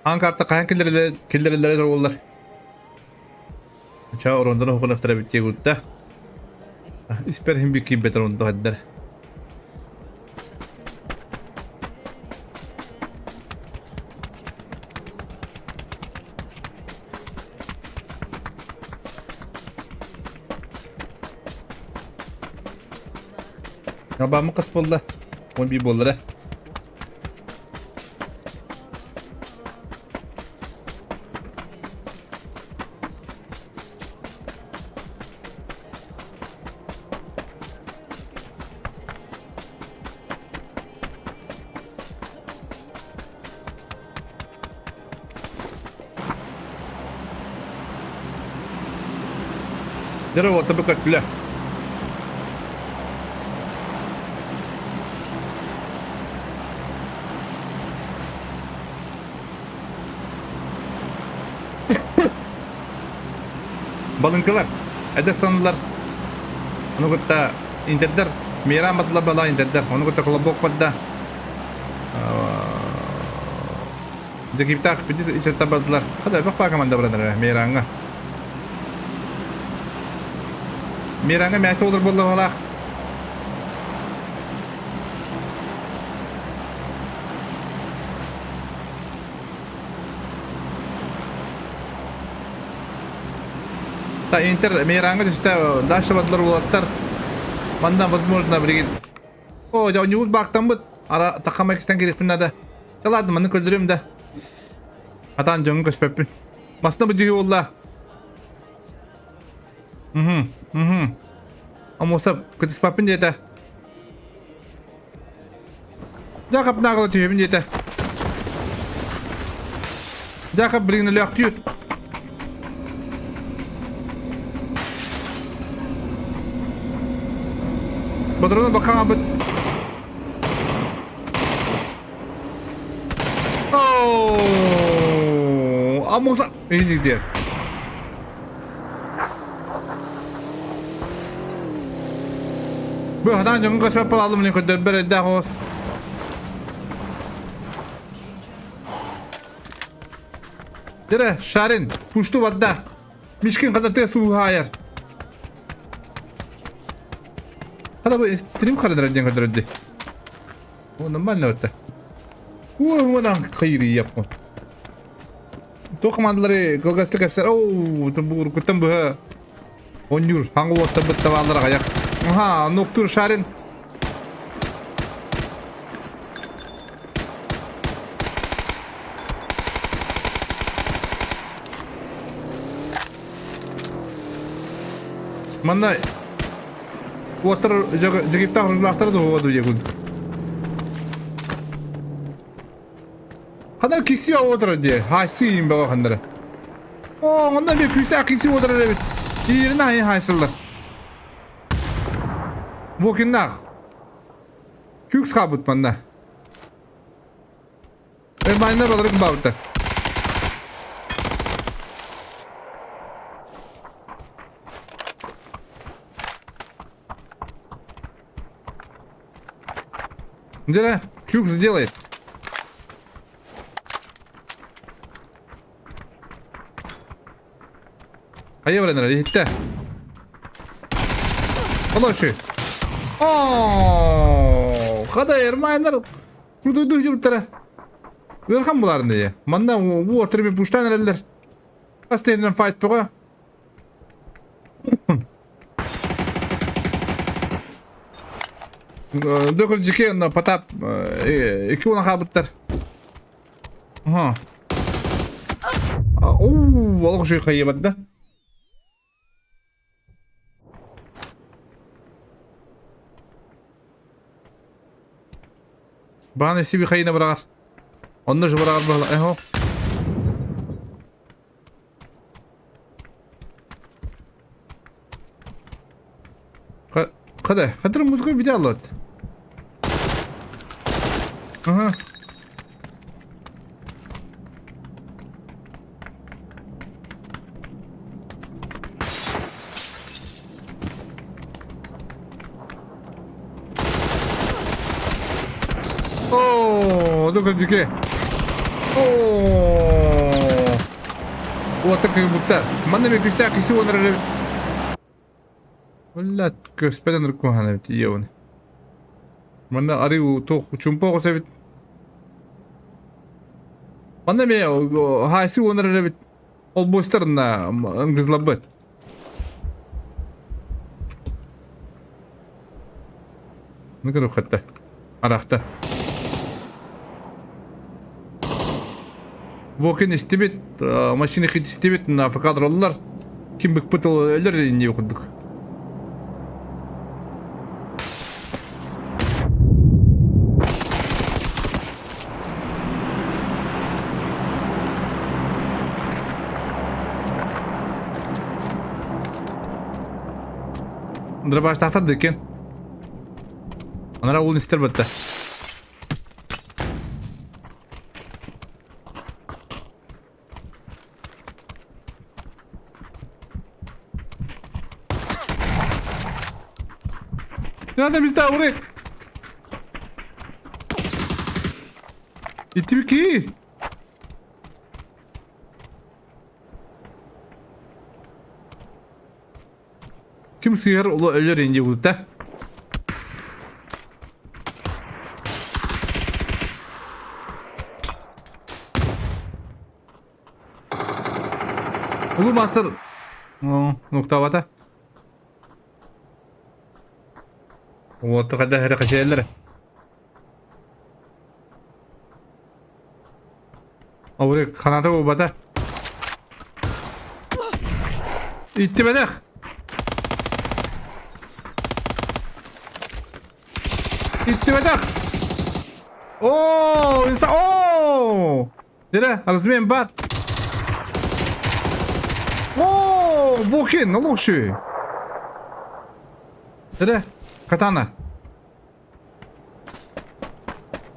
Аан карта хаһан киллэрэллэрэ буоллар? Оча орондан оһугунахтара бит диэгутта. Испэр хим бикки бетер онто хаддар. Абамы қыс болды. 11 болдыра. Дere orta bir kötüle. Балыҥкалар, эдэстанылар, ону кытта интердер, мира батла бала интердер, ону кытта колобок барда. Дьэкиптаах бидис ичетта бардылар. Хада бах ба команда баранар Миранга. Миранга мясо олар болла Та Интер Мейранга түстэ дальше бардылар уолаттар. Манна возможно билигин. О, дьэ ньуут баактаммыт. Ара тахама иккистэн кириэхпин наада. Чэ ладно, маны көрдөрүм да. Атаан дьоҥҥо көспөппүн. Масна быдьыгы буолла. Угу, угу. Амуса кытыспаппын диэтэ. Дьаакап наагала түһэбин диэтэ. Дьаакап билигин өлөөхтүүр. Бодорону бакаабыт. Оо, Амуса иник диэр. Бу хатаан дьоҥҥо көспөт буолалым мин көрдөрбөр эрдээх оҕус. Дere, Шарин, пушту барда. Мишкин хата тыа сууһаайар. Хата бу стрим харыдырар диэн көрдөрөрдү. О, нормально өттө. Ой, мынан кыйры яппын. Туох командалары кылгастык кэпсэр. Оу, буркуттан быһа Онньуур, хаҥы уоттарбыт табааллар аҕыйах. Аха, нуктуур Шарин. Манна уоттар дьигиптаах оружлаахтар да уоду егун. Ханар киси отырар дии. Хайсы им баҕа ханнара. Оо, онно эмиэ күүстээх киси отырар эбит. Иирин аһын хайсыллар. Вокиннаах. Күкс хаабыт манна. Эрмайнар баларык баабыттар. Дера, Кюкс сделает. Хайа баран иһиттэ. Олорчу. Оо, хада Эрмайнар курдуйду жыбыттара. Ыархан буларын дии. Манна бу отрыбы пуштан эрэллэр. Хас теринен файт бөҕө. Дөкөр дьике Потап икки уон хаабыттар. Аха. Уу, олох үчүгэй хайыабат да. Баан сиби хайына быраҕар. Онно же быраҕар баһла. Эхо. Хада, хадыр музыка бите аллат. Ага. Оо, дукадике. Оо. Уоттар кыйбыттар. Манна мен күстээх киси уонар эрэ. Блядь, көспөтөн ыркуһан эбит иевын. Манна ары туох чумпа оҕус эбит. Манна ме хайсы уонар эрэ эбит. Ол буостарына ыңгызлабыт. Ну көрүөххэтэ. Арахта. Вокин истибит, машина хит истибит, на факадроллар. Ким быкпыт өлөр инни курдук. Дробаштахтар дыкен. Анара уолун истэр батта. Надо места, уры! Иттибики! Ким сыыһар улу өлөр инди булта. Улу мастер нуктабата. Вот когда хәрі қачайлар. Ауыры ханата убата. Иттибэтэх. Иттибэтэх. Оо, инса оо! Дere, размен бар. Оо, Вокин, лучший. Дere, катана.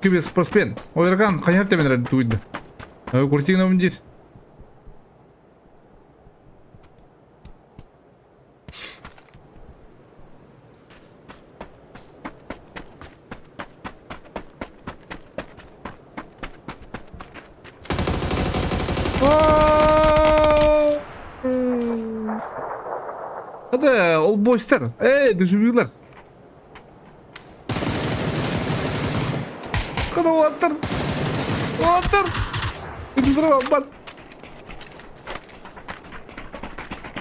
Кибер спортсмен. Ойраган, хайар теменер туйды. Куртигна диир. Hadi, ол бойстар. Эй, дежавюлар. Кана уаттар. Уаттар. Бат.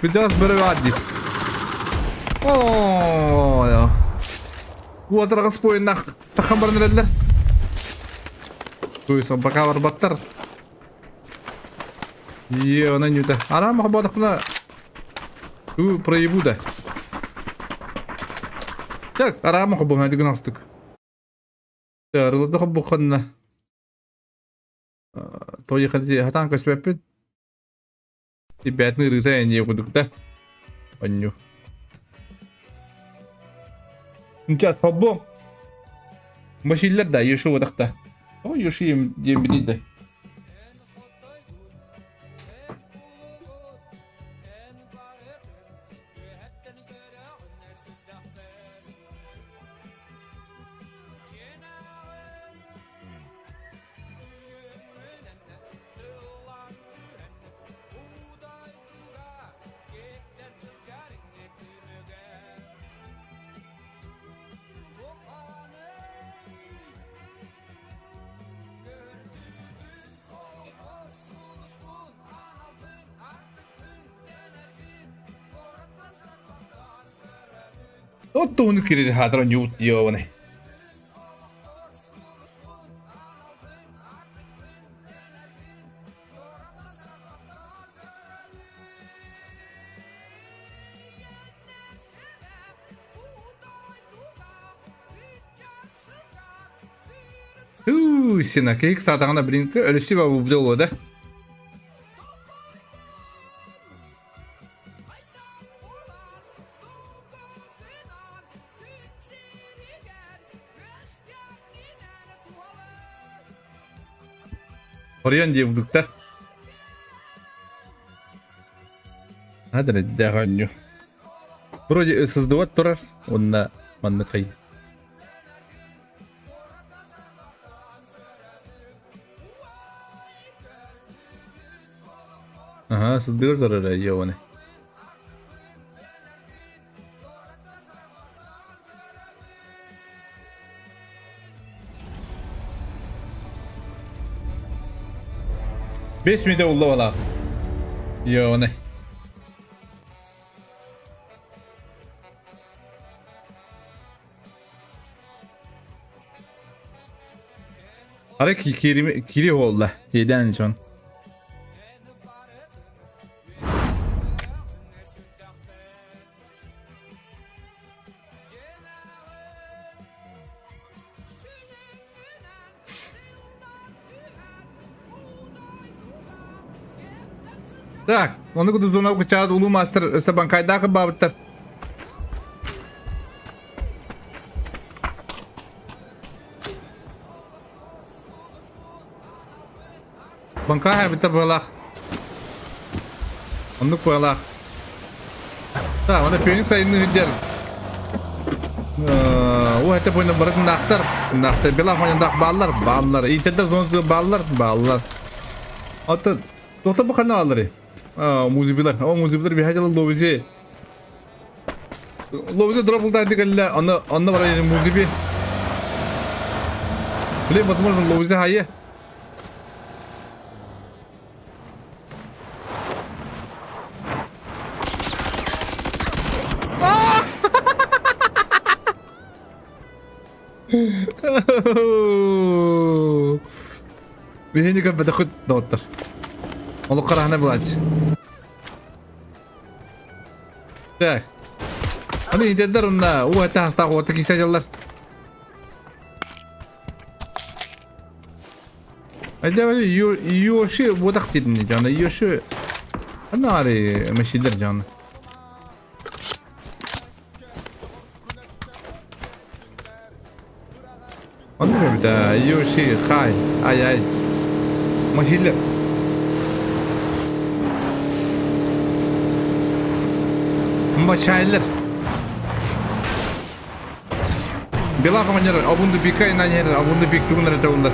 Кыдьаҕас бөрө диир. Оо, Уотар аҕыс буойуннаах тахан баран эрэллэр. Туйса пока барбаттар. Е, она нюта. Ара махабадахпына Ту проебу да. Так, ара махабуха дигин астык. Арылды хоббуханна. Той хати хатан көспөппүт. Ибэтин ырыта эние кудук да. Онню. Сейчас хоббу. Машиллер да, Йоши бодахта. О, Йоши диэн билий да. Оттууну кирир хаатаран юут диобаны. Сина кейк саатаҕына блинка өлүсү бабу буолуо да. Орион диэбиттэр. Адресдээх оонньуу. Вроде сыздыбат турар, уонна маннык хай. Аһа, сылдыгыр турара йоуны. Бес мүнүүтэ улла балаах. Йоуны. Арай кири буолла. Иэдээн дьон. Так, ону кытта зона кычаат улуу мастер өссө банкайдаах баабыттар. Банкай хайбыта быалаах. Оннук быалаах. Так, оны Феникс айынны хүддер. О, это понял, барытын нахтар. Нахтар, бела фоняндаах бааллар, бааллар. Интерда зонасы бааллар, бааллар. Ата, тоқта бу ханна бааллары? Музыбилар. О, музыбилар бихажалы лобизи. Лобизи дроп ултайды кэллэ, онно, онно барар музыби. Блин, возможно, лобизи хайы. Биһини көрбөтөххүт доҕоттор. Олох хараһына булааччы. Так. Аны интердер онна уу этэ хастаах уота кисе дьаллар. Айда Йоши буотах диэтини дьоно Йоши Ана ари машилер дьоно. Оннук эбит ээ Йоши хай ай ай Машилер. Мачайлер. Бела командир, обунду бика инанер, обунду бик тугунар это улар.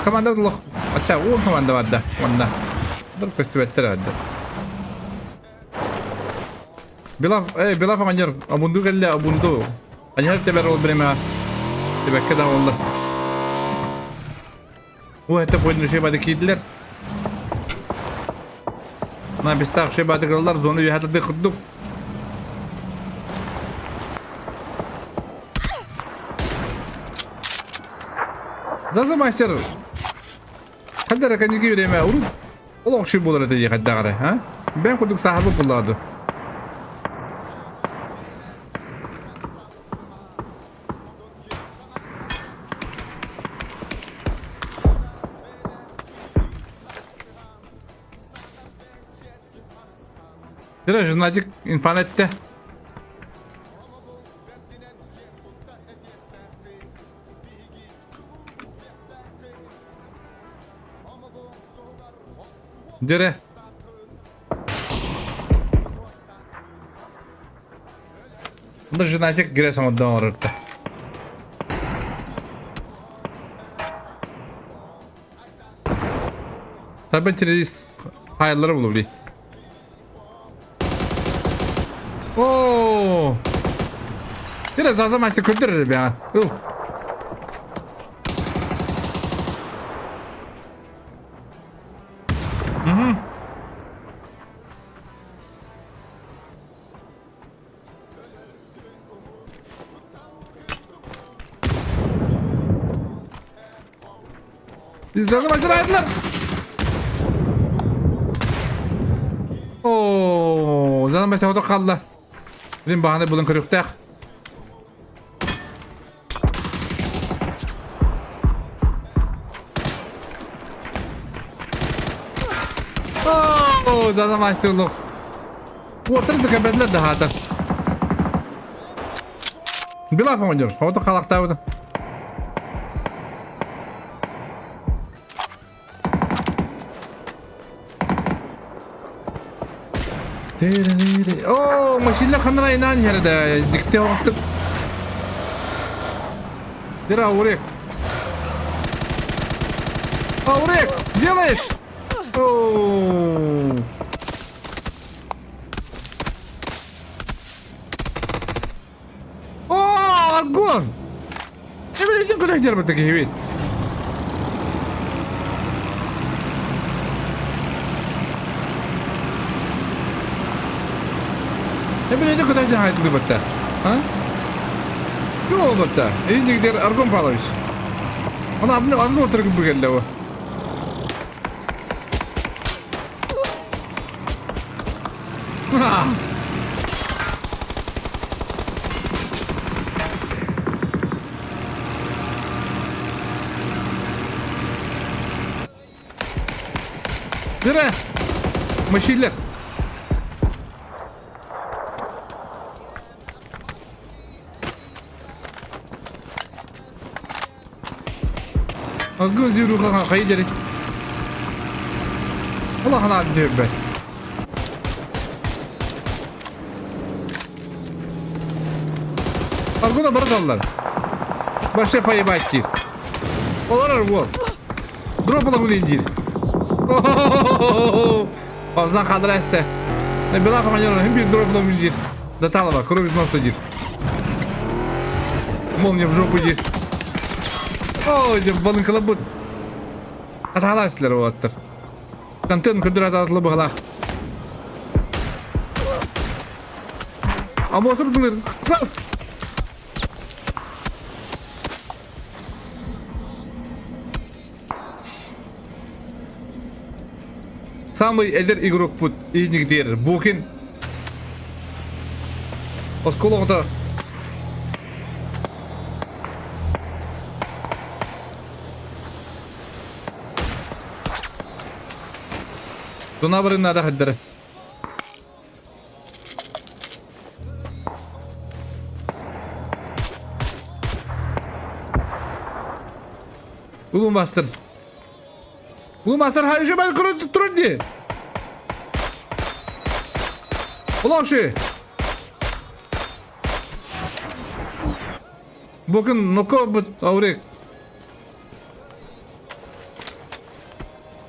Команда лох, ача, уон команда барда, онна. Дыр көстүбэттер барда. Бела, эй, Бела командир, обунду келле, обунду. Аньер тебер ол время. Тебекке да олла. О, это бойны шебады кийдилер. На бестах шебады кыллар, зону үһәтады курдук. Заза мастер. Хаддара каники время урут. Ол охши болар эте хаддагары, а? Бен курдук сахабы буллады. Дere журналистик инфанетте. Дere. Онда женатик кире саҥардан олорорто. Таба террорист хайаллара булуу Оо! Biraz azam açtı көтөр бя. Ыл. Мгм. Заза başardılar. Оо, Заза başardı қалла. Билин баһаны булан көрүөхтээх. Оо, Заза мастерлох. Уоттар да кэбэтлэр да хаатар. Билаф оҕонньор, оҕото халахтаабыта. Оо, машина ханна инаан иһэрэ да, дьикти оҕустук. Дира, Аурек. Аурек, делаешь? Оо! Оо, Аргон! Эбэлэйдин көтөн дьарбыта киһибит. Эбэлэйдин көтөн дьарбыта батта. А? Ким ол батта? Индигдер Аргон Павлович. Она абны анны отырып бүгелле бу. Дыра! Машилер! Алгын зюруха хайдери. Улахан аат бэт. Аргуна бараталлар. Баше поебать диир. Олорор уол. Дропала гулин диир. Павзан хадра эсте. Бела поманера, хим бир дропала гулин диир. Даталова, кровь из носа диир. Молния в жопу диир. Ой, деп балынкалабыт. Атаалаа эстилер уолаттар. Контент көдүр атаатылы быһалаах. Амосыр тылыр. Самый эдэр игрокпут иинигитигэр Букин оскуола оҕото Тунабырын наада хаддары. Улуу мастер. Улуу мастер хайшы бал турар ди. Улашы. Букын ноко бут аурек.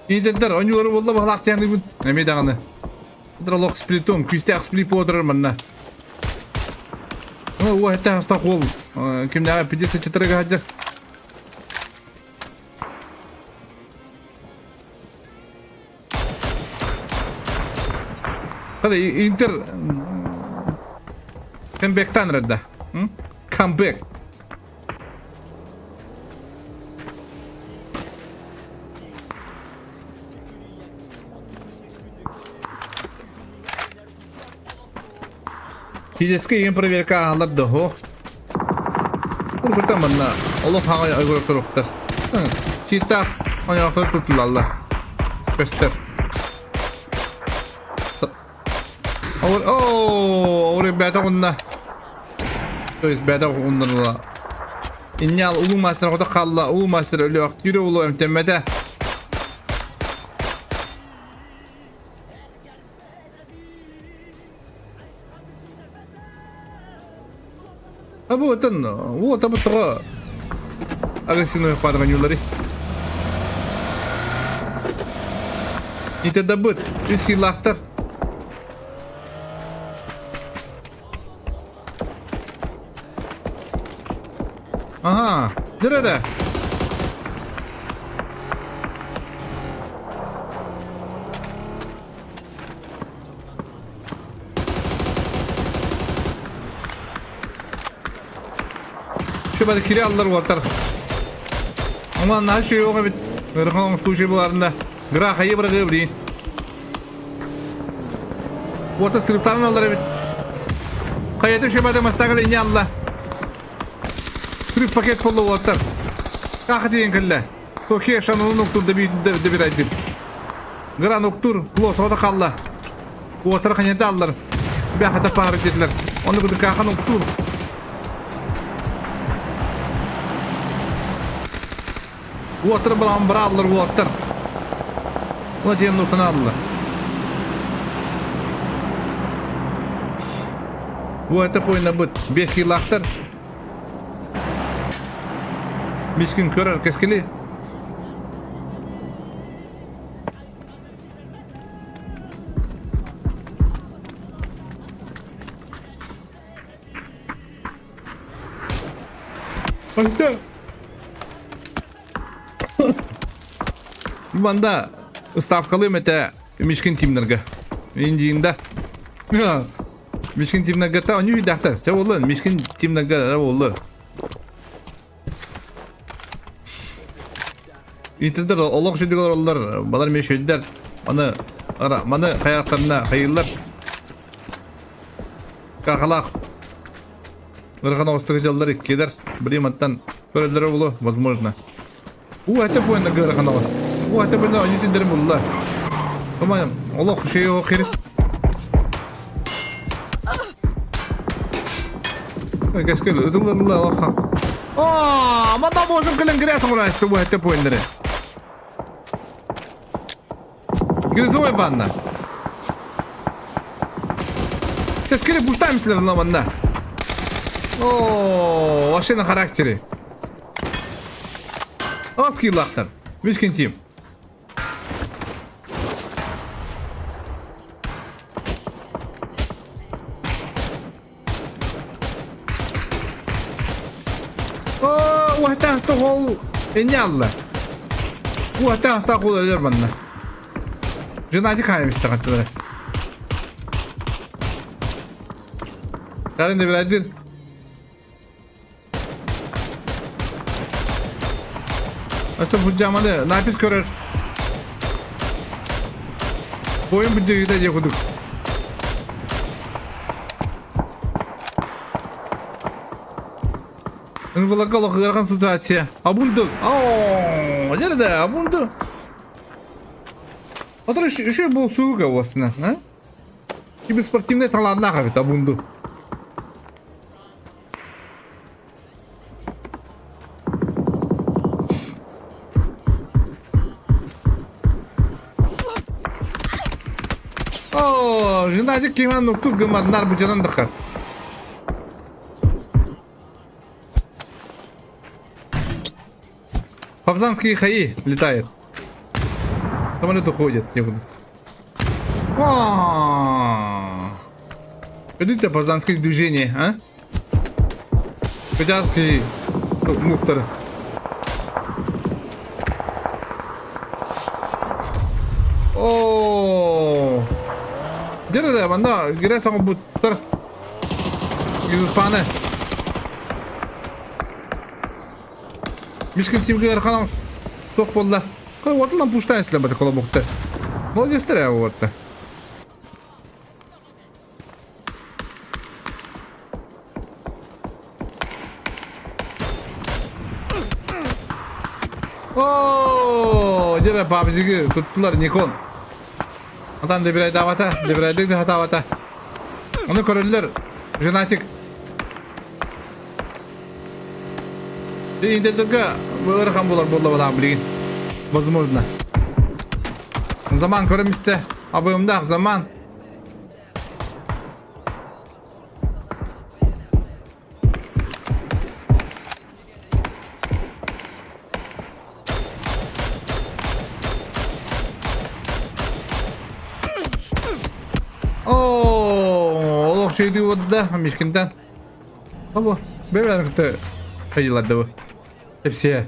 Интенттер онньуулар буолла баһылаах диэн эмиэ даҕаны. Олох сплитом, күүстээх сплит буолар манна. Уо этэ хастах уол кимнээҕэ 54 сылдьар. Hadi Inter comeback'тан эрэрдэ. Comeback. Физическэй игин проверка аһалар да оһох. Кургутан манна олох хаҕай огурокторуктар. Чиитаах ойоохтор тутулаллар. Көстөр. Оо, ребята онна. То есть бэдэ оннарла. Иннял улуу мастер хото халла, улуу мастер өлөөх түрө улуу эмтэммэтэ. А бу отон, вот абы тоҕо агрессивный падранюлары. Итедабыт, үс киллаахтар. Ага, nerede? Шөбәді кире аллар уолаттар. Онан наһаа үчүгэй оҕо эбит. Ыарахан оҥостуу үчүгэй буоларында. Гра хайы бырагыы билигин. Уота сырыптарын аллар эбит. Хайата шөбәді мастагал инне алла. Сырып пакет болла уолаттар. Каха диэн кэллэ. Окей, шаналын уктур да бир айдыр. Гран уктур, клосс ота халла. Уотара ханьята аллар. Бяхата паары диэтилэр. Ону кытта каахан уктуур. Уотара балаҕан бара аллар уоттар. Уна диэн нуктана аллар. Уота пойнабыт. Бес килаахтар. Мискин көрөр кэскили. Айта. Манда ставкалыым этэ Мишкин тимнерге. Индиинда. Мишкин тимнерге та оню үйдәхтер. Те болы, Мишкин тимнерге болы. Итилдер олох шүдүг олороллор, балар мешөйдер. Маны ара, маны хаяттарына хайыллар. Кахалах. Ырхан оҕустук дьаллар иккилэр. Бриматтан көрөллөрө булу, возможно. У это буена гырхан оҕус. У это буена они синдерим булла. Туман, олох шею хир. Кэскил, ытыллалла олохха. Аа, манда можем кэлэн грязь оҥорайсты бу это буеннere. Грязовая ванна. Кэскили пуштаем на манна. О, вообще на характере. Аскиллахтар. Мишкин тим. Уһатаах ол инне алла. Уһатаах ол өлөр манна. Женати хаемистер аттылары. Карын да бирайдыр. Аса бу напис көрөр. Бойын бу жигите же кудук. Ынвылакал ыарахан ситуация. Абунды. Оо, жерде абунды. Отыр еще был сука осына, а? Киберспортивный таланна бит абунды. О, жинадик киман нуктур гымаднар бу дыхар. Павзанские хаи летает. Самолет уходит. Видите павзанские движения, а? Павзанские мухтар. О, Дерде, манда гире саңы буттар. Гизуспаны. Мишкин тимге арханам тоқ болды. Кой отылан пуштайын сілер бәті колобокты. Молодецтер я отты. О, дере бабзиги туттулар Никон. Атан дебирай давата, дебирай де хатавата. Оны көрөллөр. Женатик. Интернетке ыарахан болар болла балам билигин. Возможно. Заман көрөмүстэ. Абыымдаах заман. Оо, олох шейди водда, мишкинтен. Або, бэбэлэр кытта хайыларды бу. Hepsiye.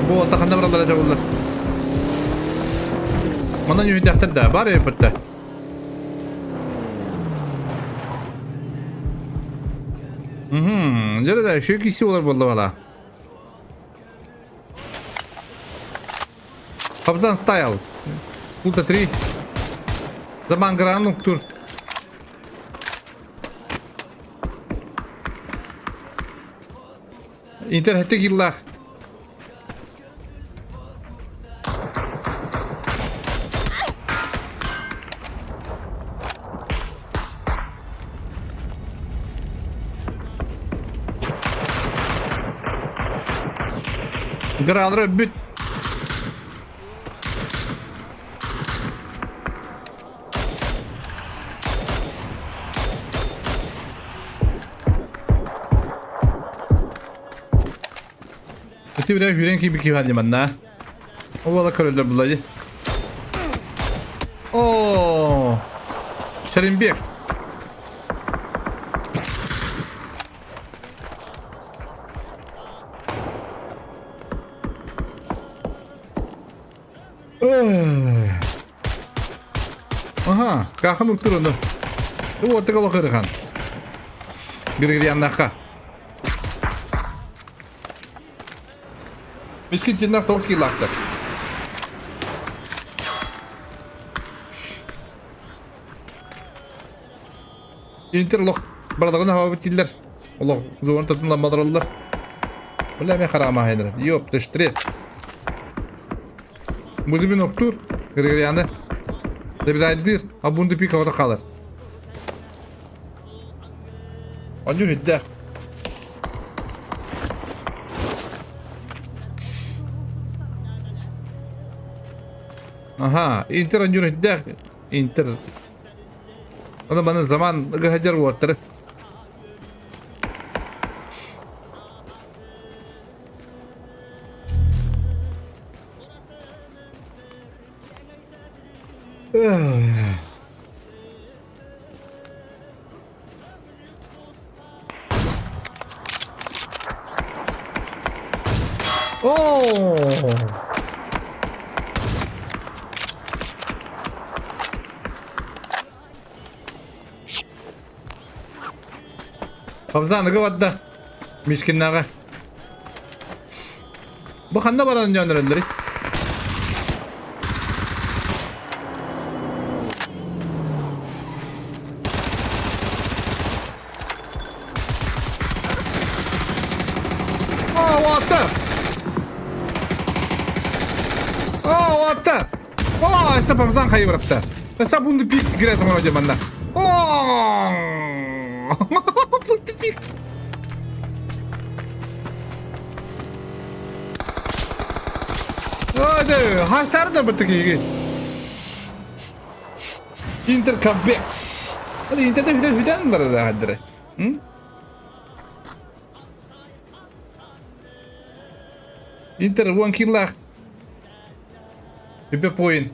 Бу атаханда баралар этэ буллар. Манан үһүдэхтэр да бар эбиппитте. Мгм, дьэ да үчүгэй киси олар буолла бала. Хабзан стайл. Култа 3. Заман гранук тур. Интернетте киллах. Гралры бүт. Ити хүрен киби киһи манна. Ол көрөлөр булайы. О! Шеримбек. Аха, кахын уктур onu. Bu оттыга лохырыхан. Григорьяннаха. Мискин тиннах тоғыз килактыр. Интер лох бардагына хава битиллер. Олох зуон татын ламбадраллар. Бля мен харама хайдыр. Ёп, тыштырет. Музыбин октур. Григорьяны. Дебидайдыр. А бунды пик авата қалыр. Аню хиддах. Аха, Интер аню хиддах. Интер. Оны баны заман гахажар уоттары. Оо! Хабзан ыгы Мишкиннага. Бу ханна баран жонороллори? Oh, what the? Oh, what the? Oh, эсэ Бабзан хайы барапта. Эсэ бунду пик грязь вроде манна. О! Пик. Hadi, hasar da bıtık iyi. Inter comeback. Hadi Inter'de hüden hüden var da hadi. Hı? Inter one kill lah. Hübe point.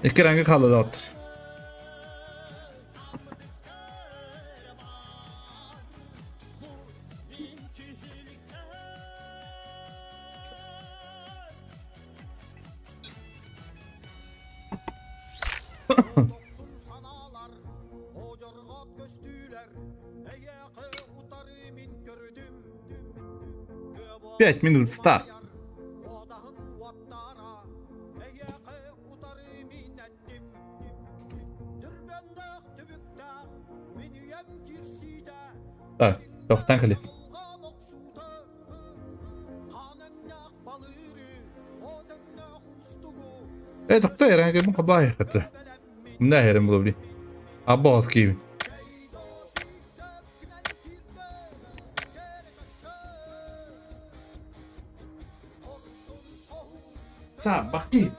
İki rengi kaldı da attır. 5 минут старт. Так, тохтан кали. Э, тохта яран кем кабай хатта. Мына херем булабли. Аббас киви. Са, баки.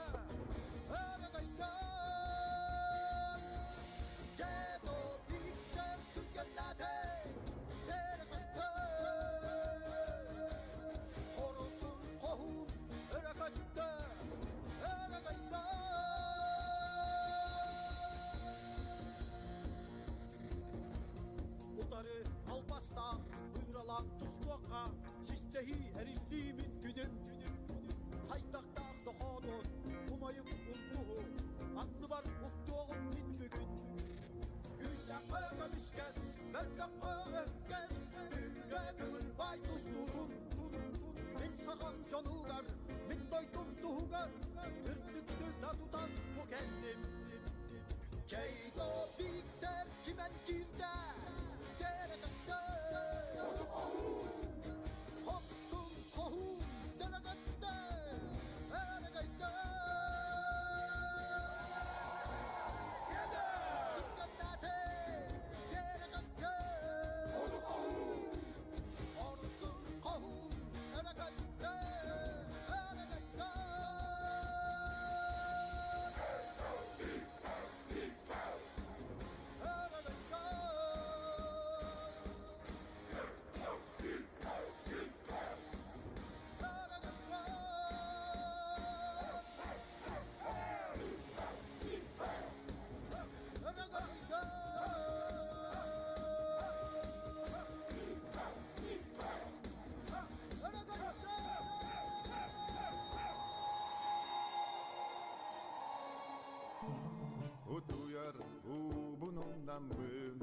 Утуйар уубун умнаммын,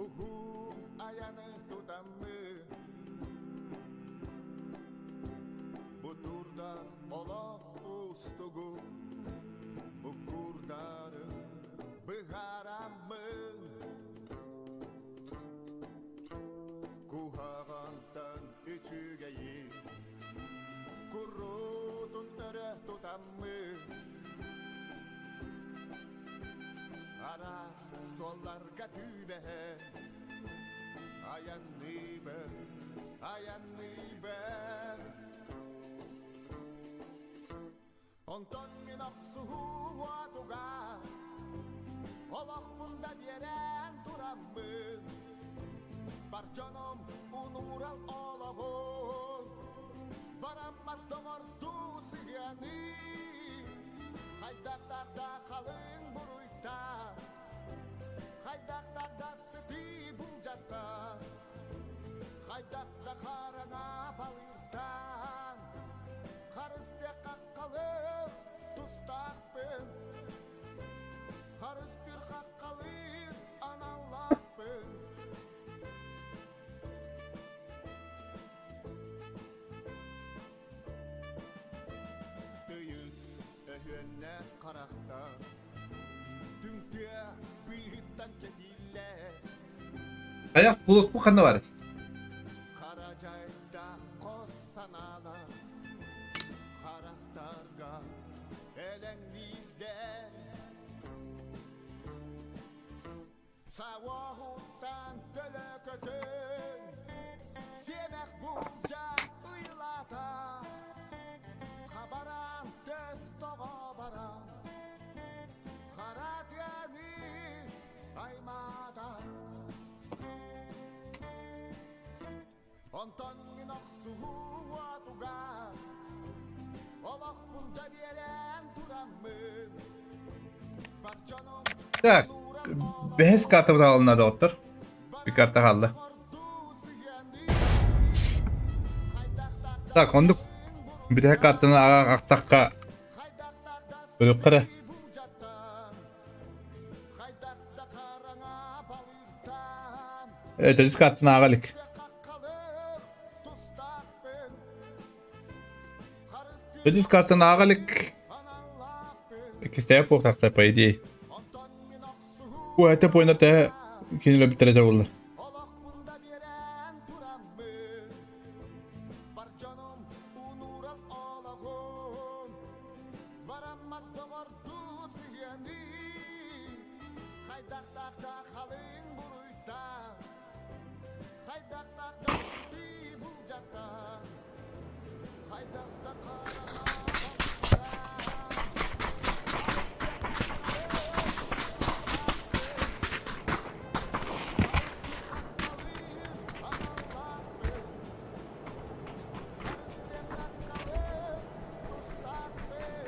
уһун айаны тутаммын. Бутурдаах олох устугу, буккурдары быһаараммын. Куһаҕантан үчүгэйи куруутун өрө тутаммын. Араас суолларга түбэһэн айанныыбын, айанныыбын. Онтон мин охсуһуу уотугар олохпун да биэрэн тураммын бар дьонум унуурал олоҕун бараммат доҕордуу сыһыаны хайдахтарда халыҥ буруйта хайдахтарда сытыы булдьатта хайдах да хараҥа балыыртан харыстыах хаххалыах тустаахпын харыстыыр хаххалыыр аналлаахпын. Тыйыс өһүөннээх харахтар түҥтүө быыһыттан кэтииллэр. Айах кулук ханна бар? Хара дьайда хос санаалар харахтарга элэҥнииллэр. Сауоһуттан төлөкөтүн сиэмэх булдьа ыйлата хабаран төс тоҕо баран хара тыаны аймаата. Онтон мин охсуһуу уотугар олохпун да биэрэн тураммын бар дьонум Так, бэһис карта алынна доҕоттор. Bir карта хаалла. Так, ондук бүтэһик картаны ааҕахтахха көрүөххэ эрэ. Төрүс картаны ааҕа илик. Төрүс картаны ааҕа илик. Иккистээх буолтахта, по идее. Бу это поинтар төһө кинилэр бүттэрэ буоллар.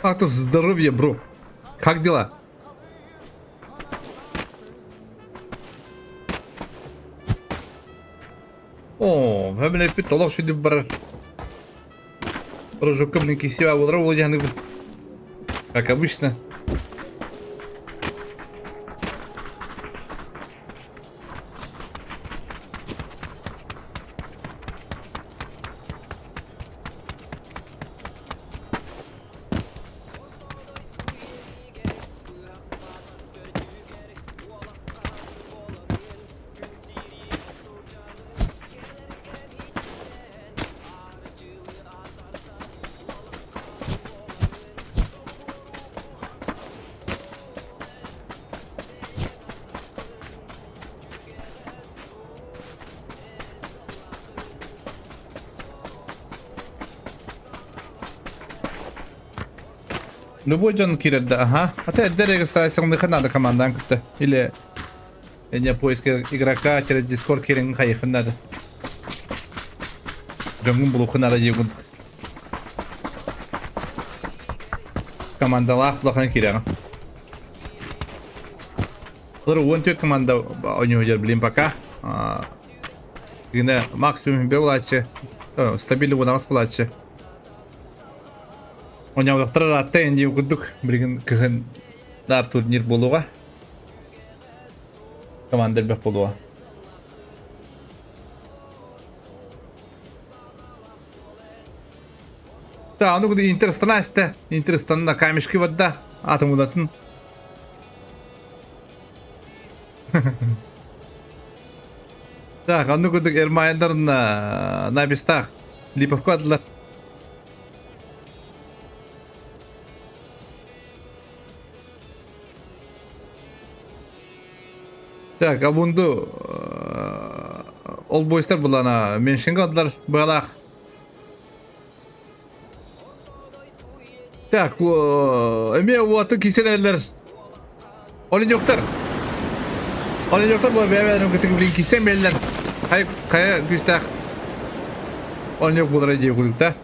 Как то здоровье, бро? Как дела? О, блин, олох шүдү бар. Прожукка, блин, кисева буолар уол Как обычно. Любой дьон киирэр да, ага. А ты эрдэ регистрацияныха надо командан кытта. Или не поиск игрока через Discord киирэн хайыхын надо. Дьоҥҥун булуоххун надо диигин. Командалаах улахан киирэҕин. Олор 14 команда оонньуур блин пока. Гына максимум буолааччы. Стабильный буолаҕас буолааччы. Оонньообуттар ыраатта эн дии курдук билигин кыһын. Дар турнир буолуоҕа. Команда элбэх буолуоҕа. Да, ону куду Интерстана истэ. Интерстанна камешки барда. Атымылатын. Так, ону кудук Эрмайндар на местах. Липовка адылар. Так, абунду ол бойстар булана меншинге адылар быалаах. Так, эмиэ уоту кисен эрэллэр. Оленёктар. Оленёктар бу бэйэ-бэйэлэрин кытта билин кисен биэллэр. Хайа хайа күүстээх оленёк буолара дии курдук да.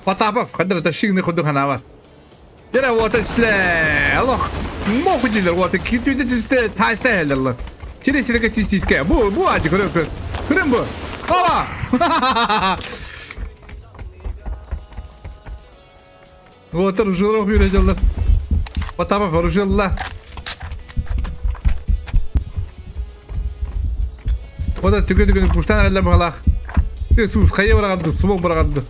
Потапов, хадыр тащигны курдук ханаабар. Дьэ уота түстэ. Олох моху дииллэр уота киртүүтэ түстэ таайса иһэллэр. Сире сирэгэ тиис-тиискэ. Бу бу аадьы көрө көр. Көрөн бу. Ала! Уота ружылар үйрөжөллөр. Потапов ружылла. Ода түгө-түгө пуштан эрэллэр баҕалаах. Сус хайа быраҕарды, сумок быраҕарды.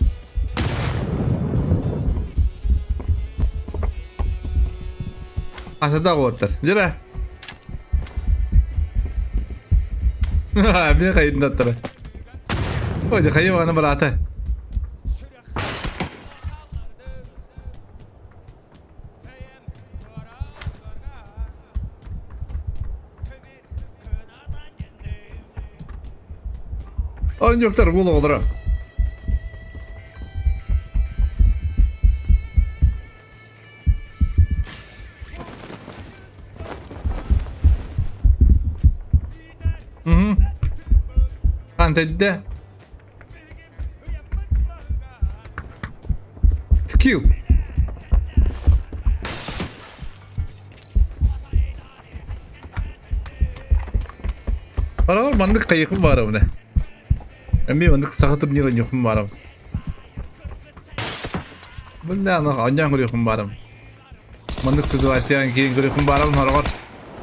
Асада уоттар. Дьэ Мен хайындаттара. Ой, хайы бағана барата. Оонньуктар буол оҕолоро. Мгм. Антедде. Скилл. Барабар маннык хайыхым баарабына. Эмиэ маннык саха турнира ньухум баарам. Бында аны аньян көрүөхүм баарам. Маннык ситуацияны киин көрүөхүм баарам хороҕор.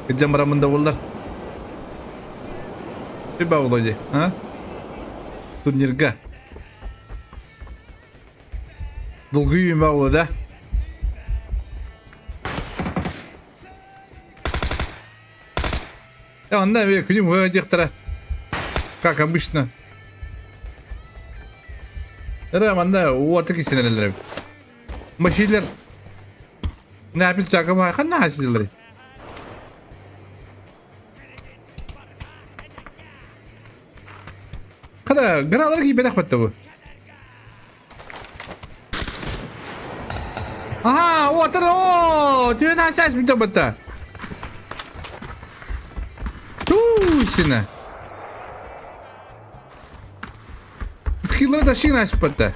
Кырдьан бараммын да буоллар. Тиба Володя, а? Турнирга. Долгуйум ба да? Онно эмиэ күнүм уһа диэхтэрэ. Как обычно. Эрэ манна уота кисэнэллэр эбит. Машилер Напис жагы ханна хасилер. Kada граналар кийбэтэх бэтте бу. Аха, уотар о, түөн асас бүтэ бытта. Тусина. Скиллер да шин аспытта.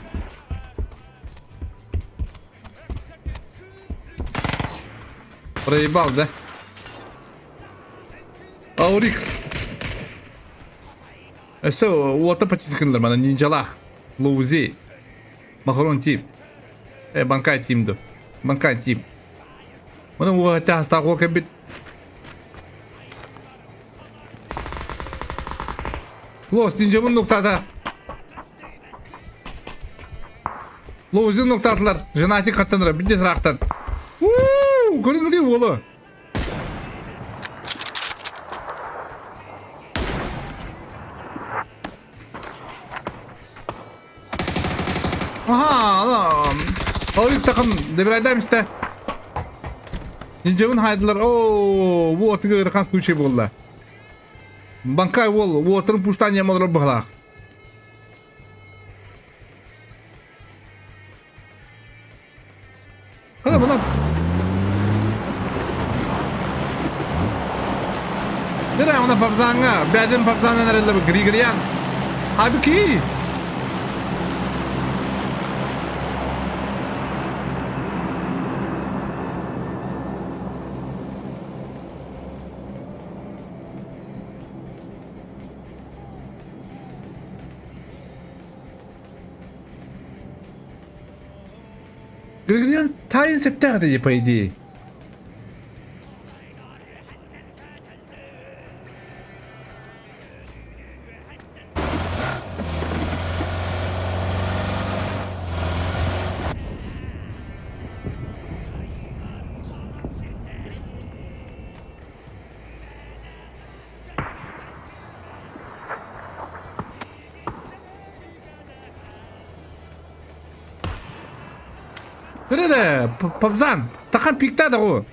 Проебал, да? Аурикс. Өссө уота патисикынлар мана нинджалаах, Лоузи, Махарон тип, э, Банкай тим ду, Банкай тип. Маны уота хастаах уо кэлбит. Лоус нинджабын нуктата. Лоузи нуктатылар. Женатик хаттанара, бидде сыраахтан. Уу, көрүҥ уолу. Аха, ана. Ол такын добирайдаем истэ. Нинджабын хайдылар. Оо, бу отыгы ырахан случай буолла. Банкай уол, уотарын пуштан ямалар быһалаах. Хана мына Нere ona Pabzanga, бәден Pabzanga nerede Grigriyan. Halbuki. Григорьян тайын септэх этэ по идее. Nerede? Папзан. Тахан пиктады ғой.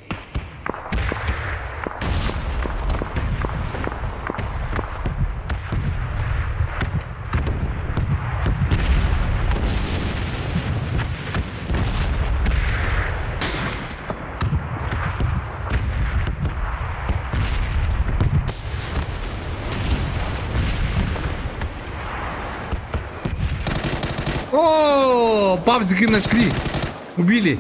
О, бабзики нашли. Убили.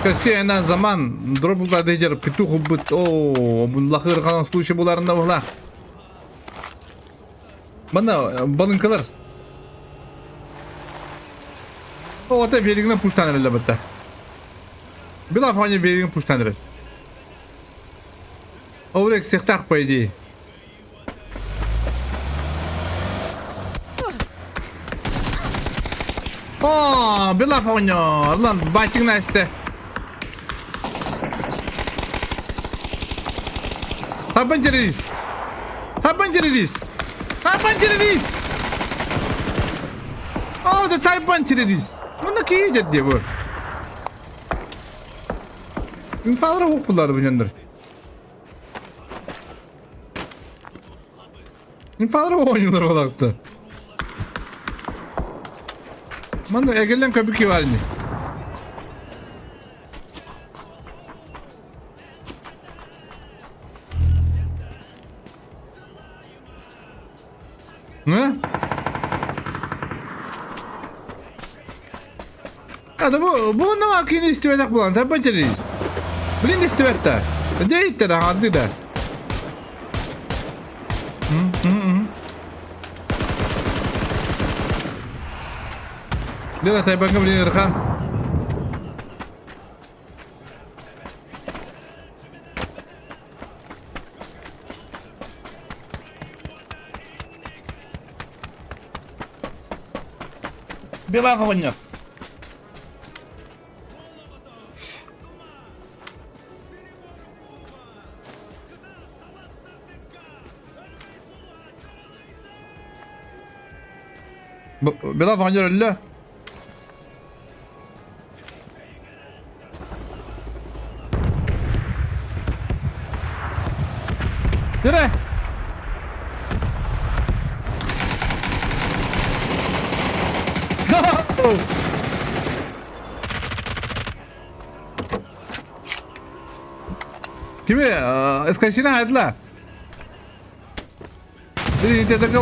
Кассиянан заман дробулар дежер петух убыт. О, бунлахыр канан случай буларында була. Мана балынкалар. О, это берегine пуштан эреле бітті. Била фаня берегine пуштан эрел. Оврек сехтах, по идее. О, Била фаня, лан батик насте. Табанчерис. Табанчерис. Табанчерис. О, да тайбанчерис. Мына кийдер деп. Инфалар окулары бу Инфалар ойнулар болакты. Мана эгелен көбүк кибарни. Ne? Hadi bu bu ne vakini istemedek bulan tabi Блин istemedi. Değil de hadi de. Лена Тайбанга, блин, Ирхан. Бела оҕонньор. Бела оҕонньор өллө. Yürü. Go! Kimi? Эскачина хайдла. Бир интернетке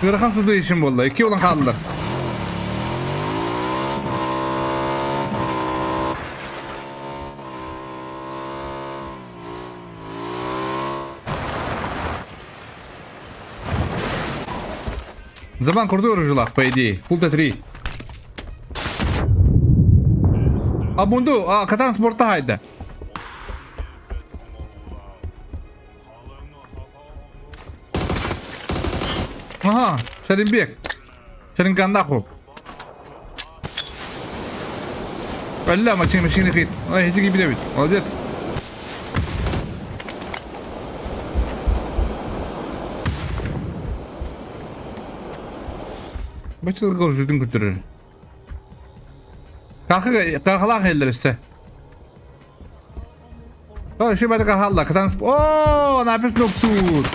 Ыарахан суду ишин болла. Икки olan хааллар. Заман курду оружулах, по идее. Фул Т3. А бунду, а катан спорта хайда. Ага, Шаримбек. Шарингандаху. Ля, машина, машина хит. Ай, иди билебит. Молодец. Бачылга жүрдүн көтөрөр. Какы какалак элдерсе. О, şu бада кахалла, катан. О, написано тут.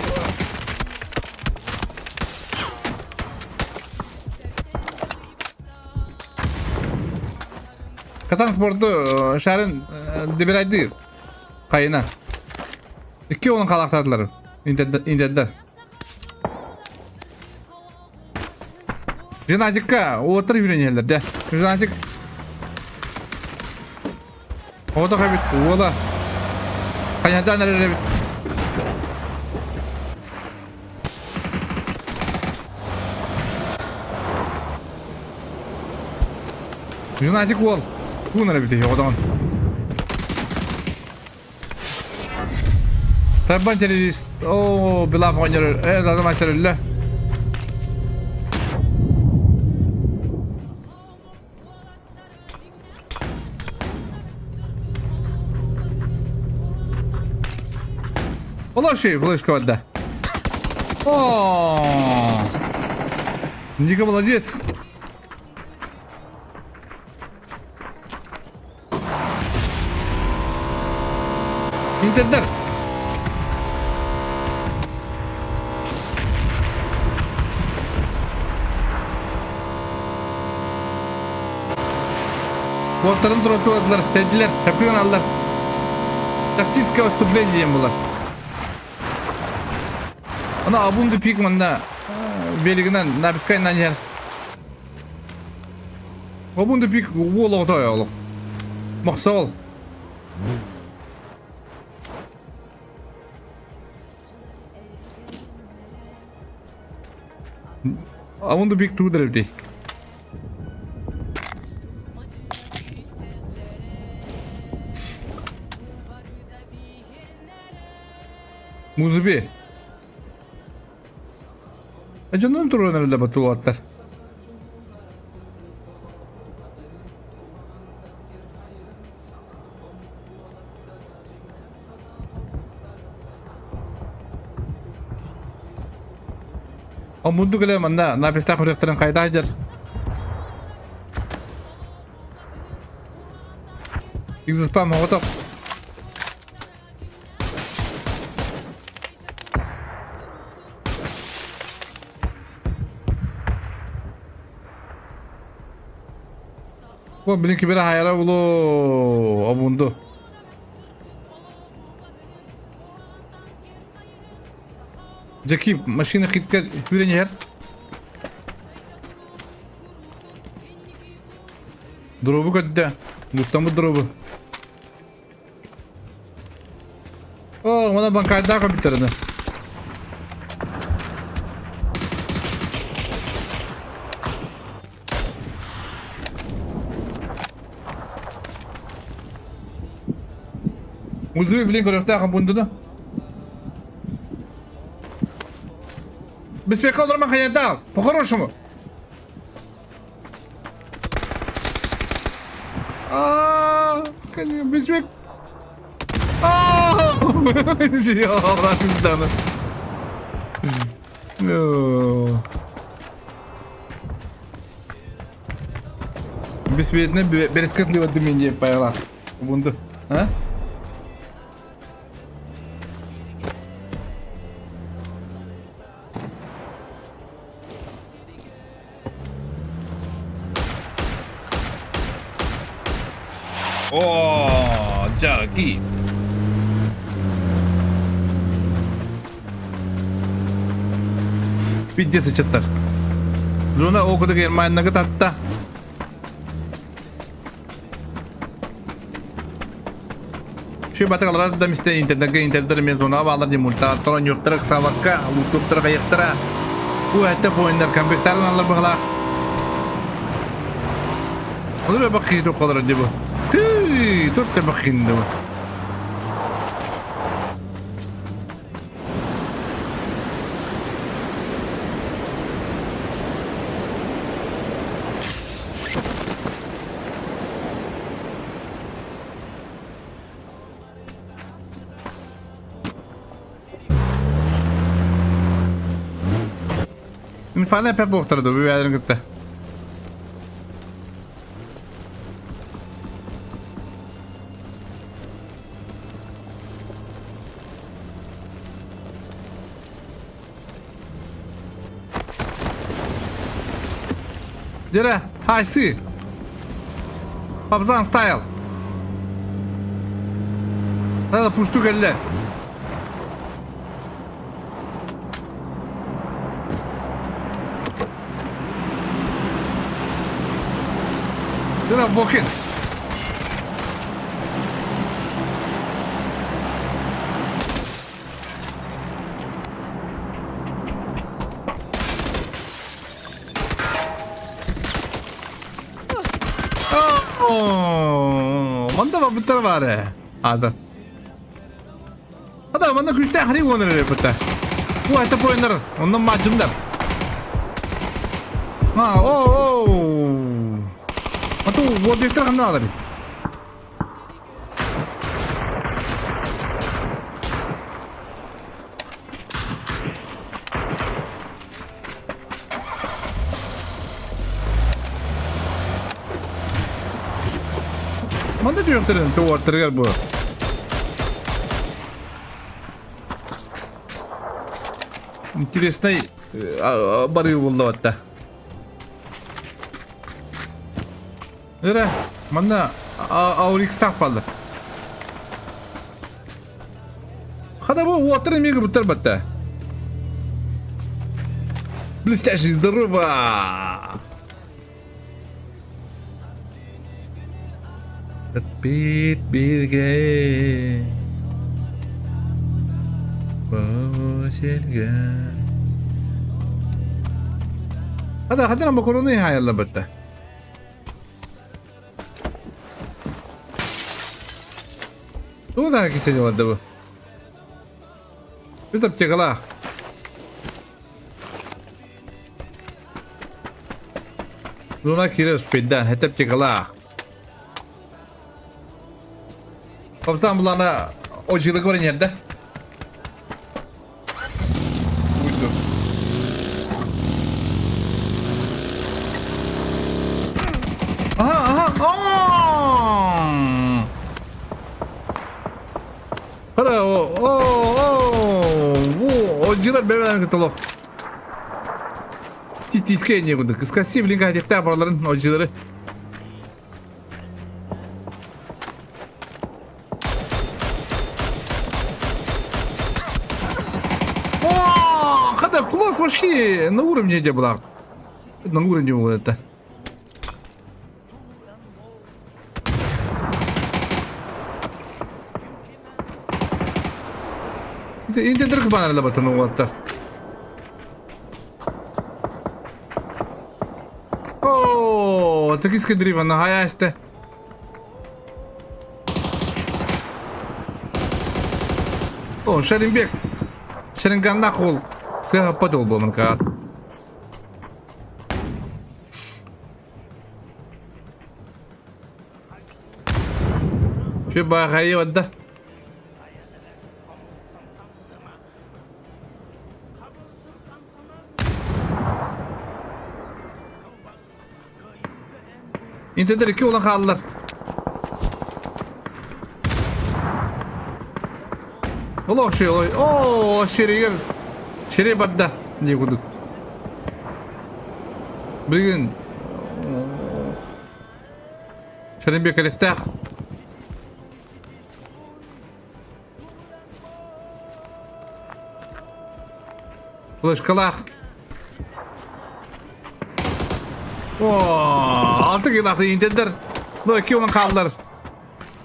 Катан спорту шарын дебирайдыр. Кайына. Икки onun kalактадылар. Индердер. Геннадикка уоттар үүрэн иһэллэр дэ. Геннадик Оҕото эбит уола хайадан эрэр эбит. Юнатик уол туун эрэ эбит оҕотоҕун. Тарбан террорист. Оо, Билав оҕонньор э, мастер өллө. Олоши, флешка барда. О! Ника молодец. Интердер. Уоттарын тротуардылар, тэйдилэр, тэппигин аллар. Тактическое выступление диэн булар. Ана абунду пик манна белигинен набискайынан иһэр. Абунду пик уол оҕото олох. Мохсоол. Абунду пик тугу эбитий? Музыби. Дьонун туран эрэллэр батыллаттар. Омунду кэлэ манна напистаах үрэхтэрин хайда сылдьар. Экзоспам оҕотох. Бу блин кибер хайара улу обунду. Джеки машина хитка хүрен иһэр. Дробу көрдө. Мустаммыт дробу. О, мана банкайдаах көбүттэринэ. Музыка блин көрүөхтээх бундуна. Беспека олорма хаянтаал. По-хорошему. А, беспек. А, No. Беспечный бэрискэтли дымение пайла. Бунду. А? О, Джаки. Пиздец ычаттар. Зона окудук Германияга татта. Şu батык алар да мисте интернетке интернеттер мен зона балар не мультаттар нюктар сабакка лутуктар кайыктара. Бу әтте поиннар компьютерин алар быгла. Олар бакы токалар дип. Ты, тут та бакын дип. Мин пеп буохтара ду бэйэлэрин кытта. Дere, хайсы. Пабзан стайл. Надо пушту кэллэ. Дыра Бокин. Манда бабыттар бар ээ. Аата. Ата манна күстээх ханыы уонар эрэ бытта. Бу это поиннар, оннан маджымдар. А, о, о. А то объекттар ханна алар. Манна түһүөхтэрин туортарыгар бу. Интересный барыы булла батта. Ыра, манна Аурикстах баллар. Хада бу уоттар эмиэ гыбыттар батта. Блестящий здорово! Бит бирге Босерге Хада хада макароны хаялла батта. Тугу да кисени барда бу? Біз аптекалаах. Луна киирэр успейдаан, это аптекалаах. Попсан булана очилык бар инерде. Уйду. Aha aha aa! Хара о о о одьилар бэбэлэн кытылох. Титискэ не кудук. Скаси блин катихта бараларын одьилары. О, хада класс вообще на уровне где была. На уровне вот это. Инте дырк банарла батын уолаттар. О, токийский дрифт, нахаясте. О, Шеримбек. Шеринганнах ол. Сыға падал был мынкаат. Şu баҕайы бадда. Интендер икки olan хааллар. Олох ши ой. О, шеригер. Шере барда дии курдук. Билигин Шеримбек элэхтээх. Флешкалаах. О, алты килахты интендер. Ну, икки olan хааллар.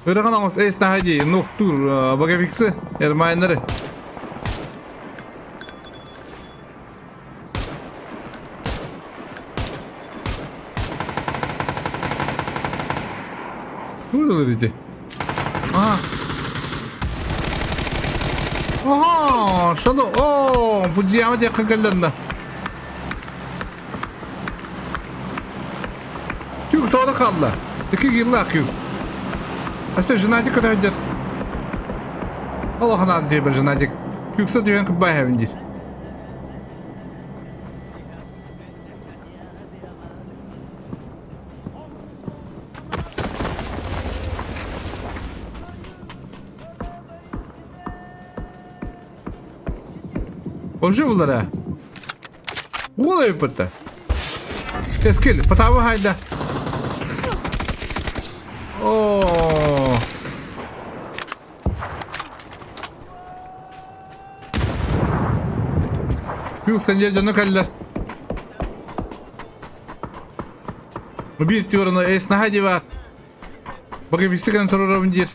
Ырахан оҥос эс наһа дии, нуктуур багавиксы, эрмайнары. Тугу ити? Ага. Ага, шону, о, Фудзияма диэххэ кэллэннэ. Күк соҕото хаалла. Икки киилээх күк. Өссө женатик көтөһүдэр. Олох анаан диэбэ женатик. Күксэ түһэн кырбаа иһэбин диир. Уже буллара. Уол эбиппыта. Кэскил, Потапы хайда. Оо. Күк сэндьэ дьоно кэллэр. Биир түөрүнэ эс наһаа дии баар. Багависты гынан туруорабын диир.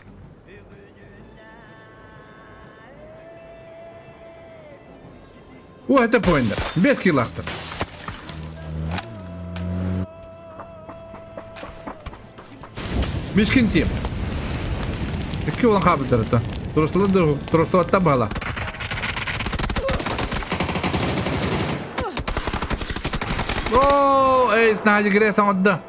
О, это поинтер. Без килахтар. Мишкин тип. Икки улан хаабыттар это. Туруслатта бала. О, эй, знаете, грязь оңодда.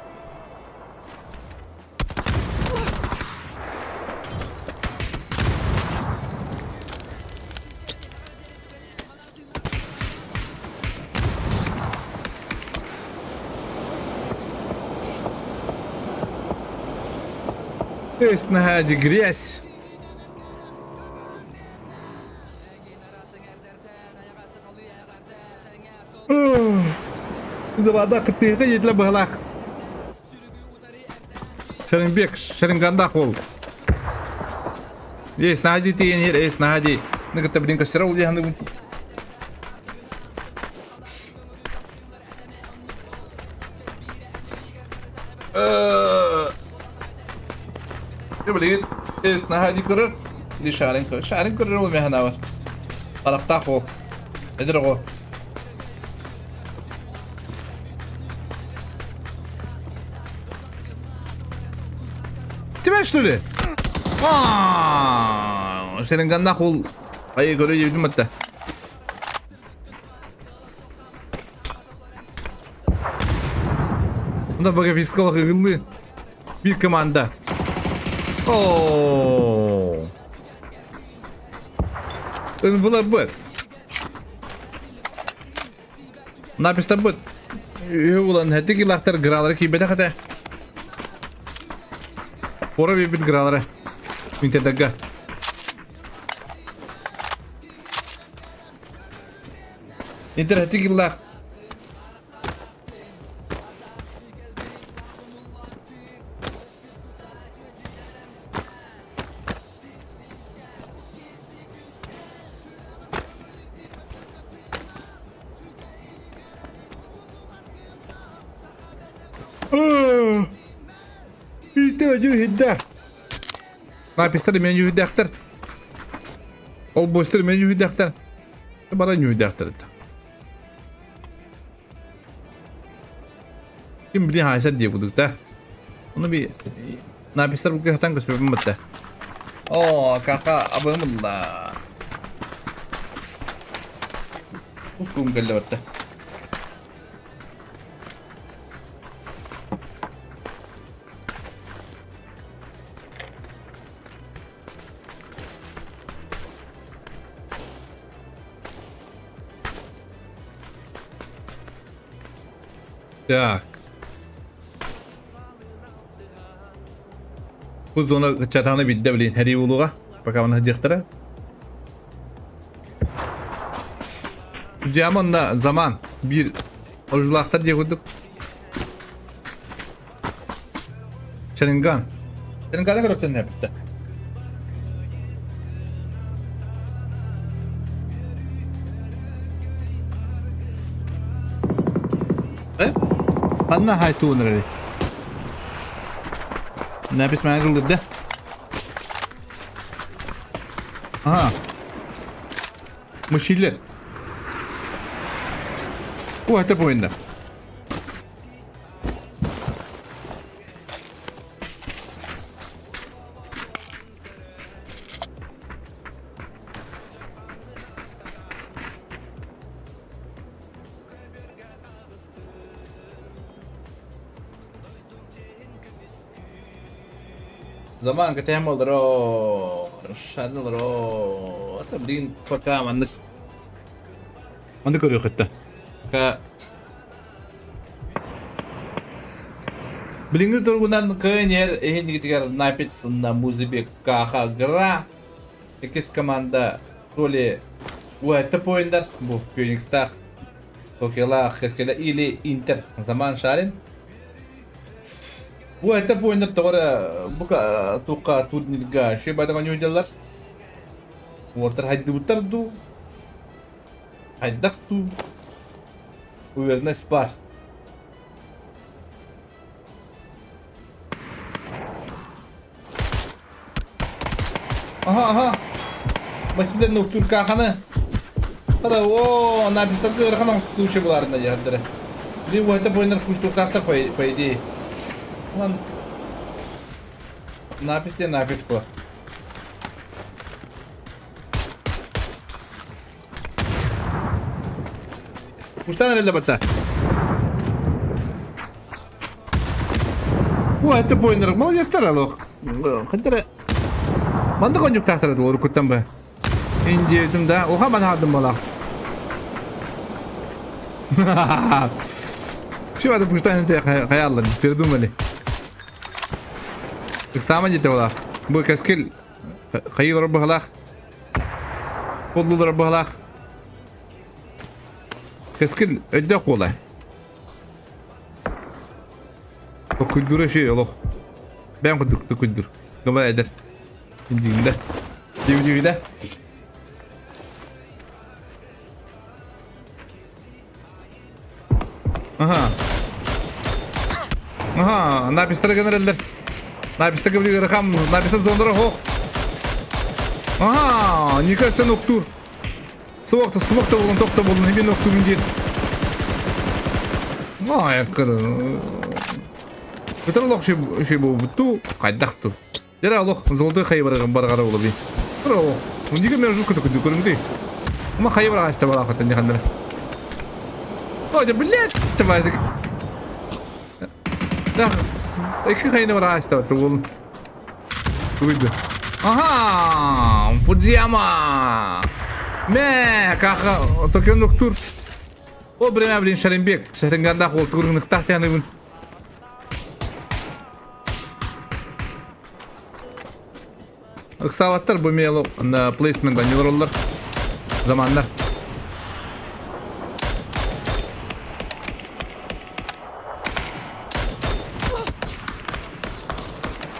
Эс, наһаа грязь. Завада кытыыга етле быһалаах. Шеримбек, Шерингандах ол. Есть, находи ты, есть, находи. Ну, это, блин, костерол, я Билигин эс наһаа дии көрөр, или шаарин көрөр. Шаарин көрөр ол миэхэ наабар. Харахтаах уол. Эдэр оҕо. Тебя что ли? Аа, Шеринганнаах уол айы көрө диэбитим атта. Онда Боговицкого ыгыллыы. Биир команда. Оо. Ынбыларбыт. Напистарбыт. Үһү булан хэтик илахтар гралары киирбэтэх этэ. Пора биэрбит гралары. Интердага. Интер хэтик иллаах. Иитэ дьүһүйдээх. Напистар мен дьүһүйдээхтэр. Ол буостар мен дьүһүйдээхтэр. Бара дьүһүйдээхтэр. Ким билин хаайсар дии курдук да. Ону би напистар бу кыһатан көспөпүн батта. Оо, кака абымылла. Ускум кэллэ батта. Так. Бу зона чатаны бидде билин хәрий улуга. Пока оны дьахтара. Дьамонна заман бир оружлаахтар диye курдук. Шаринган. Шаринганы көрөктөн нәпитте. Э? Ханна хай суунар Напис мана кылдырда. Ага. Мышилер. О, это поинда. Заман кэтэһэн олорор, шан олорор. Это, блин, пока маннык маннык көрүөхүттэ. Пока Билиҥҥи туругунан КНР иһинигитигэр Напец на Музыбек Каха Гра иккис команда то ли УЭТ поиндар бу Феникстаах Токиолаах Кэскилэ или Интер Заман Шарин УЭТ поиндар тоҕо эрэ бу туохха турнирга үчүгэй бадаҕа ньуйдаллар уолаттар хайдыбыттар дуу хайдах дуу уверенность баар. Аха, аха. Бачилер нуктуур кааханы. Хада, о, напистарга ыарахан оҥостуучу булаарына дьаһардара. Били уһата бойнар куштуктаахтар по, по идее. Онон напис диэн напис буолар. Куштан эрэллэ батта. О, это бойнар. Молодецтар алох. Хантара. Маннык онньуктаахтара дуо уруккуттан бы. Индиэтим да, уха манаадым балах. Şu anda пуштан хаяллан, передумали. Ыксаама дете балах. Бу кэскил хайылар быһалаах. Куллулар быһалаах. Кэскил өйдөөх буола. Токуйдура шей олох. Бэйэм курдук токуйдур. Гыма эдэр. Дигинде. Дигинде. Аха. Аха, напистар генераллар. Напистар кыбылы рахам, напистар зондара хох. Аха, Ника сен октур. Суохта, суохта болун, тохта болун, хибин октурун диир. Ай, кыр. Бүтэр олох ши бутту, хайдах ту. Дера олох золотой хайы бараган барагара болу би. Тура олох. Ундига мен жутко такой көрүңдүй. Ума хайы барага иста бала хаттан дихандара. Ой, да блядь, давай. Да. Икки хайны барага иста тугул. Тугуйду. Ага, Фудзияма. Мэ, каха, Токио Ноктур. О, время, блин, Шаримбек. Шарингандах ол тугургунуктах тяныбын. Ыксаабаттар бу мело плейсмент анньылар заманнар.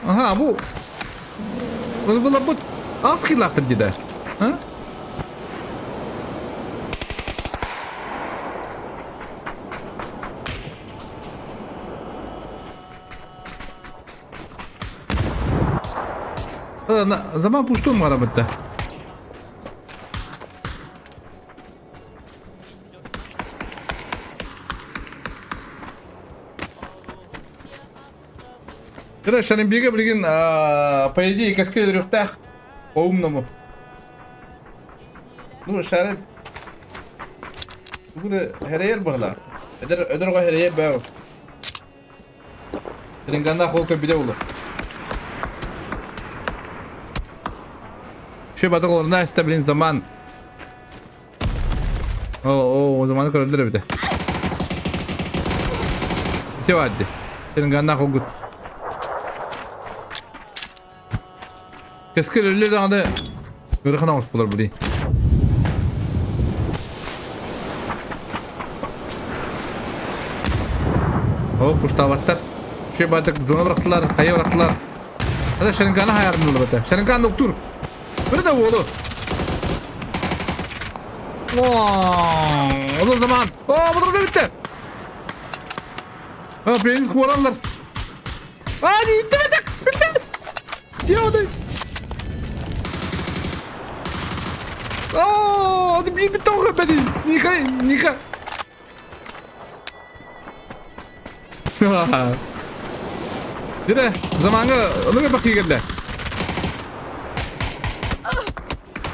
Ага, бу Было аз хилаттыр диде. А? Zaman пуштун барабытта. Кыра Шаримбеге билигин по идее кэскил үрүөхтээх по-умному. Ну, Шарим Бүгүн хэрэйэр быһылаах. Эдэр эдэр оҕо хэрэйэр бээ. Ринганнаах уол көрбүтэ буолуо. Шөп атах олорно эстэ блин заман. О, о, заманы көрөллөр эбитэ. Ити баар дии. Ринганнаах уолгут. Кэскил өллө даҕаны ыарахан оҥос буолар бу дии. О, пуштаабаттар. Үчүгэй баатык зона бырахтылар, хайа бырахтылар. Ата Шаринганы хайарынылар бата. Шаринган доктор. Бір да уолу. О, zaman. О, бұдыр да бітті. А, пенис қуаралар. А, иттибэтэх! Билбэт! Дьиэ Оо, биир тоҕо бэдий! Ника, Ника! Дьэ, замаҥҥа ону бакыы кэллэ.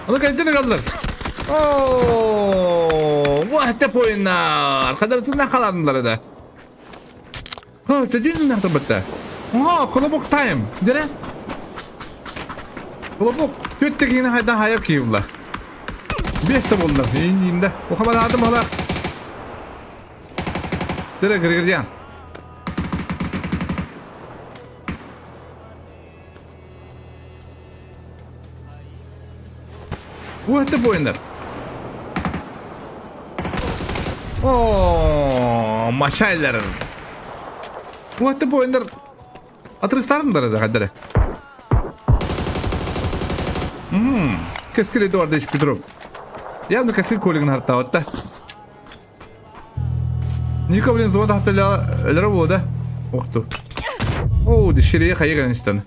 Ону кэнтин ыгаллар. Оо, what the point Хадартына халаннар да. Ха, төдүн нахтабатта. Ха, колобок тайм. Дere? Колобок төттө киһини хайдан хайар киһи Бес да буолла. Индиинде. Ухабадаатым халах. Дere Григорьян. Уһаты буойуннар. Оо, мачайлар. Уһаты буойуннар отрывтарындар да хаддара. Мм, Кэскил Эдуардович Петров. Явно Кэскил колигин хартаабатта. Ника, блин, зона тахтыля өлөрө буода. Охту. Оо, диширие хайа гэнистан.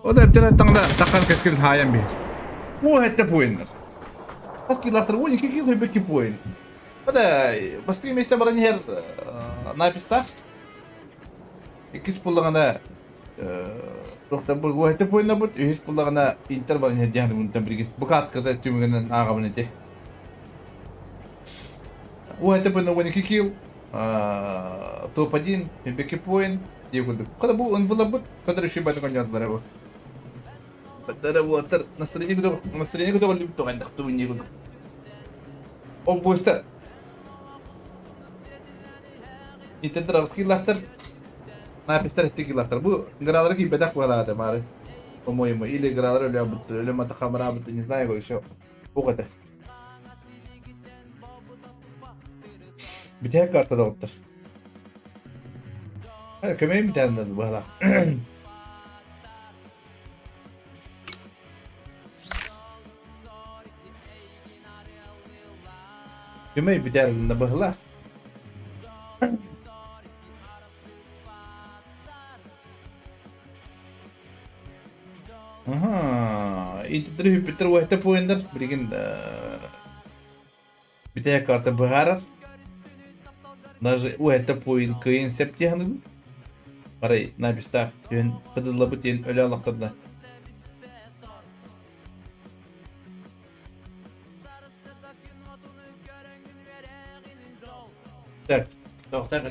О да эрдэ таҥна таххан кэскил хаайан биһир. Уу хэтте пуйнар. Хас киллахтар 12 килл хөбөкки пуйн. Ода бастакы месте баран иһэр напистах. Иккис буллаҕына туохтан бу уһэттэ пуйнабыт, үһүс буллаҕына Интер баран иһэр диэн бунтан билигин. Бу каатката түмүгүнэн ааҕабын ити. Уһэттэ пуйна 12 килл, топ-1, хөбөкки пуйн. Диye курдук. Хада бу ынвыларбыт, хада реши баты коньятлары бу. Хадара уотар настроение көтөҕ настроение көтөҕүллүбүт тоҕайдахтыбын диye курдук. Ол буостар Интердер аҕыс киилаахтар, Напистар икки киилаахтар. Бу гралары киирбэтэх быһалаата маары. По-моему, или гралары өлөөбүт, өлөмөтө хамыраабыт, не знаю, еще. Ух это. Бүтэһик карта доҕоттор. Көмөйүм бүтэһиннэр быһалаах. Көмөй бүтэһиннэ быһалаах. Аха, ититтэр үппүттэр уһэттэ пуойандар билигин бүтэһик карта быһаарар. Даже уһэттэ пуойун кыайын сеп диэханыгын. Арай набистаах түһэн хыдыллабыт диэн өлө алахтарда. Так, так, так,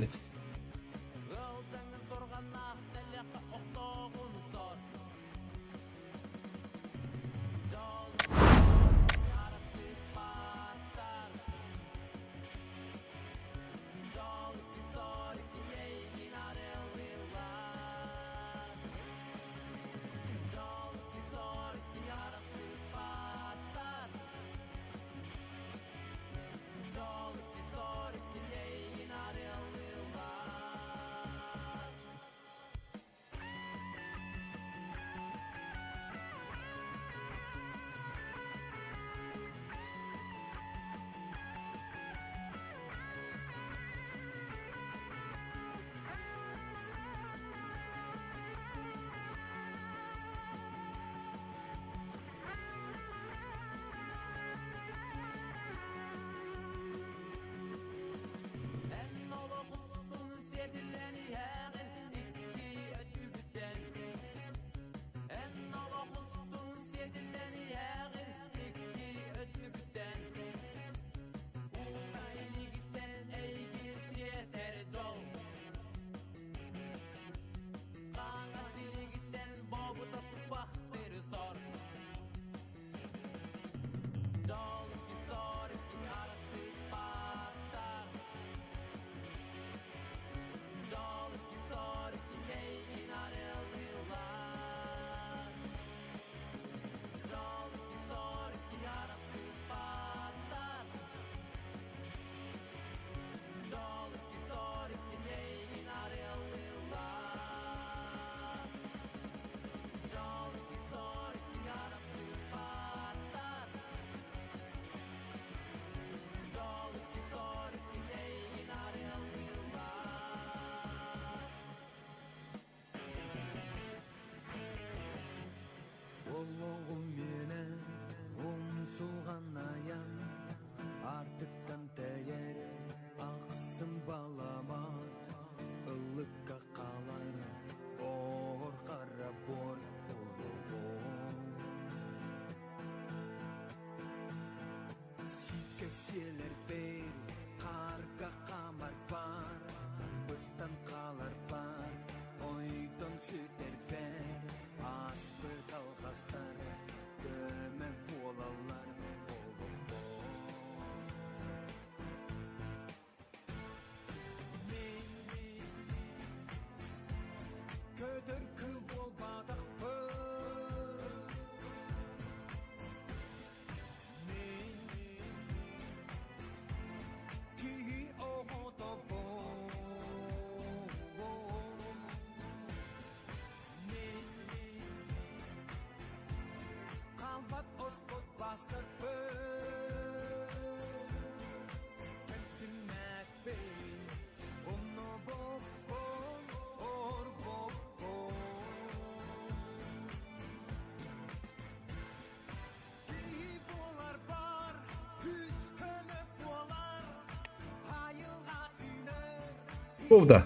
Буолда.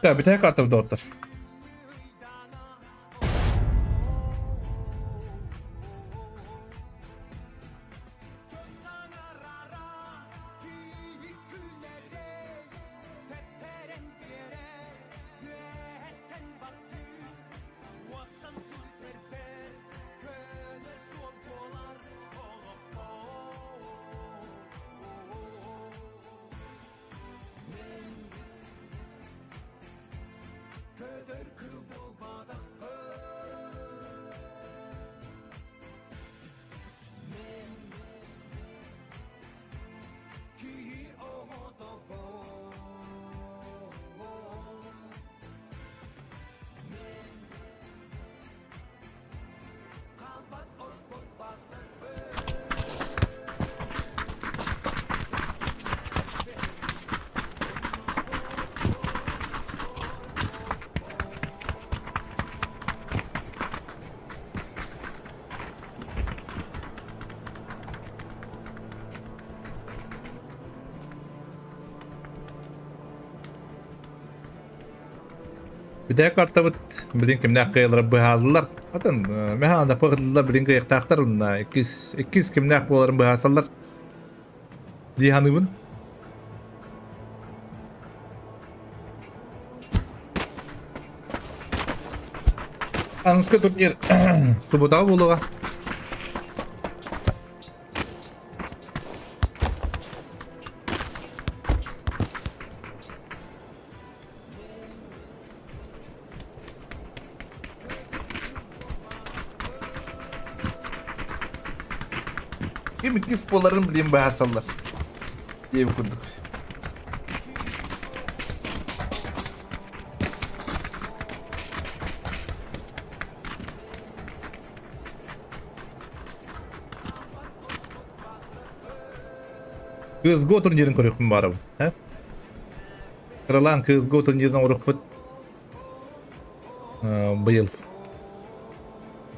Да, бүтэһик картабыт доҕоттор. Бүтэ картабыт билин кимнээх кыайалара быһааллар. Атын мэхаана пыгыллар билин кыайыктаахтар уонна иккис иккис кимнээх буоларын быһаасаллар дии саныыбын. Аныска турнир субботаҕа буолуоҕа. Ким иккис буоларын билин быһаарсаллар диэбит курдук. Кыыс Го турнирын көрүөхпүн баарабын. Э? Кыралаан Кыыс Го турнирын оҥоруохпут быйыл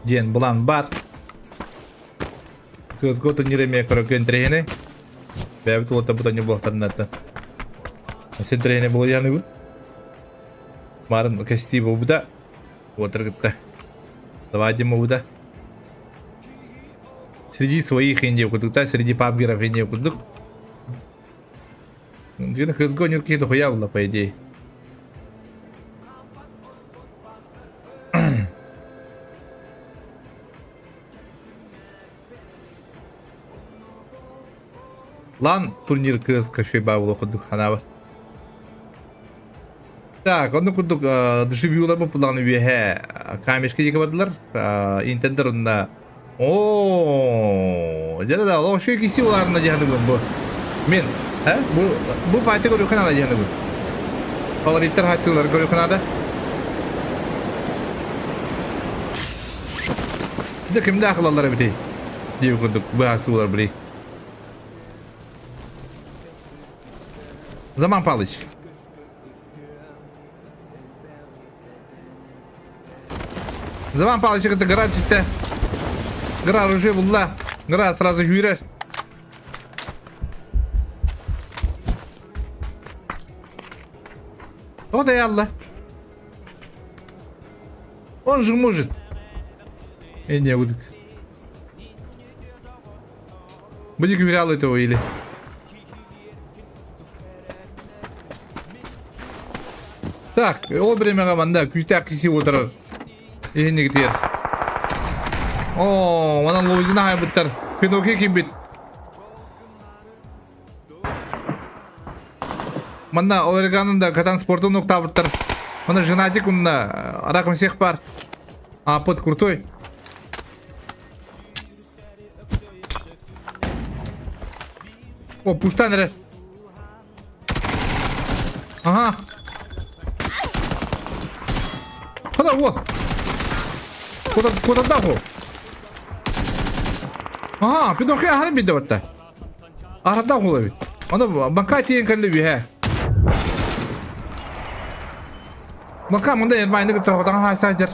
диэн былаан баар. Кыыс Го турнир эмиэ көрөргө интэриэһинэй. Бэйэбит уолаттарбыт онньу буолтарыннарда. Синтэриэһинэй буолуйааныбыт. Баарын кэстии буолбута. Уолаттар кытта. Давай буолбута. Среди своих Индия курдук та, среди пабгеров Индия курдук. Дигэн кызга ойнуур киһи дохуя буолла, по идее. Лан турнир кыыс кашей баа курдук ханаабат. Так, онно курдук дежавюлар буппулаҕын үөһэ камешка диэки бардылар. Интендер онно Оо, дьэ да, ол шүй киси улаарына дьаһаныгын бу. Мен, э? Бу бу файты көрүөххэ наада дьаһаныгын. Фавориттар хасыылары көрүөххэ наада. Дьэ кимдээх ылаллар эбитий? Диэбит курдук быһаарсыылар били. Заман Палыч. Заман Палыч кытта гра чистэ. Гра оружие булла. Гра сразу күүрэр. Вот и Алла. Он же может. И не будет. Будет күүрэл этого или. Так, ол бириэмэҕэ манна күүстээх киси отырар. Иһиннигитигэр. Оо, манан Лоузина хайбыттар. Пиноки кимбит. Манна Оверганын да катан спортун уктаабыттар. Манна женатик унна аракым всех бар. Апыт крутой. О, пуштан эрэр. Ага. Куда во? Куда куда даху? Ага, пидохи аһарын бидде батта. Аһарда хула бит. Аны бака тиен кэлли биһэ. Бака мында ермайны кытта хотаҥа хаасаажар.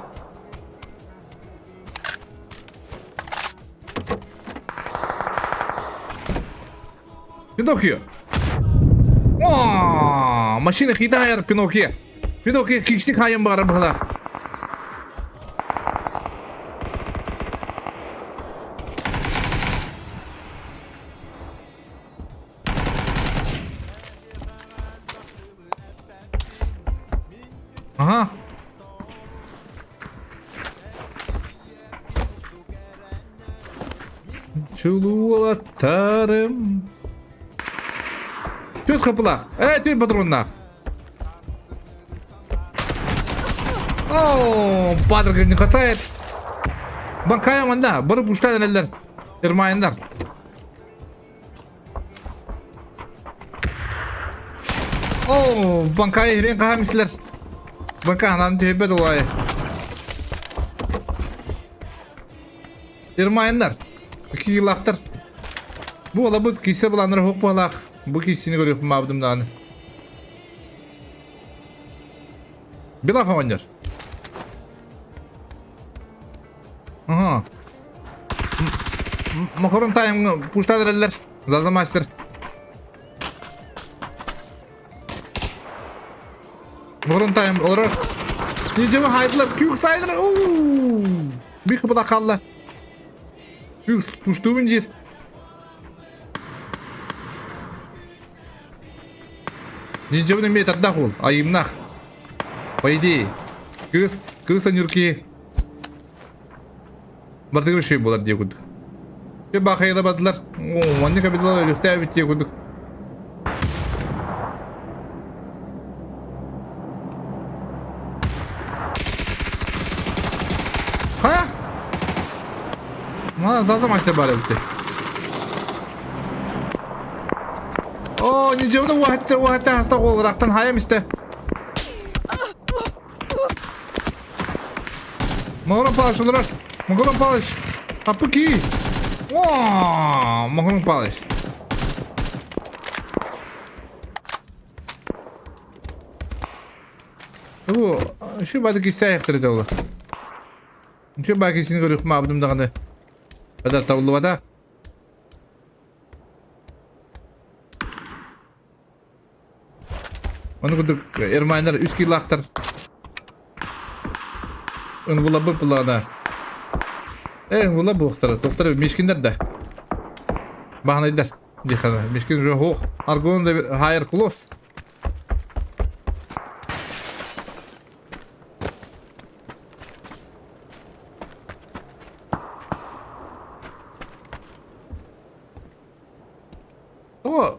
Пиноккио. О, машина хитайар Пиноккио. Пиноккио кичник хайын баҕарар быһылаах. Ага. Чулуулаттарым. Түс хапылаах. Э, түс патроннаах. О, падрга не хватает. Банкая манда, бары пушка эрэллэр. Ирмайындар. О, банкая ирен хаһан мислер. Банка ханан түһэбэт олай. Ирмайындар. Киилаахтар. Бу олабыт кисе буланнар хук буолаах. Бу кисини көрүөхпүн баабытым даҕаны. Билаф оҕонньор. Ага. Мохорон тайым пуштан эрэллэр. Заза мастер. Мохорон тайым олорор. Ничего хайдылар. Күүк сайдылар. Уу! Bir кыбыда қалла. Күүк пуштуун жер. Ничего не тардах ол. Айымнах. По идее. Кыз, кыз анюрки. Бардыгыр шүй болар дие курдук. Че бахайла бардылар. Манны капитал өлүхтээбит дие курдук. Ха? Мана заза мастер бар эбит. О, ничего уахатта уахатта хаста голрактан хаям исте. Махрон Палыч олорор. Махрон Палыч. Апыки. О, Махрон Палыч. Бу şu бады кисә яктырды ол. Şu бады кисini көрүк мабдым даганы. Бада табылды Ону курдук Эрмайнар үс киилаахтар Ынгулабы пылаана. Э, ынгула буохтара. Тохтар мишкиндер да. Баһанайдар. Дихана. Мишкин уже хоох. Аргон да higher close. О!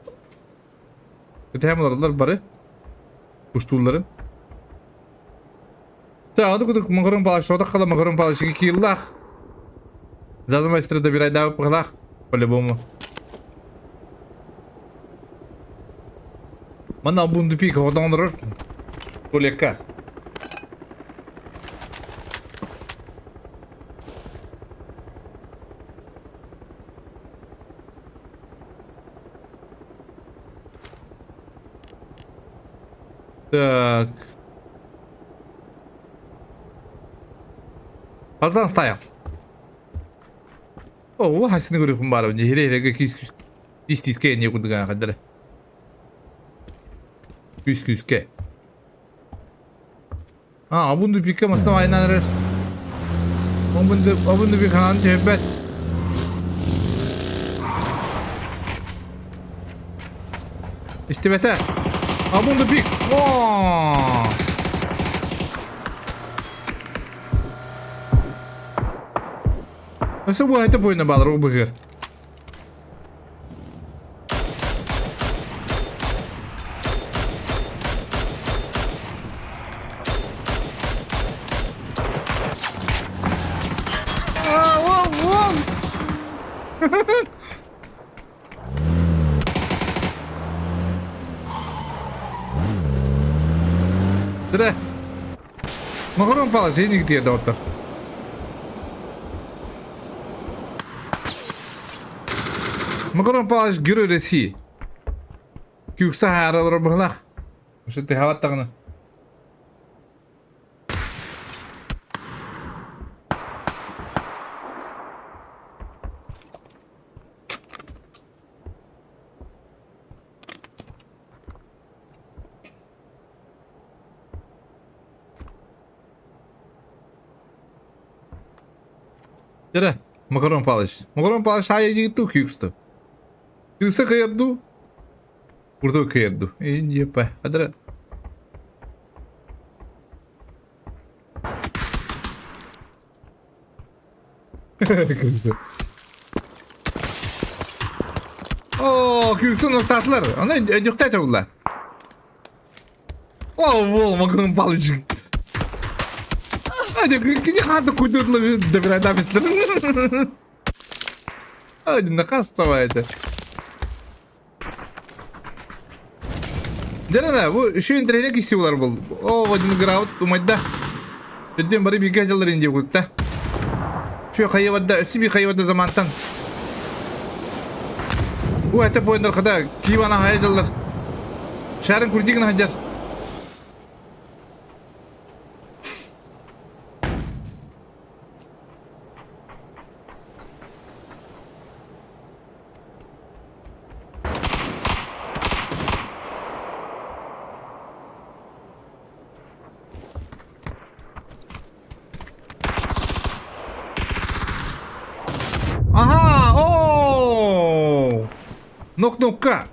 Кэтэһэн олороллор бары. Уштуулларын. Та, ону кудук Махарон Палыч, сотох хала Махарон Палыч кииллах. Заза мастера да бирайдаабыт быһалаах, по-любому. Манна бундупик хотон олорор. Тулекка. Так. Фазан стайл. О, хасины көрүөхүн баар хире хиреге кис тис тиске не курдук хаддара. Күс күске. А, абунду пикке мастам айнан эрэр. Обунду обунду пик хаан түһэрбэт. Истибэтэ. Абунду пик. О! Өссө буһайта буйна баалар убыгыр. Дре. Макарон палас, еник диye доктор. Макарон Палыч Герой России. Күүксэ хааралара быһылаах. Ошо тыһаабат даҕаны. Дьэрэ, Макарон Палыч. Макарон Палыч аайы ту күүксту. Күүксэ кыйарду, курду кыйарду. Иньепэ. Адара. Күүксэ. О, күүксүн оттаатылар. Аны өйдөхтэй төгүллэ. О, вол, Макарон Палыч. Кини хаата куйдутлар добирайдамистер. Один наказ это. Дерена, бу еще интернет киси булар был. О, один граут умайда. Өдден бары биге жалар инде кутта. Şu хайвадда, сиби хайвадда замантан. Бу это поиндар хата кивана хайдалар. Шарын куртигин хаджар. Ага, о! Нок-нокка.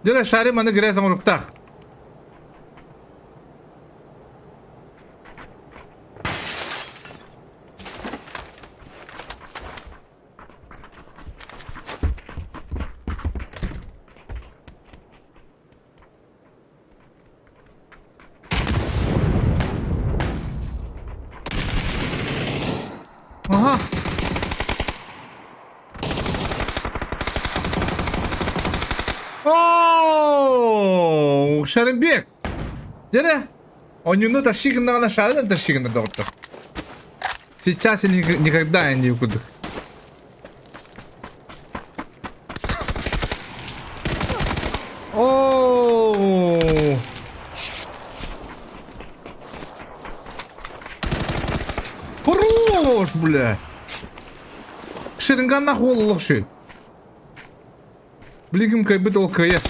Дьэ, шары маны грязь оҥоруктаах. Ага. Оо, Шарымбек. Дьэ, Онньууну тащи гыннаҕына шарынан тащи гынна доҕоттор. Сейчас или никогда не курдук. Оо! Хорош, бля! Шеринган нахуй олохши. Билигин кыайбыт ол кыайар.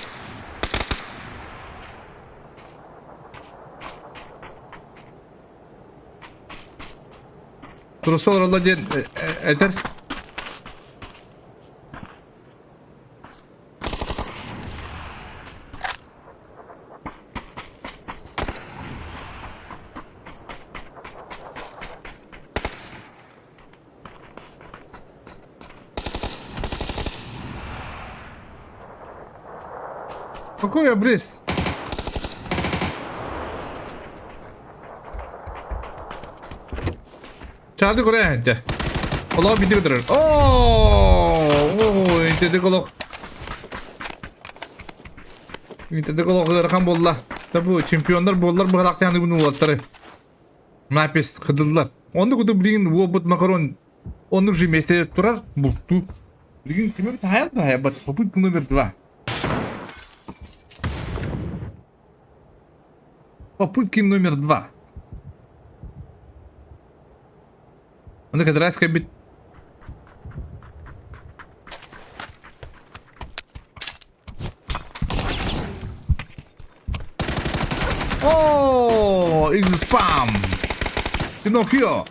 Туруса олороллор диэн этэр. Какой обрез? Чарды көрө дьэ. Олоо биди көтөрөр. Оо, интедик олох. Интедик олох ыарахан буолла. Табу чемпионнар буоллар быһалаахтааны буну уолаттары. Напис кыдыллар. Оннук кудук билигин уолбут макарон оннук же месте турар бултуу. Билигин ким эбит хайа да хайа попытка номер два. Попытки номер два. Оннук кадраска бит Оо, X-Spam! Пиноккио!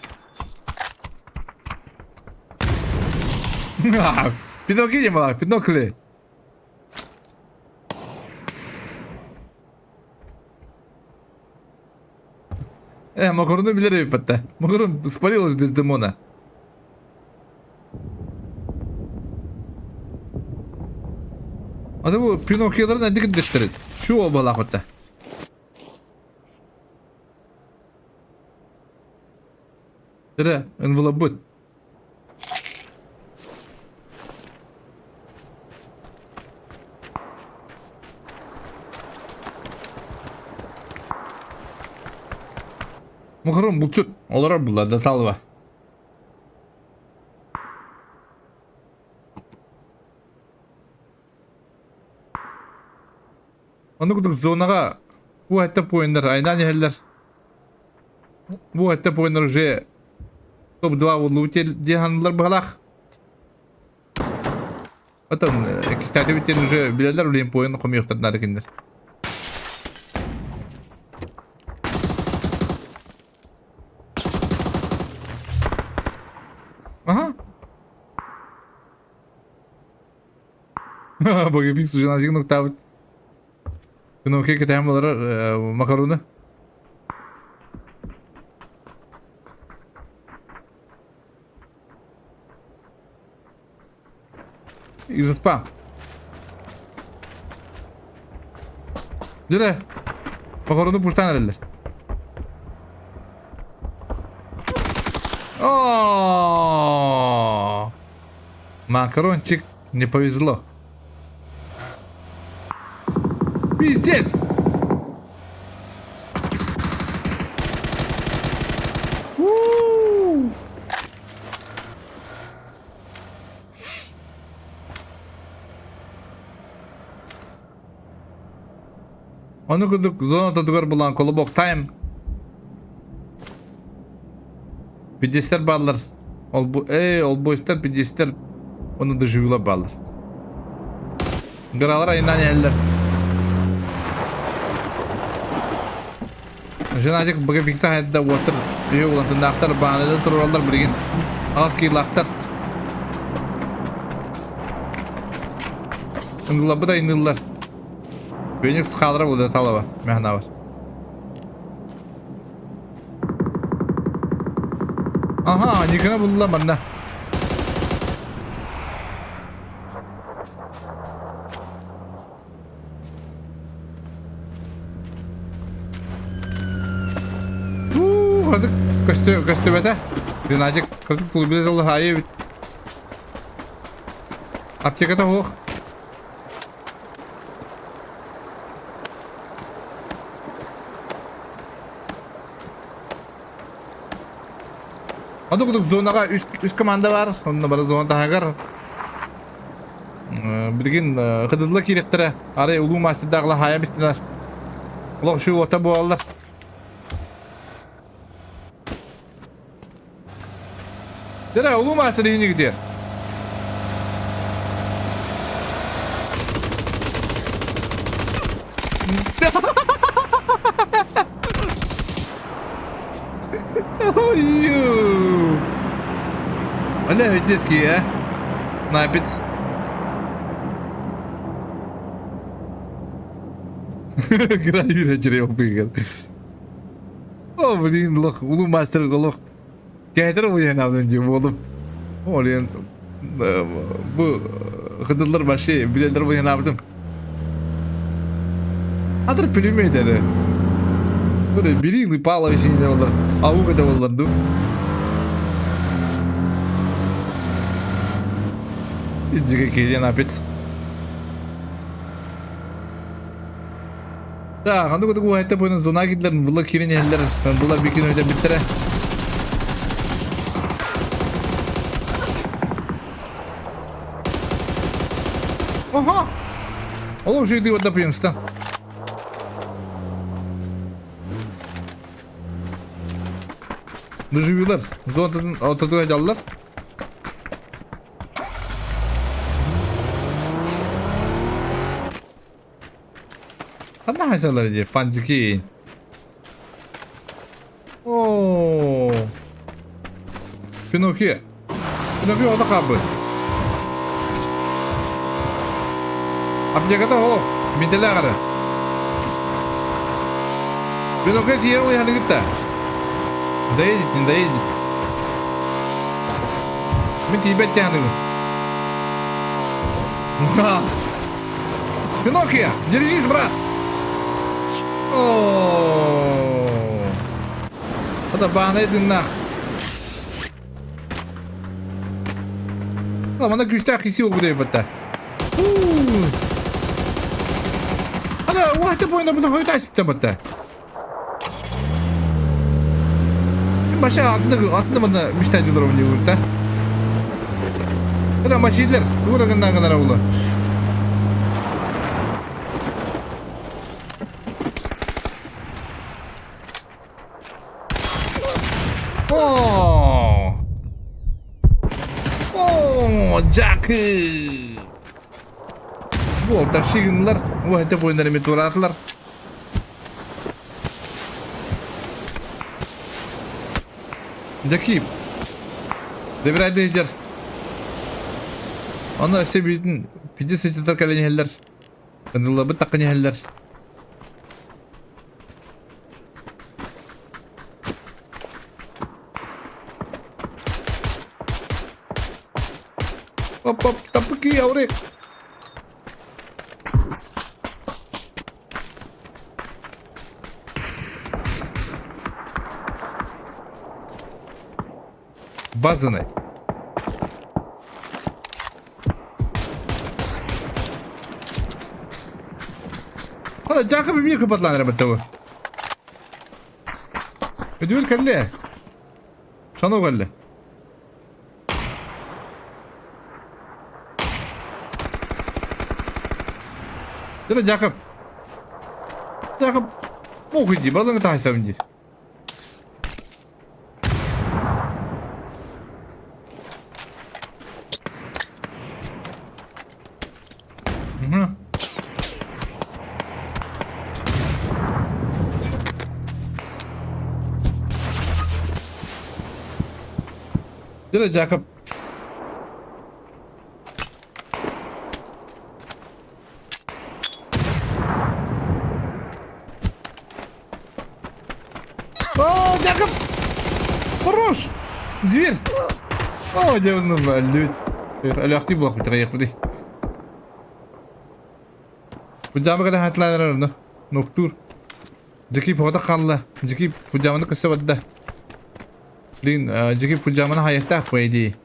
Пиноккио не Пиноккли! Э, макароны билэр эбиппэт Макарон спалилась Дездемона. Аны бу Пиноккиоларын әдик дэттэрит. Şu обалаах Эрэ, ынвылабыт. Макарон булчут. Олорор булла да салва. Ону курдук зонаҕа бу этэ поиннар айнаан иһэллэр. Бу этэ поиннар уже топ-2 буоллубут диэн быһалаах. Потом кстати уже билэллэр билин поин хомуйуохтар наада кинилэр. Богопис жена нуктаабыт. Күнүкэ кэтэһэн болар макароны. Изыппа. Дьэ, макарону пуштан эрэллэр. О! Макарончик не повезло. Пиздец! У! Ону курдук зона тотугар булан колобок тайм. Пидестер бааллар. Ол бу эй, ол бойстар пидестер оны доживила бааллар. Гыралар айынан иһэллэр. Женадик БГ хайда уоттар үйө улантыннаахтар бааныдан тураллар билигин аҕас киилаахтар. Ыңгылабыт айныллар. Феникс хаалара буолда талаба мэхнабар. Аха, Никона булла манна. Кырдык көстө көстүбэтэ. Геннадий кырдык тулубит олы хайы бит. Аптеката суох. Ону курдук зонаҕа үс, үс команда бар. Онно бары зона таһыгар. Билигин кыдылла киириэхтэрэ. Арай улуу мастердаах хаайа бистилэр. Олох шу уота буолаллар. Дere улуу мастер иһини где? Ой-ю. Бля, ведь детский, а? Напец. Гравюра череп О, блин, лох, улуу мастер олох. Кэһэтэр уйанаабын дии буолум. Олен бу кыдыллар вообще билелер уйанаабытым. Атыр пулемет эрэ. Бу Бирилый Павлович инде болар. Аук это болар ду. Иджиге келен опять. Да, ханды кудук уһайта буйна зона кидлер, була кирин эхеллер, була бикин өтө биттере. Ага! Ол уже иди вода пьемста. Доживилар. Зонтан ототуга жаллар. Ханна хайсалар дии Панчики. Оо. Пиноккио. Пиноккио ото хаалбыт. Аптеката оһох. Миитэлээх эрэ. Пиноккио тиийэр уйаһаныгыт да. Доедет, не доедет. Мин тиийбэт тиһаныгын. Пиноккио, держись, брат! О, Это баанай дыннах. Мана күүстээх киси угудай батта. Ана, уахта бойна буна хойта асипта батта. Баша атны атны мана мечтать олором не урта. Это машидлер, тура гына гына ула. О! О, Джаки! Буолтар шигыннар, уһата буйнар эми тураатылар. Дьэкиип. Дэбирайда иһдэр. Онно өссө биирдин Пиди сытытар кэлэн иһэллэр. Ыныллабыт таххан иһэллэр. Оп оп тапыки аурек. Базаны. Ана Жакоб эмиэ кыпатлаан эрэ баттабы. Өдүөл кэллэ. Шанов кэллэ. Дьэ, Жакоб. Жакоб. Похуй дии, балыҥы таһайсабын диир. Угу. Дьэ, Жакоб. О, Жакоб! Хорош! Зверь! О, дьэ, өллүбүт. Өлөөхтүү буолуохпут, хайыахпытый. Пуджама кэлэ хатлаан эрэр онно. Нуктуур. Дьэкип оҕото хаалла. Дьэкип пуджаманы көсө барда. Блин, Дьэкип пуджаманы хайыахтаах по идее.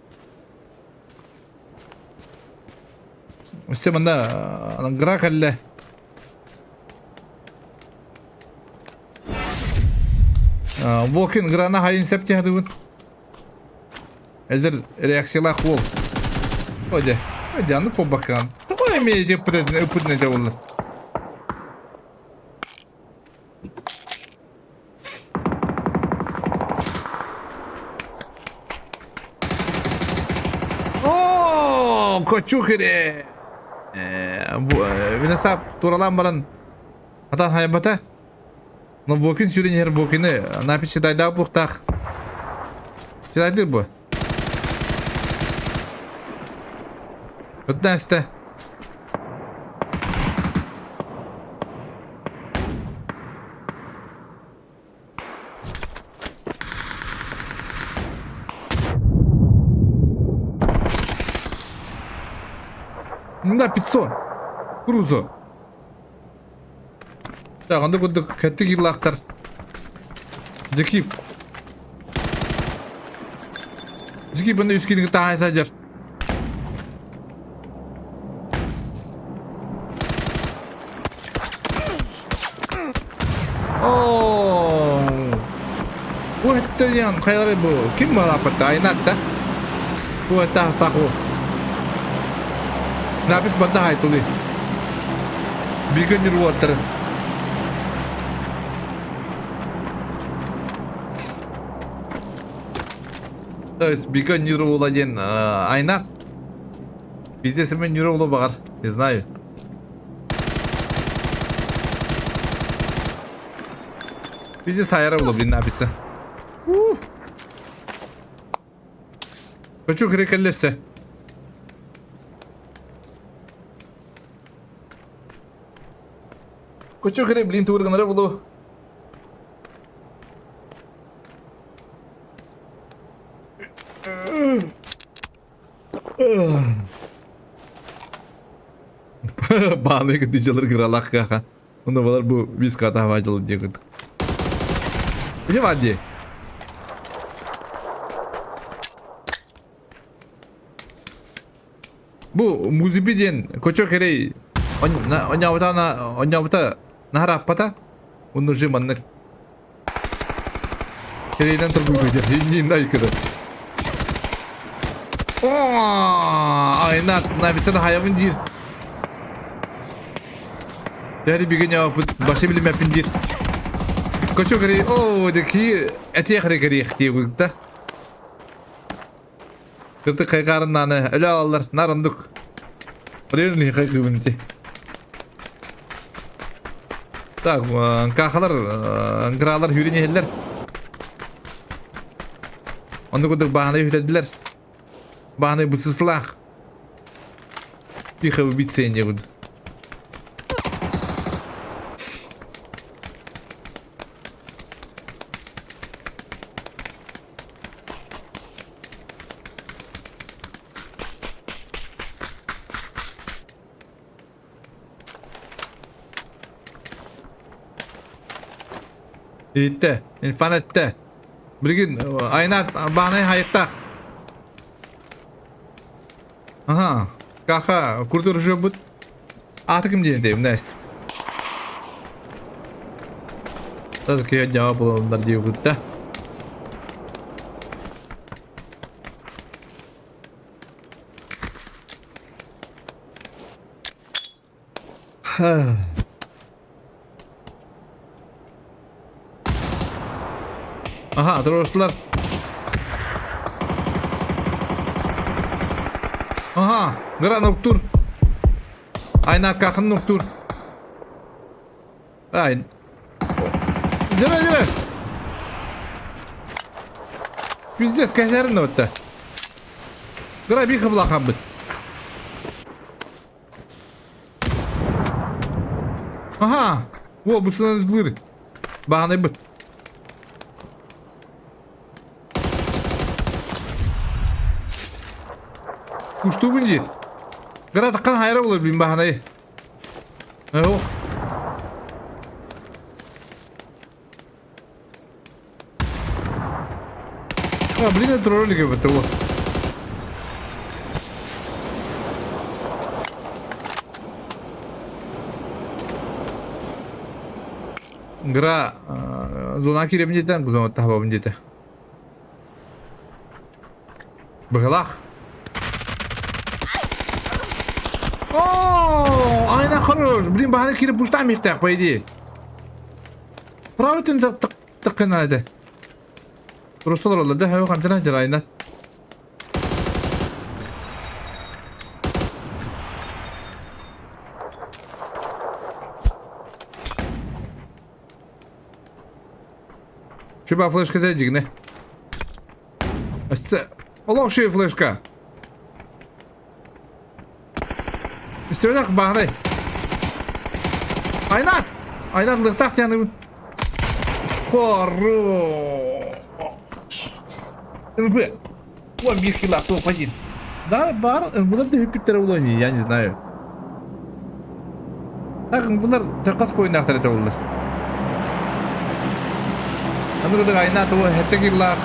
Өссө манна гра кэллэ. Вокин грана хайын сеп тиһадыбын. Эдэр реакциялаах уол. Оде, оде, аны побакан. Такой эмиэ ыппытын этэ буолла. Оо, кочухире! Виносап туралаан баран атан хайбата. Но Бокин сүрүн иһэр Бокины напи читайдаах буохтаах. Читайдыыр бу. Ыттаста. Да, 500. Крузо. Так, онда курдук кэтти киллаахтар. Дьэкип. Дьэкип онно үс киһини кытта сылдьар. Оо. Бу өттө хайалары бу ким балаппатта айнатта. Бу өттө хастаах Напис банда хайтылы. Бигэ ньуруоттары. То есть бигэ ньуруола диэн айнат. Бизнесмен ньуруола баҕар, не знаю. Бизнес хайара була блин напится. Хочу кирекеллесе. Хочу кире блин туурганара булу. Бааны күтүчалар кыралаах каха. Онно балар бу виската хаважыл диэкут. Ити баар дии. Бу музыби диэн кочо кэрэй онньообута онньообута наһарааппата онно же маннык кэрэйинэн торгуйбут иннин айкыда Айнат навицана хаябын диир Дәри биген япыт башы билимэппин диир Кочо кэрэй оо дики этиэх эрэ кэриэх диэбит да Кырдык хайгаарын нааны өлө алаллар нар ондук. Блин хайгыбын ти. Так, кахалар, ыңгыралар хүрен иһэллэр. Онну курдук баһанай үтэрдилэр. Баһанай бысыслаах. Тихо убить не буду. Ииттэ, инфан эттэ. Билигин айнаат баанай хайыттаах. Аха, каха, курдур жобут. Ааты ким диэн этэй, мына эстим. Тады жауап болондар диэбит да. Аха, туруорустулар. Аха, гра ноктур. Айна кахын ноктур. Ай. Дьөрө, дьөрө. Пиздец, кэһэрин да бытта. Гра бихы булахамбыт. Аха! О, бысынан ытылыр. Баҕанайбыт. Куштуубун дии. Гра таххан хайра булар бин баҕанай. Ох. А, блин, это ролик это вот. Гра зона кииребин диэтэ, зона таһабабын диэтэ. Быһылах. О, айна хорош. Блин, баһаны киирip пуштаан михтаах, по идее. Правый тыккына этэ. Просто олороллор да, хөө хантана дьарайнат. Чуба флешка дигне. Өссө олох шүй флешка. Истибэтэх бааһынай. Айнат! Айнат лыхтаах тияныбын. Хорош! МП. О, биир кило топ-1. Да, бар, булар да бүппүттэрэ буолуо я не знаю. Так, булар тыркас бойуннаахтар этэ буллар. Аны кытык айна тугу хэттэ киллаах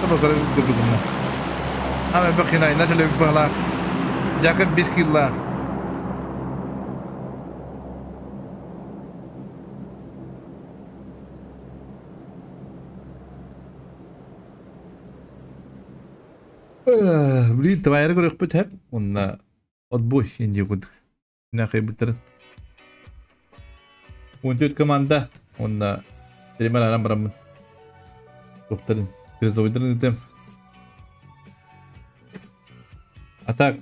кыргызымна. Ама бэхин айна төлөбүт баһылаах. Жакып бес киллаах. Блин, твайры көрөхпүт хэп. Онна отбой инди курдук. Нахайбыттарын. 14 команда. Онна тремер аран бараммын. Туохтарын призовойдарын ыытыам. А так,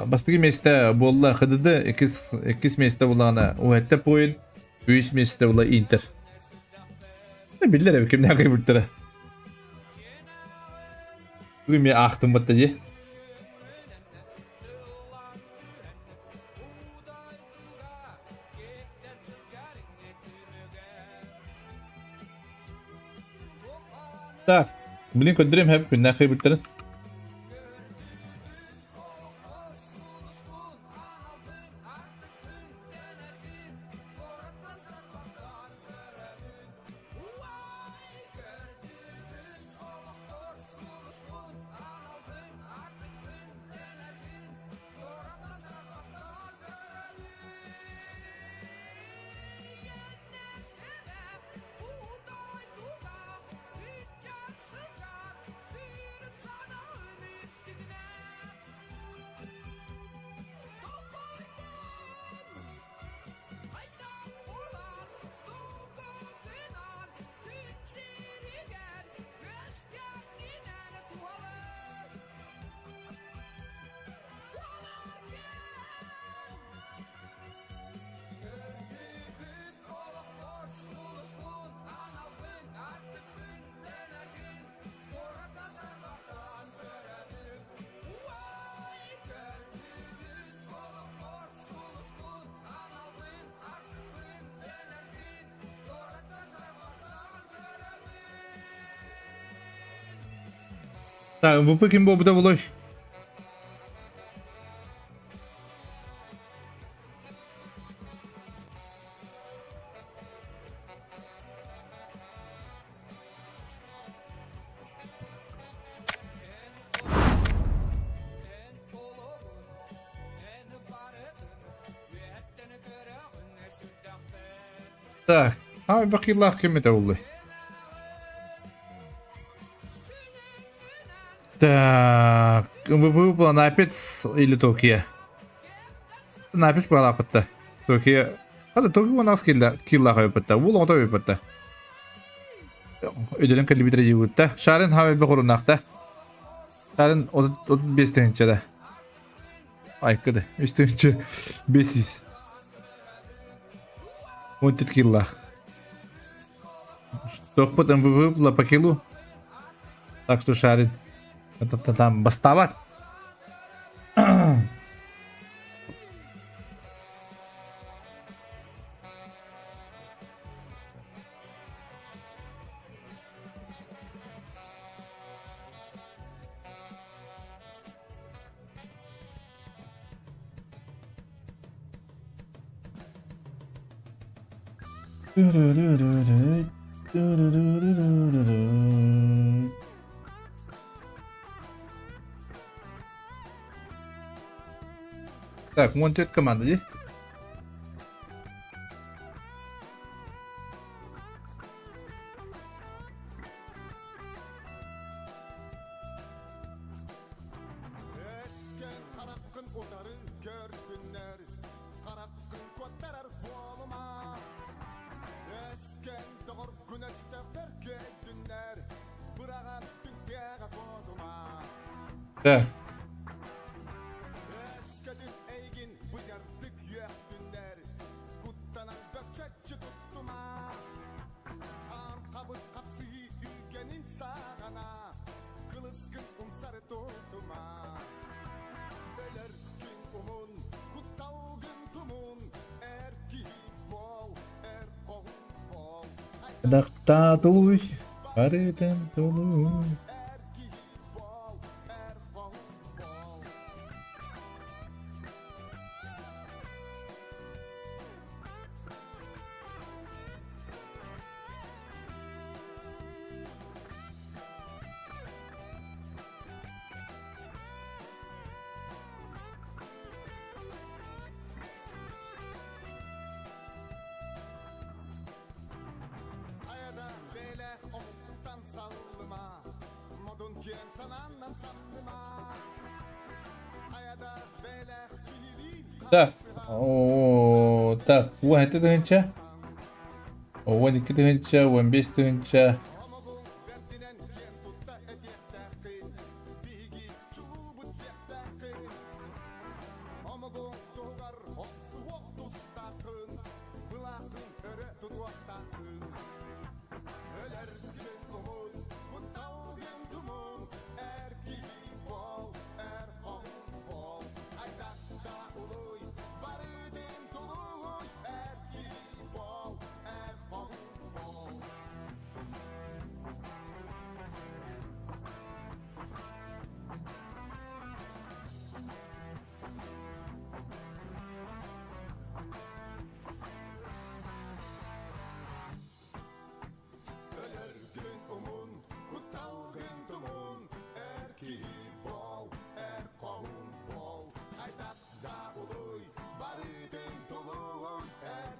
бастакы миэстэ буолла ХДД, иккис, иккис миэстэ буоллаҕына УХТ поин, үһүс миэстэ буолла Интер. Биллэр эбит кимнээх кыайбыттара. Бүгүн мен аахтым батта дии. Так, блин, көрдөрүм хэп күннээх кыайбыттарын. Так, МВП ким буолбута буолуой? Так, а бакыйлаах ким этэ буоллуй? Так, МВП Напец или Токио? Напец буолааппытта. Токио. Хата Токио у килла килла хайыппытта. Бул оҕото ойуппутта. Өдөрөн кэлбитре диибитта. Шарын хабы бохоруннаахта. Шарын 35 тыһынчада. Айкыды. 3 тыһынча 500. 14 киллах. Тохпут МВП была по килу. Так что шарит. Это там бастовать. Так, 14 команда есть? Так. Дахта тулуй, арытын тулуй. Так, о, так, 17 тыһыынча, 12 тыһыынча, 15 тыһыынча.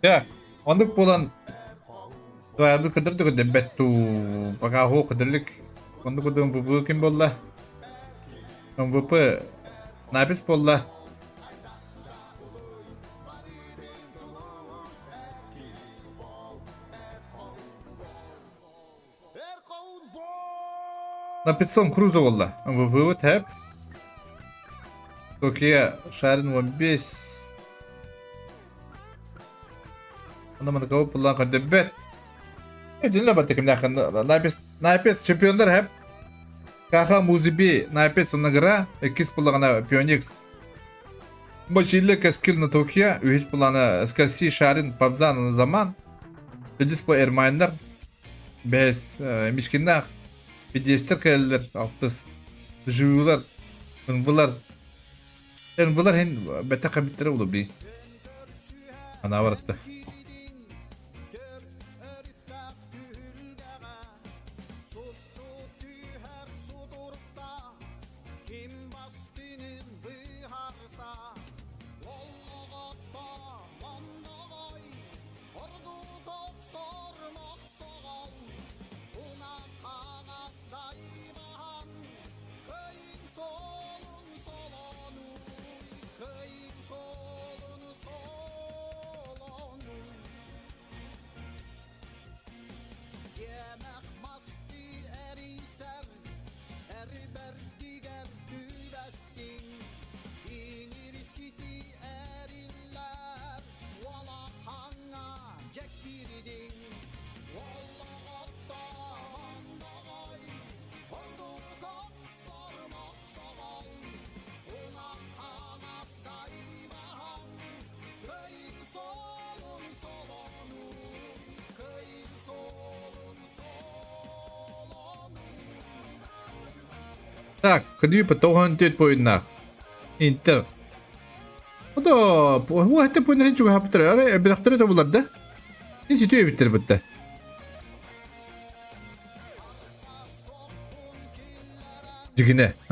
Дьэ, оннук буолан Туайбы кыдыр да көрдөрбөт дуу, пока оһуох кыдырлык оннук курдук МВП ким буолла? МВП Напис буолла. Напицон Крузо буолла. МВП тэп. Токио Шарин 15. Онно манна кого буллаан көрдөрбөт. Эдинле батты кимнээх Напис Напис чемпиондар хэп. Каха Музиби Напис оннагыра иккис буллаҕына Пионикс. Бачилле Кэскил на Токио үһүс буллаҕына Скалси Шарин Пабзан Заман. Төрдүс бу Эрмайндар бэһис Мишкиннаах Пидиэстэр кэлэллэр алтыс. Живулар, ынвылар. Ынвылар хин бэтэ хабиттара улуби. Ана баратта. Так, Клипа 94 поиннах. Интер. Ото, ху хәтте поиннарын чуга хаптыр. Ары бирахтары да булар да. Не ситү эбиттер бутта. Дигине, а?